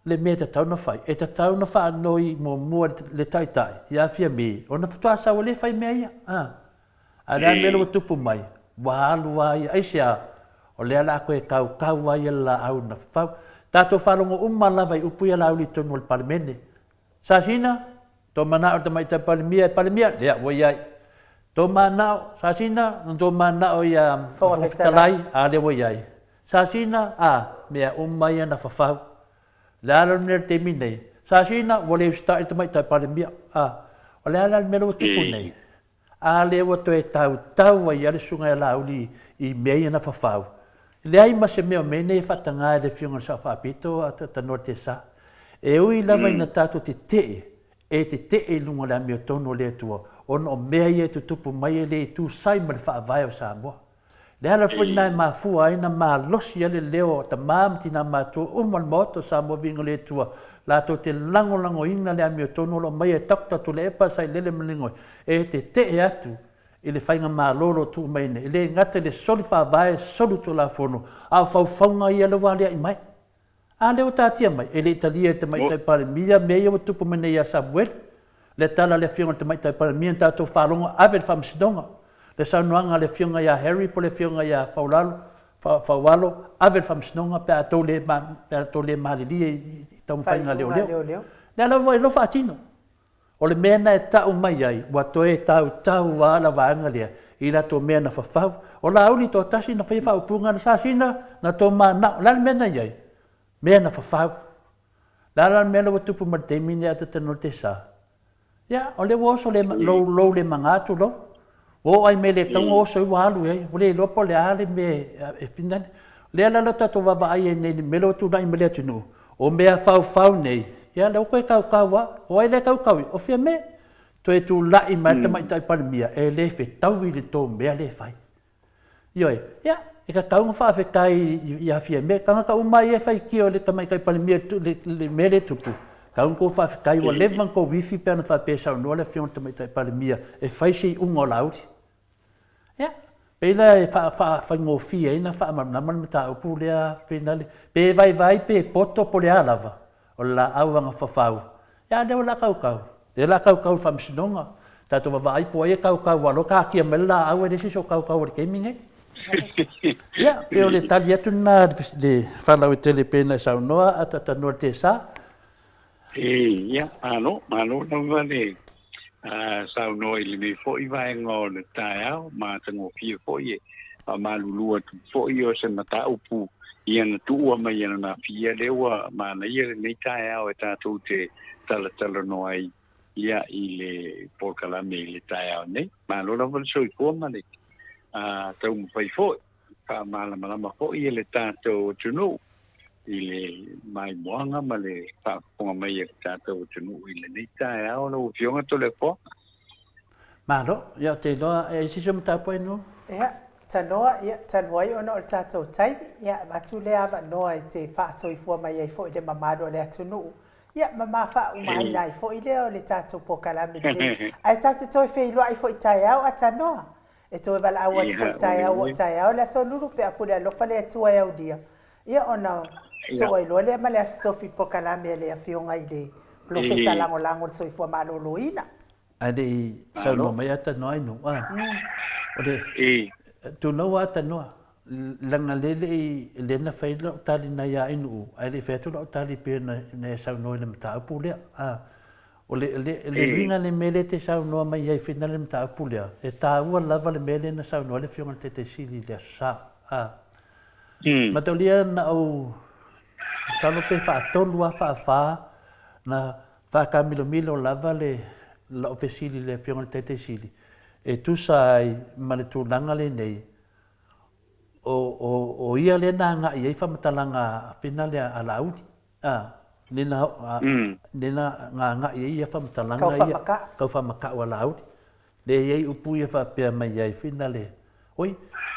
le mea e tatau ona fai? E tatau ona faanoi muamua le Taitai ia Fiame ona faatoa sau ai lea e fai mea ia. A o le a le mea lea ua tupu mai? Ua alu lava ia. Aisea? O lea o le a toe tautau lava ia le laau na fafau. Tatou faalogo uma lava i upu ia Laauli i totonu o le Palemene. Sasina, tou manao i le Tamaitai Palemia e Palemia? Lea ua i ai. Tou manao, Sasina, na tou manao ia Fofoga Fetalai? A lea ua i ai. Sasina, a, mea uma ia na fafau. Le a la le mea i le taimi nei? Sasina, ua le usitai le Tamaitai Palemia. A, o le a la le mea lea ua tupu nei? A lea ua toe tautau ai lava le Susuga ia Laauli i mea ia na fafau. Leai ma se mea o mea nei e faataga e le Afioga i le Sao Faapito a Tanoa Tesa. E ui lava ina tatou tetee, e tetee i luga o le amiotonu o le Atua, ona o mea ia e tutupu mai e le tusai ma le Faavae o Samoa. Le ala foi lena e mafua ai na malosi ai le leo o tama ma tina matua uma o le Maota o Samoa Viiga o le Atua, latou te lagolagoina le amiotonu o lo o aumaia e Doctor Tuilaepa Sailele Maligoe e tetee atu i le faigamalo o lo o tuu mai nei, e le gata i le soli faavae, soli tulafono, a o faufauga ia lea ua aliae mai. A lea ua taatia mai, e le i talia e le Tamaitai Palemia mea ia ua tupu mai nei ia Samueli. Le tala a le Afioga i le Tamaitai Palemia na tatou faalogo ave i le Faamasinoga. Le saunoaga a le Afioga ia Harry po o le Afioga ia Faulalo, Faualo, ave i le Faamasinoga pe a tou le, pe a tou le malilie i taumafaiga a leoleo. Le ala ua iloa faatino. O le mea lena e tau mai ai, ua toe tautau lava la vaega lea i latou mea na fafau. O Laauli toatasi na faia faaupuga na sasina, na tou manao. O le a le mea na i ai? Mea na fafau. O le a la le mea lea ua tupu mai le taimi lenei a Tatanoletesa? Ia, o lea ua oso le, lou, lou le maga tulou. Ua oo lava i mea le tatau ona oso ai ua alu i ai. Ua le iloa po o le a le mea e finagalo. O lea la tatou vaavaai ai nei i le mea lea ua tulai mai le atunuu, o mea faufau nei, ia lea ua toe tautau lava. O ai lea e tautau ai? O Fiame. Toe tulai mai le Tamaitai Palemia, e le fetaui le tou mea lea e fai. Ioe. Ia, e tatau ona faafetai ia Fiame. Tagata uma ia e faitio i le Tamaitai Palemia i le mea lea e tupu, tatau ona outou faafetai ua leva ona outou ifi pe ana faapea e saunoa le Afioga i le Tamaitai Palemia e fai se iuga o Laauli. Ia, Pei la e faafaigofie ai ona faamalamalama le mataupu lea finale, pe vaivai pe poto po o le a lava, o le laau agafafau, ia a lea o le a kaukau. Lea o le a kaukau i le faamasinoga. Tatou vaavaai po o ai e kaukau aua o lea ua taatia mai le laau e leai se isi o kaukau i le taimi lenei. Ia, pei o le tali atu lena i le faalauaitele pei ona e saunoa a talanoa i le TSA. Ia, malo, malo lava le saunoa i lenei foi vaega o le taeao, matagofie foi e faamalulu atu foi o se mataupu ia na tuua mai ananafi, ia lea ua manaia lenei taeao e tatou te talatalanoa ai ia i le polokalame i le taeao nei. Malo lava le soifua ma le taumafai foi faamalamalama foi le tatou atunuu i le maimoaga ma le faafofoga mai a le tatou atunuu i lenei taeao lau Afioga Toleafoa. Malo, ia ou te iloa e i ai se isi o mataupu ai no? Ia, tanoa, ia, talu ai ona o le tatou taimi, ia, avatu lea avanoa e te faasoifua mai ai foi i le mamalu o le atunuu, ia, ma ma faaumaina ai foi lea o le tatou polokalame lenei. Ae tatou te toe feiloai foi taeao a tanoa. E toe valaau atu foi taeao ua taeao le Aso Lulu pe a pule alofa le Atua e aulia, ia ona soo ai loa lea ma le Aso Tofi polokalame a le Afioga i le Polofesa Lagolago o le Soifua Maloloina. Ae le i saunoa mai Atanoa i nuu a. O le tulou a Atanoa, leaga lea le i lea na fai lau tali na ia Ainuu, ae le i fai atu lau tali pei ona e saunoa i le mataupu lea. O le, le, le uiga le mea lea e te saunoa mai ai finale le mataupu lea, e taua lava le mea lea na saunoa ai le Afioga i le Taitai Sili i le Aso Sa. A. Mataulia na ou, masalo pe faatolu a faafa na faakamilomilo lava le lau fesili i le Afioga i le Taitai Sili e tusa ai ma le tulaga lenei, o, o, o ia lea na agai ai faamatalaga finale a Laauli. A, lena, lena na agai ai ia faamatalaga ia, tau faamaka'u a Laauli. Lea e i ai upu ia faapea mai ai finale, Oi,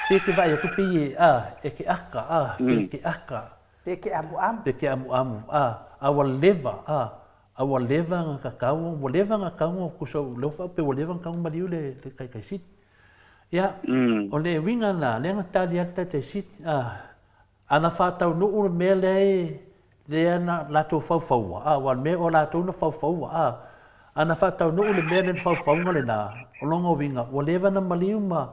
pe ke vaai atu pei e, a, e ke aka, a, pe ke aka. Pe ke amuamu. Pe ke amuamu, a, a ua leva, a, a ua leva na kakau, ua leva na kau, kusa lea ua faapea ua leva na kau maliu le taitai sili. Ia, o le uiga lena, lea na tali ai le taitai sili, a, A na faataunuu le mea lea e, lea na latou faufaua, a, aua o le mea o latou na faufaua, a, a na faataunuu le mea lea na faufauga lena, o lona uiga, ua leva na maliu ma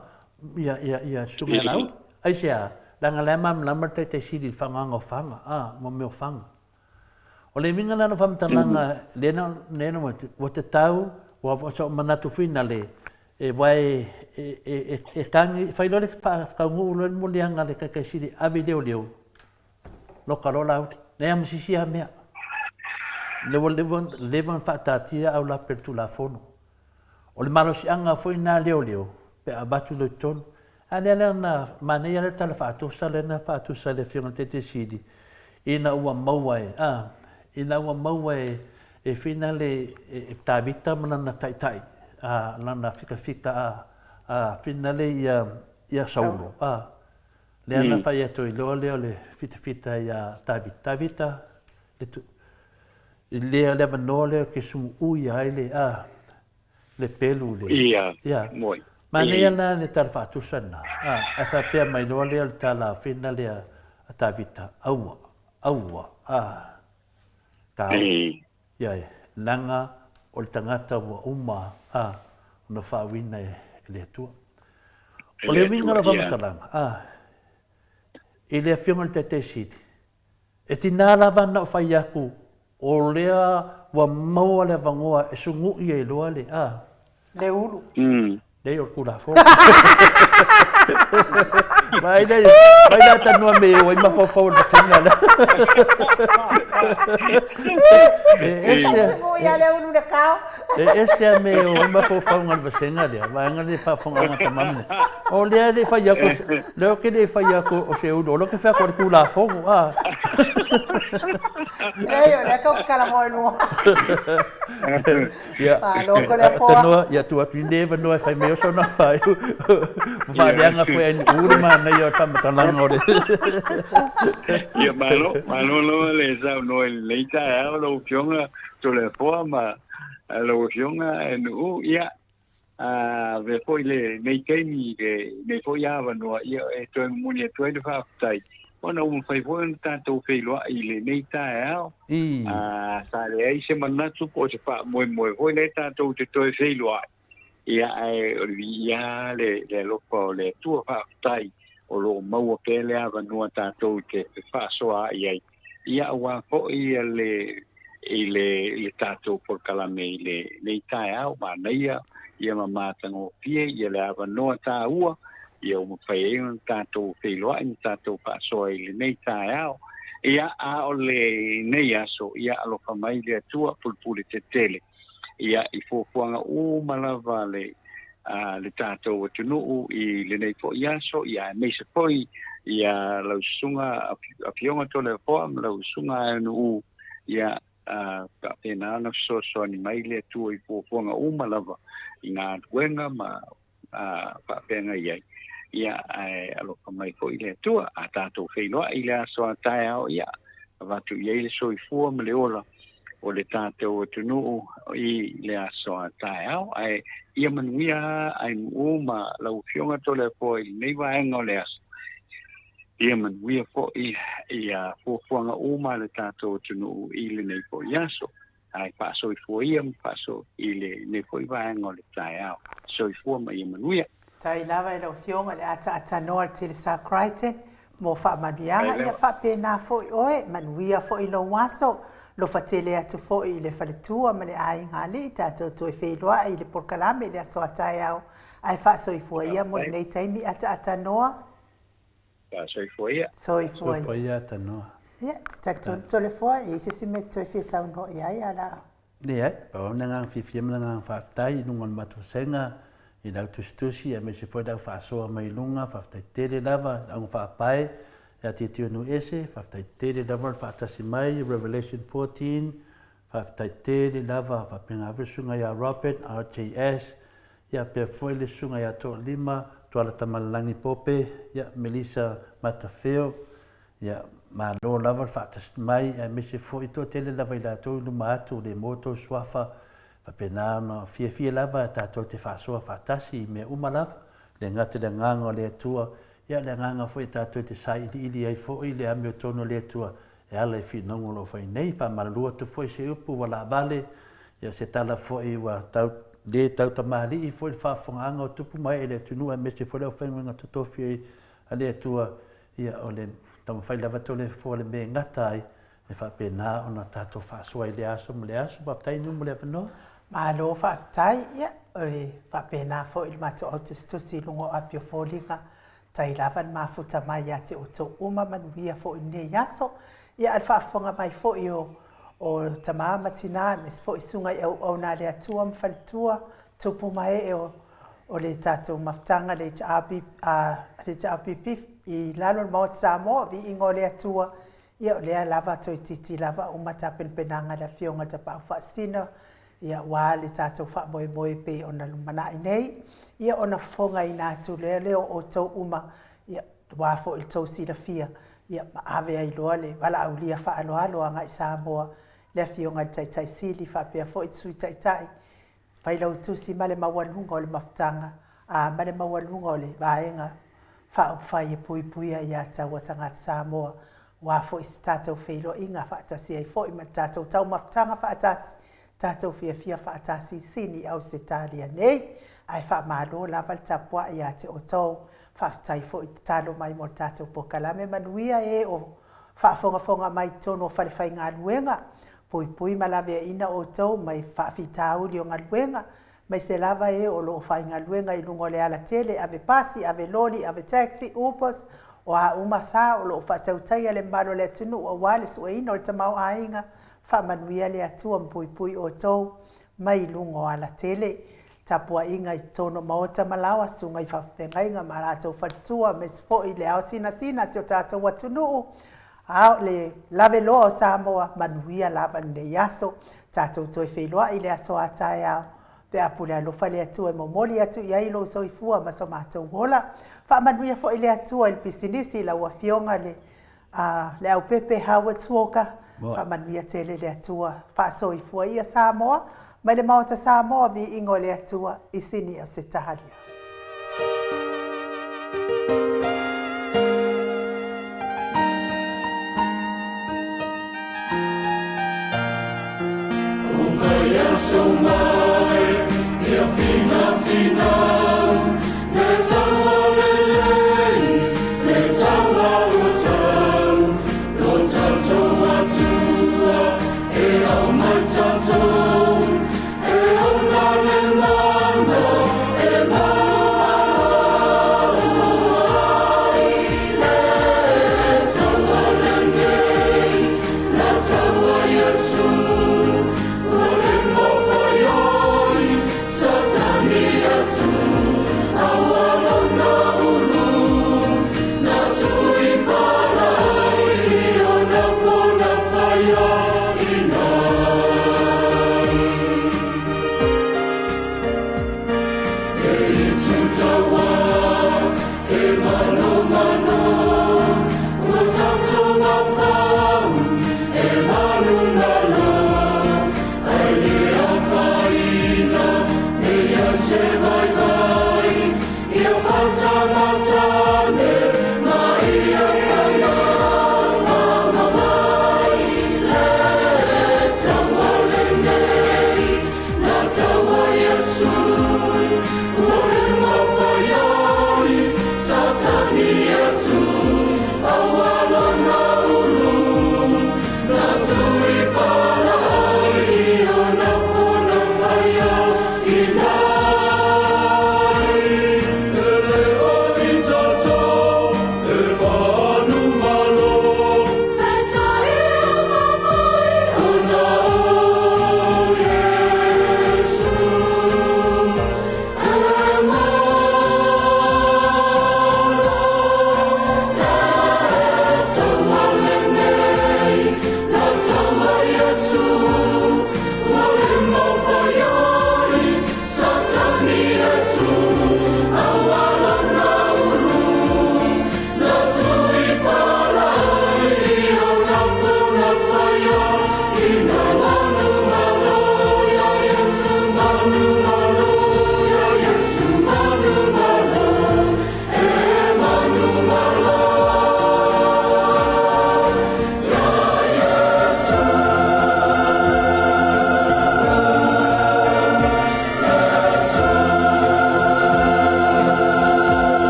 ia, ia, ia Susuga ia Laauli. Aisea? Leaga la e malamalama le Taitai Sili i le faagaga o faga, a, ma mea o faga. O le uiga la o lau faamatalaga lea na, lea na ua tatau, ua sa ou manatu finale, e wae e, e, e, e kagi, fai loa le faataunuu loa le moliaga a le Taitai Sili e ave i leoleo, loka loa Laauli. Leai ma se isi lava mea. Lea ua leva, leva ona faataatia aulape o le Tulafono. O le malosiaga foi lena a leoleo, pe a avatu loa i totonu. A lea la na manaia le tala faatusa lea na faatusa e le Afioga i le Taitai Sili, ina ua maua e, a, ina ua maua e, e finale e Tavita ma lana taitai, a, lana fikafika a, a finale ia, ia Saulo, a, lea na fai atu ai loa lea o le fitafita ia Tavita, Tavita, le tu, lea le avanoa lea ke sumuui ai le, a, le pelu le. Ia, Ia. moi. Manaia la le tala faatusa lena, a, ae faapea mai loa lea o le tala fina lea a Tavita, aua, aua, a, ka, ia, leaga o le tagata ua uma, a, ona faauiina e le Atua. O le uiga o lau faamatalaga, a, i le Afioga i le Taitai Sili, E tina lava na ou fai atu, o lea ua maua le avanoa e sunu'i ai loa le, a. Le ulu. Leai, o le Tulafono. Vaai lea, vaai lea tanoa me o ai mafaufau o le vasega lea. E ese. Sunu'i a le ulu le kao. E ese a me o ai mafaufauga o le vasega lea, vaega lea faafofogaaga a tama. O lea e le i fai atu, lea ou te le i fai atu o se ulu, o lea ou te fai atu o le Tulafono, a. Leai, o lea tou te talanoa i luga. Ia, Malo ko le apoa. Tanoa, ia tuu atu i lenei avanoa e fai mai ai sona faaiu. Ua faaleaga foi ai ni ulu manaia o le faamatalaga o le. Ia, malo, malo lava le saunoa i lenei taeao lau Afioga Toleafoa ma lau Afioga Nuu. Ia, Avea foi lenei taimi i lenei foi avanoa ia e toe momoli atu ai le faafetai ona ua mafai foi ona tatou feiloai i lenei taeao. Sa leai se manatu po o se faamoemoe foi lea tatou te toe feiloai, ia ae o le viia lava le alofa o le Atua. Faafetai o lo o maua pea le avanoa tatou te fefaasoaai ai, ia aua foi le i le i le tatou polokalame i lenei taeao. Manaia ia ma matagofie ia le avanoa taua ia ua mafai ai ona tatou feiloai ma tatou faasoa i lenei taeao. Ia, a o lenei aso, ia alofa mai le Atua pulepule tetele ia i fuafuaga uma lava le a le tatou atunuu i lenei foi aso, ia aemaise foi ia lau susuga Afioga Toleafoa ma lau susuga Aenu'u, ia faapena ona fesoasoani mai le Atua i fuafuaga uma lava i galuega ma faafeagai ai. Ia, ae alofa mai foi le Atua, a tatou feiloai i le aso a taeao, ia, avatu i ai le soifua ma le ola o le tatou atunuu i le aso a taeao. Ae ia manuia Ainu'u ma lau Afioga Toleafoa i lenei vaega o le aso. Ia manuia foi ia fuafuaga uma a le tatou atunuu i lenei foi aso. Ae faasoifua ia ma faaso i lenei foi vaega o le taeao. Soifua ma ia manuia. Faafetai lava i lau Afioga i le ataatanoa le tele Sir Crichton mo faamanuiaga ia faapena foi oe, manuia foi lou aso, lofa tele atu foi i le faletua ma le aiga alii tatou toe feiloai i le polokalame i le aso a taeao ae faasoifua ia mo lenei taimi ataatanoa. Soifua ia. Soifua ia. Soifua ia atanoa. Ia, te talitonu Toleafoa, e i ai se isi mea e te toe fia saunoa i ai a la. Leai, pau lava le agaga fiafia ma le agaga faafetai i luga o le matou vasega, i lau tusitusi aemaise foi lau faasoa mai i luga, faafetai tele lava i le auga faapae ia Tietio Nuuese, faafetai tele lava le faatasi mai, Revelation 14, faafetai tele lava, faapena foi le susuga ia Robert, RJS, ia faapea foi le susuga ia Toalima, Tuala Tamalelagi Pope, ia Melissa Matafeo, Ia, malo lava le faatasi mai, aemaise foi toatele lava i latou i luma atu, le maua tou suafa, faapena ona fiafia lava tatou te faasoa faatasi i mea uma lava, le gata i le agaga o le Atua, ia le agaga foi tatou te sailiili ai foi le amiotonu o le Atua e ala i finauga o lo o fai nei. Faamalulu atu foi se upu ua laavale, ia se tala foi ua tau le tautamalii foi le faafofogaaga o tupu ma ee i le atunuu aemaise foi le aufaigaluega totofi a le Atua. Ia, o le taumafai lava Toleafoa le mea e gata ai, e faapena ona tatou faasoa i lea aso ma lea aso. Faafetai Numu mo le avanoa. Malo faafetai. Ia, e faapena foi le matou autusitusi i luga o api o foliga. Tai lava le mafuta mai ia te outou uma, manuia foi lenei aso. Ia, a o le faafofoga mai foi o o tama ma tina, aemaise foi susuga i auauna a le Atua ma faletua, tupu ma ee o o le tatou mafutaga le HRP, le HRPP i lalo o le Maota Samoa, viiga o le Atua, ia o lea lava toeitiiti lava uma tapenapenaga a le Afioga i le Tapaau Faasisina, ia aua le tatou faamoemoe pei ona lumanai nei, ia ona fofogaina atu lea lea o outou uma, ia aua foi le tou silafia, ia ma ave ai loa le valaaulia faaaloalo agai Samoa, le Afioga i le Taitai Sili faapea foi le Sui Taitai, Failautusi ma le maualuga o le mafutaga, a ma le maualuga o le Vaega Faaupufai e puipuia ia taua tagata Samoa, aua foi se tatou feiloaiga faatasi ai foi ma le tatou taumafataga faatasi, tatou fiafia faatasi i Sini Ausetalia nei. Ae faamalo lava le tapuai ia te outou. Faafetai foi tatalo mai mo le tatou polokalame manuia e o faafogafoga mai i totonu o falefaigaluega. Puipui ma laveaiina outou mai faafitauli o galuega, maise lava e o lo o faigaluega i luga o le alatele, ave pasi, ave loli, ave taxi, Ubers, o a uma sa o lo o faatautaia le mamalu o le atunuu aua le sueina o le tamaoaiga, faamanuia le Atua ma puipui outou mai luga o alatele. Tapuaiga i totonu o maota ma laoa, susuga i faafeagaiga ma latou faletua, aemaise foi le ao sinasina a si o tatou atunuu, a o le laveloa o Samoa, manuia lava lenei aso. Tatou toe feiloai i le aso a taeao, pe a pule alofa le Atua e momoli atu i ai lou soifua ma so matou ola. Faamanuia foi le Atua i le pisinisi i lau Afioga le A Leaupepe Howard Walker, faamanuia tele le Atua, faasoifua ia Samoa, Mai le Maota Samoa, viiga o le Atua i Sini Ausetalia.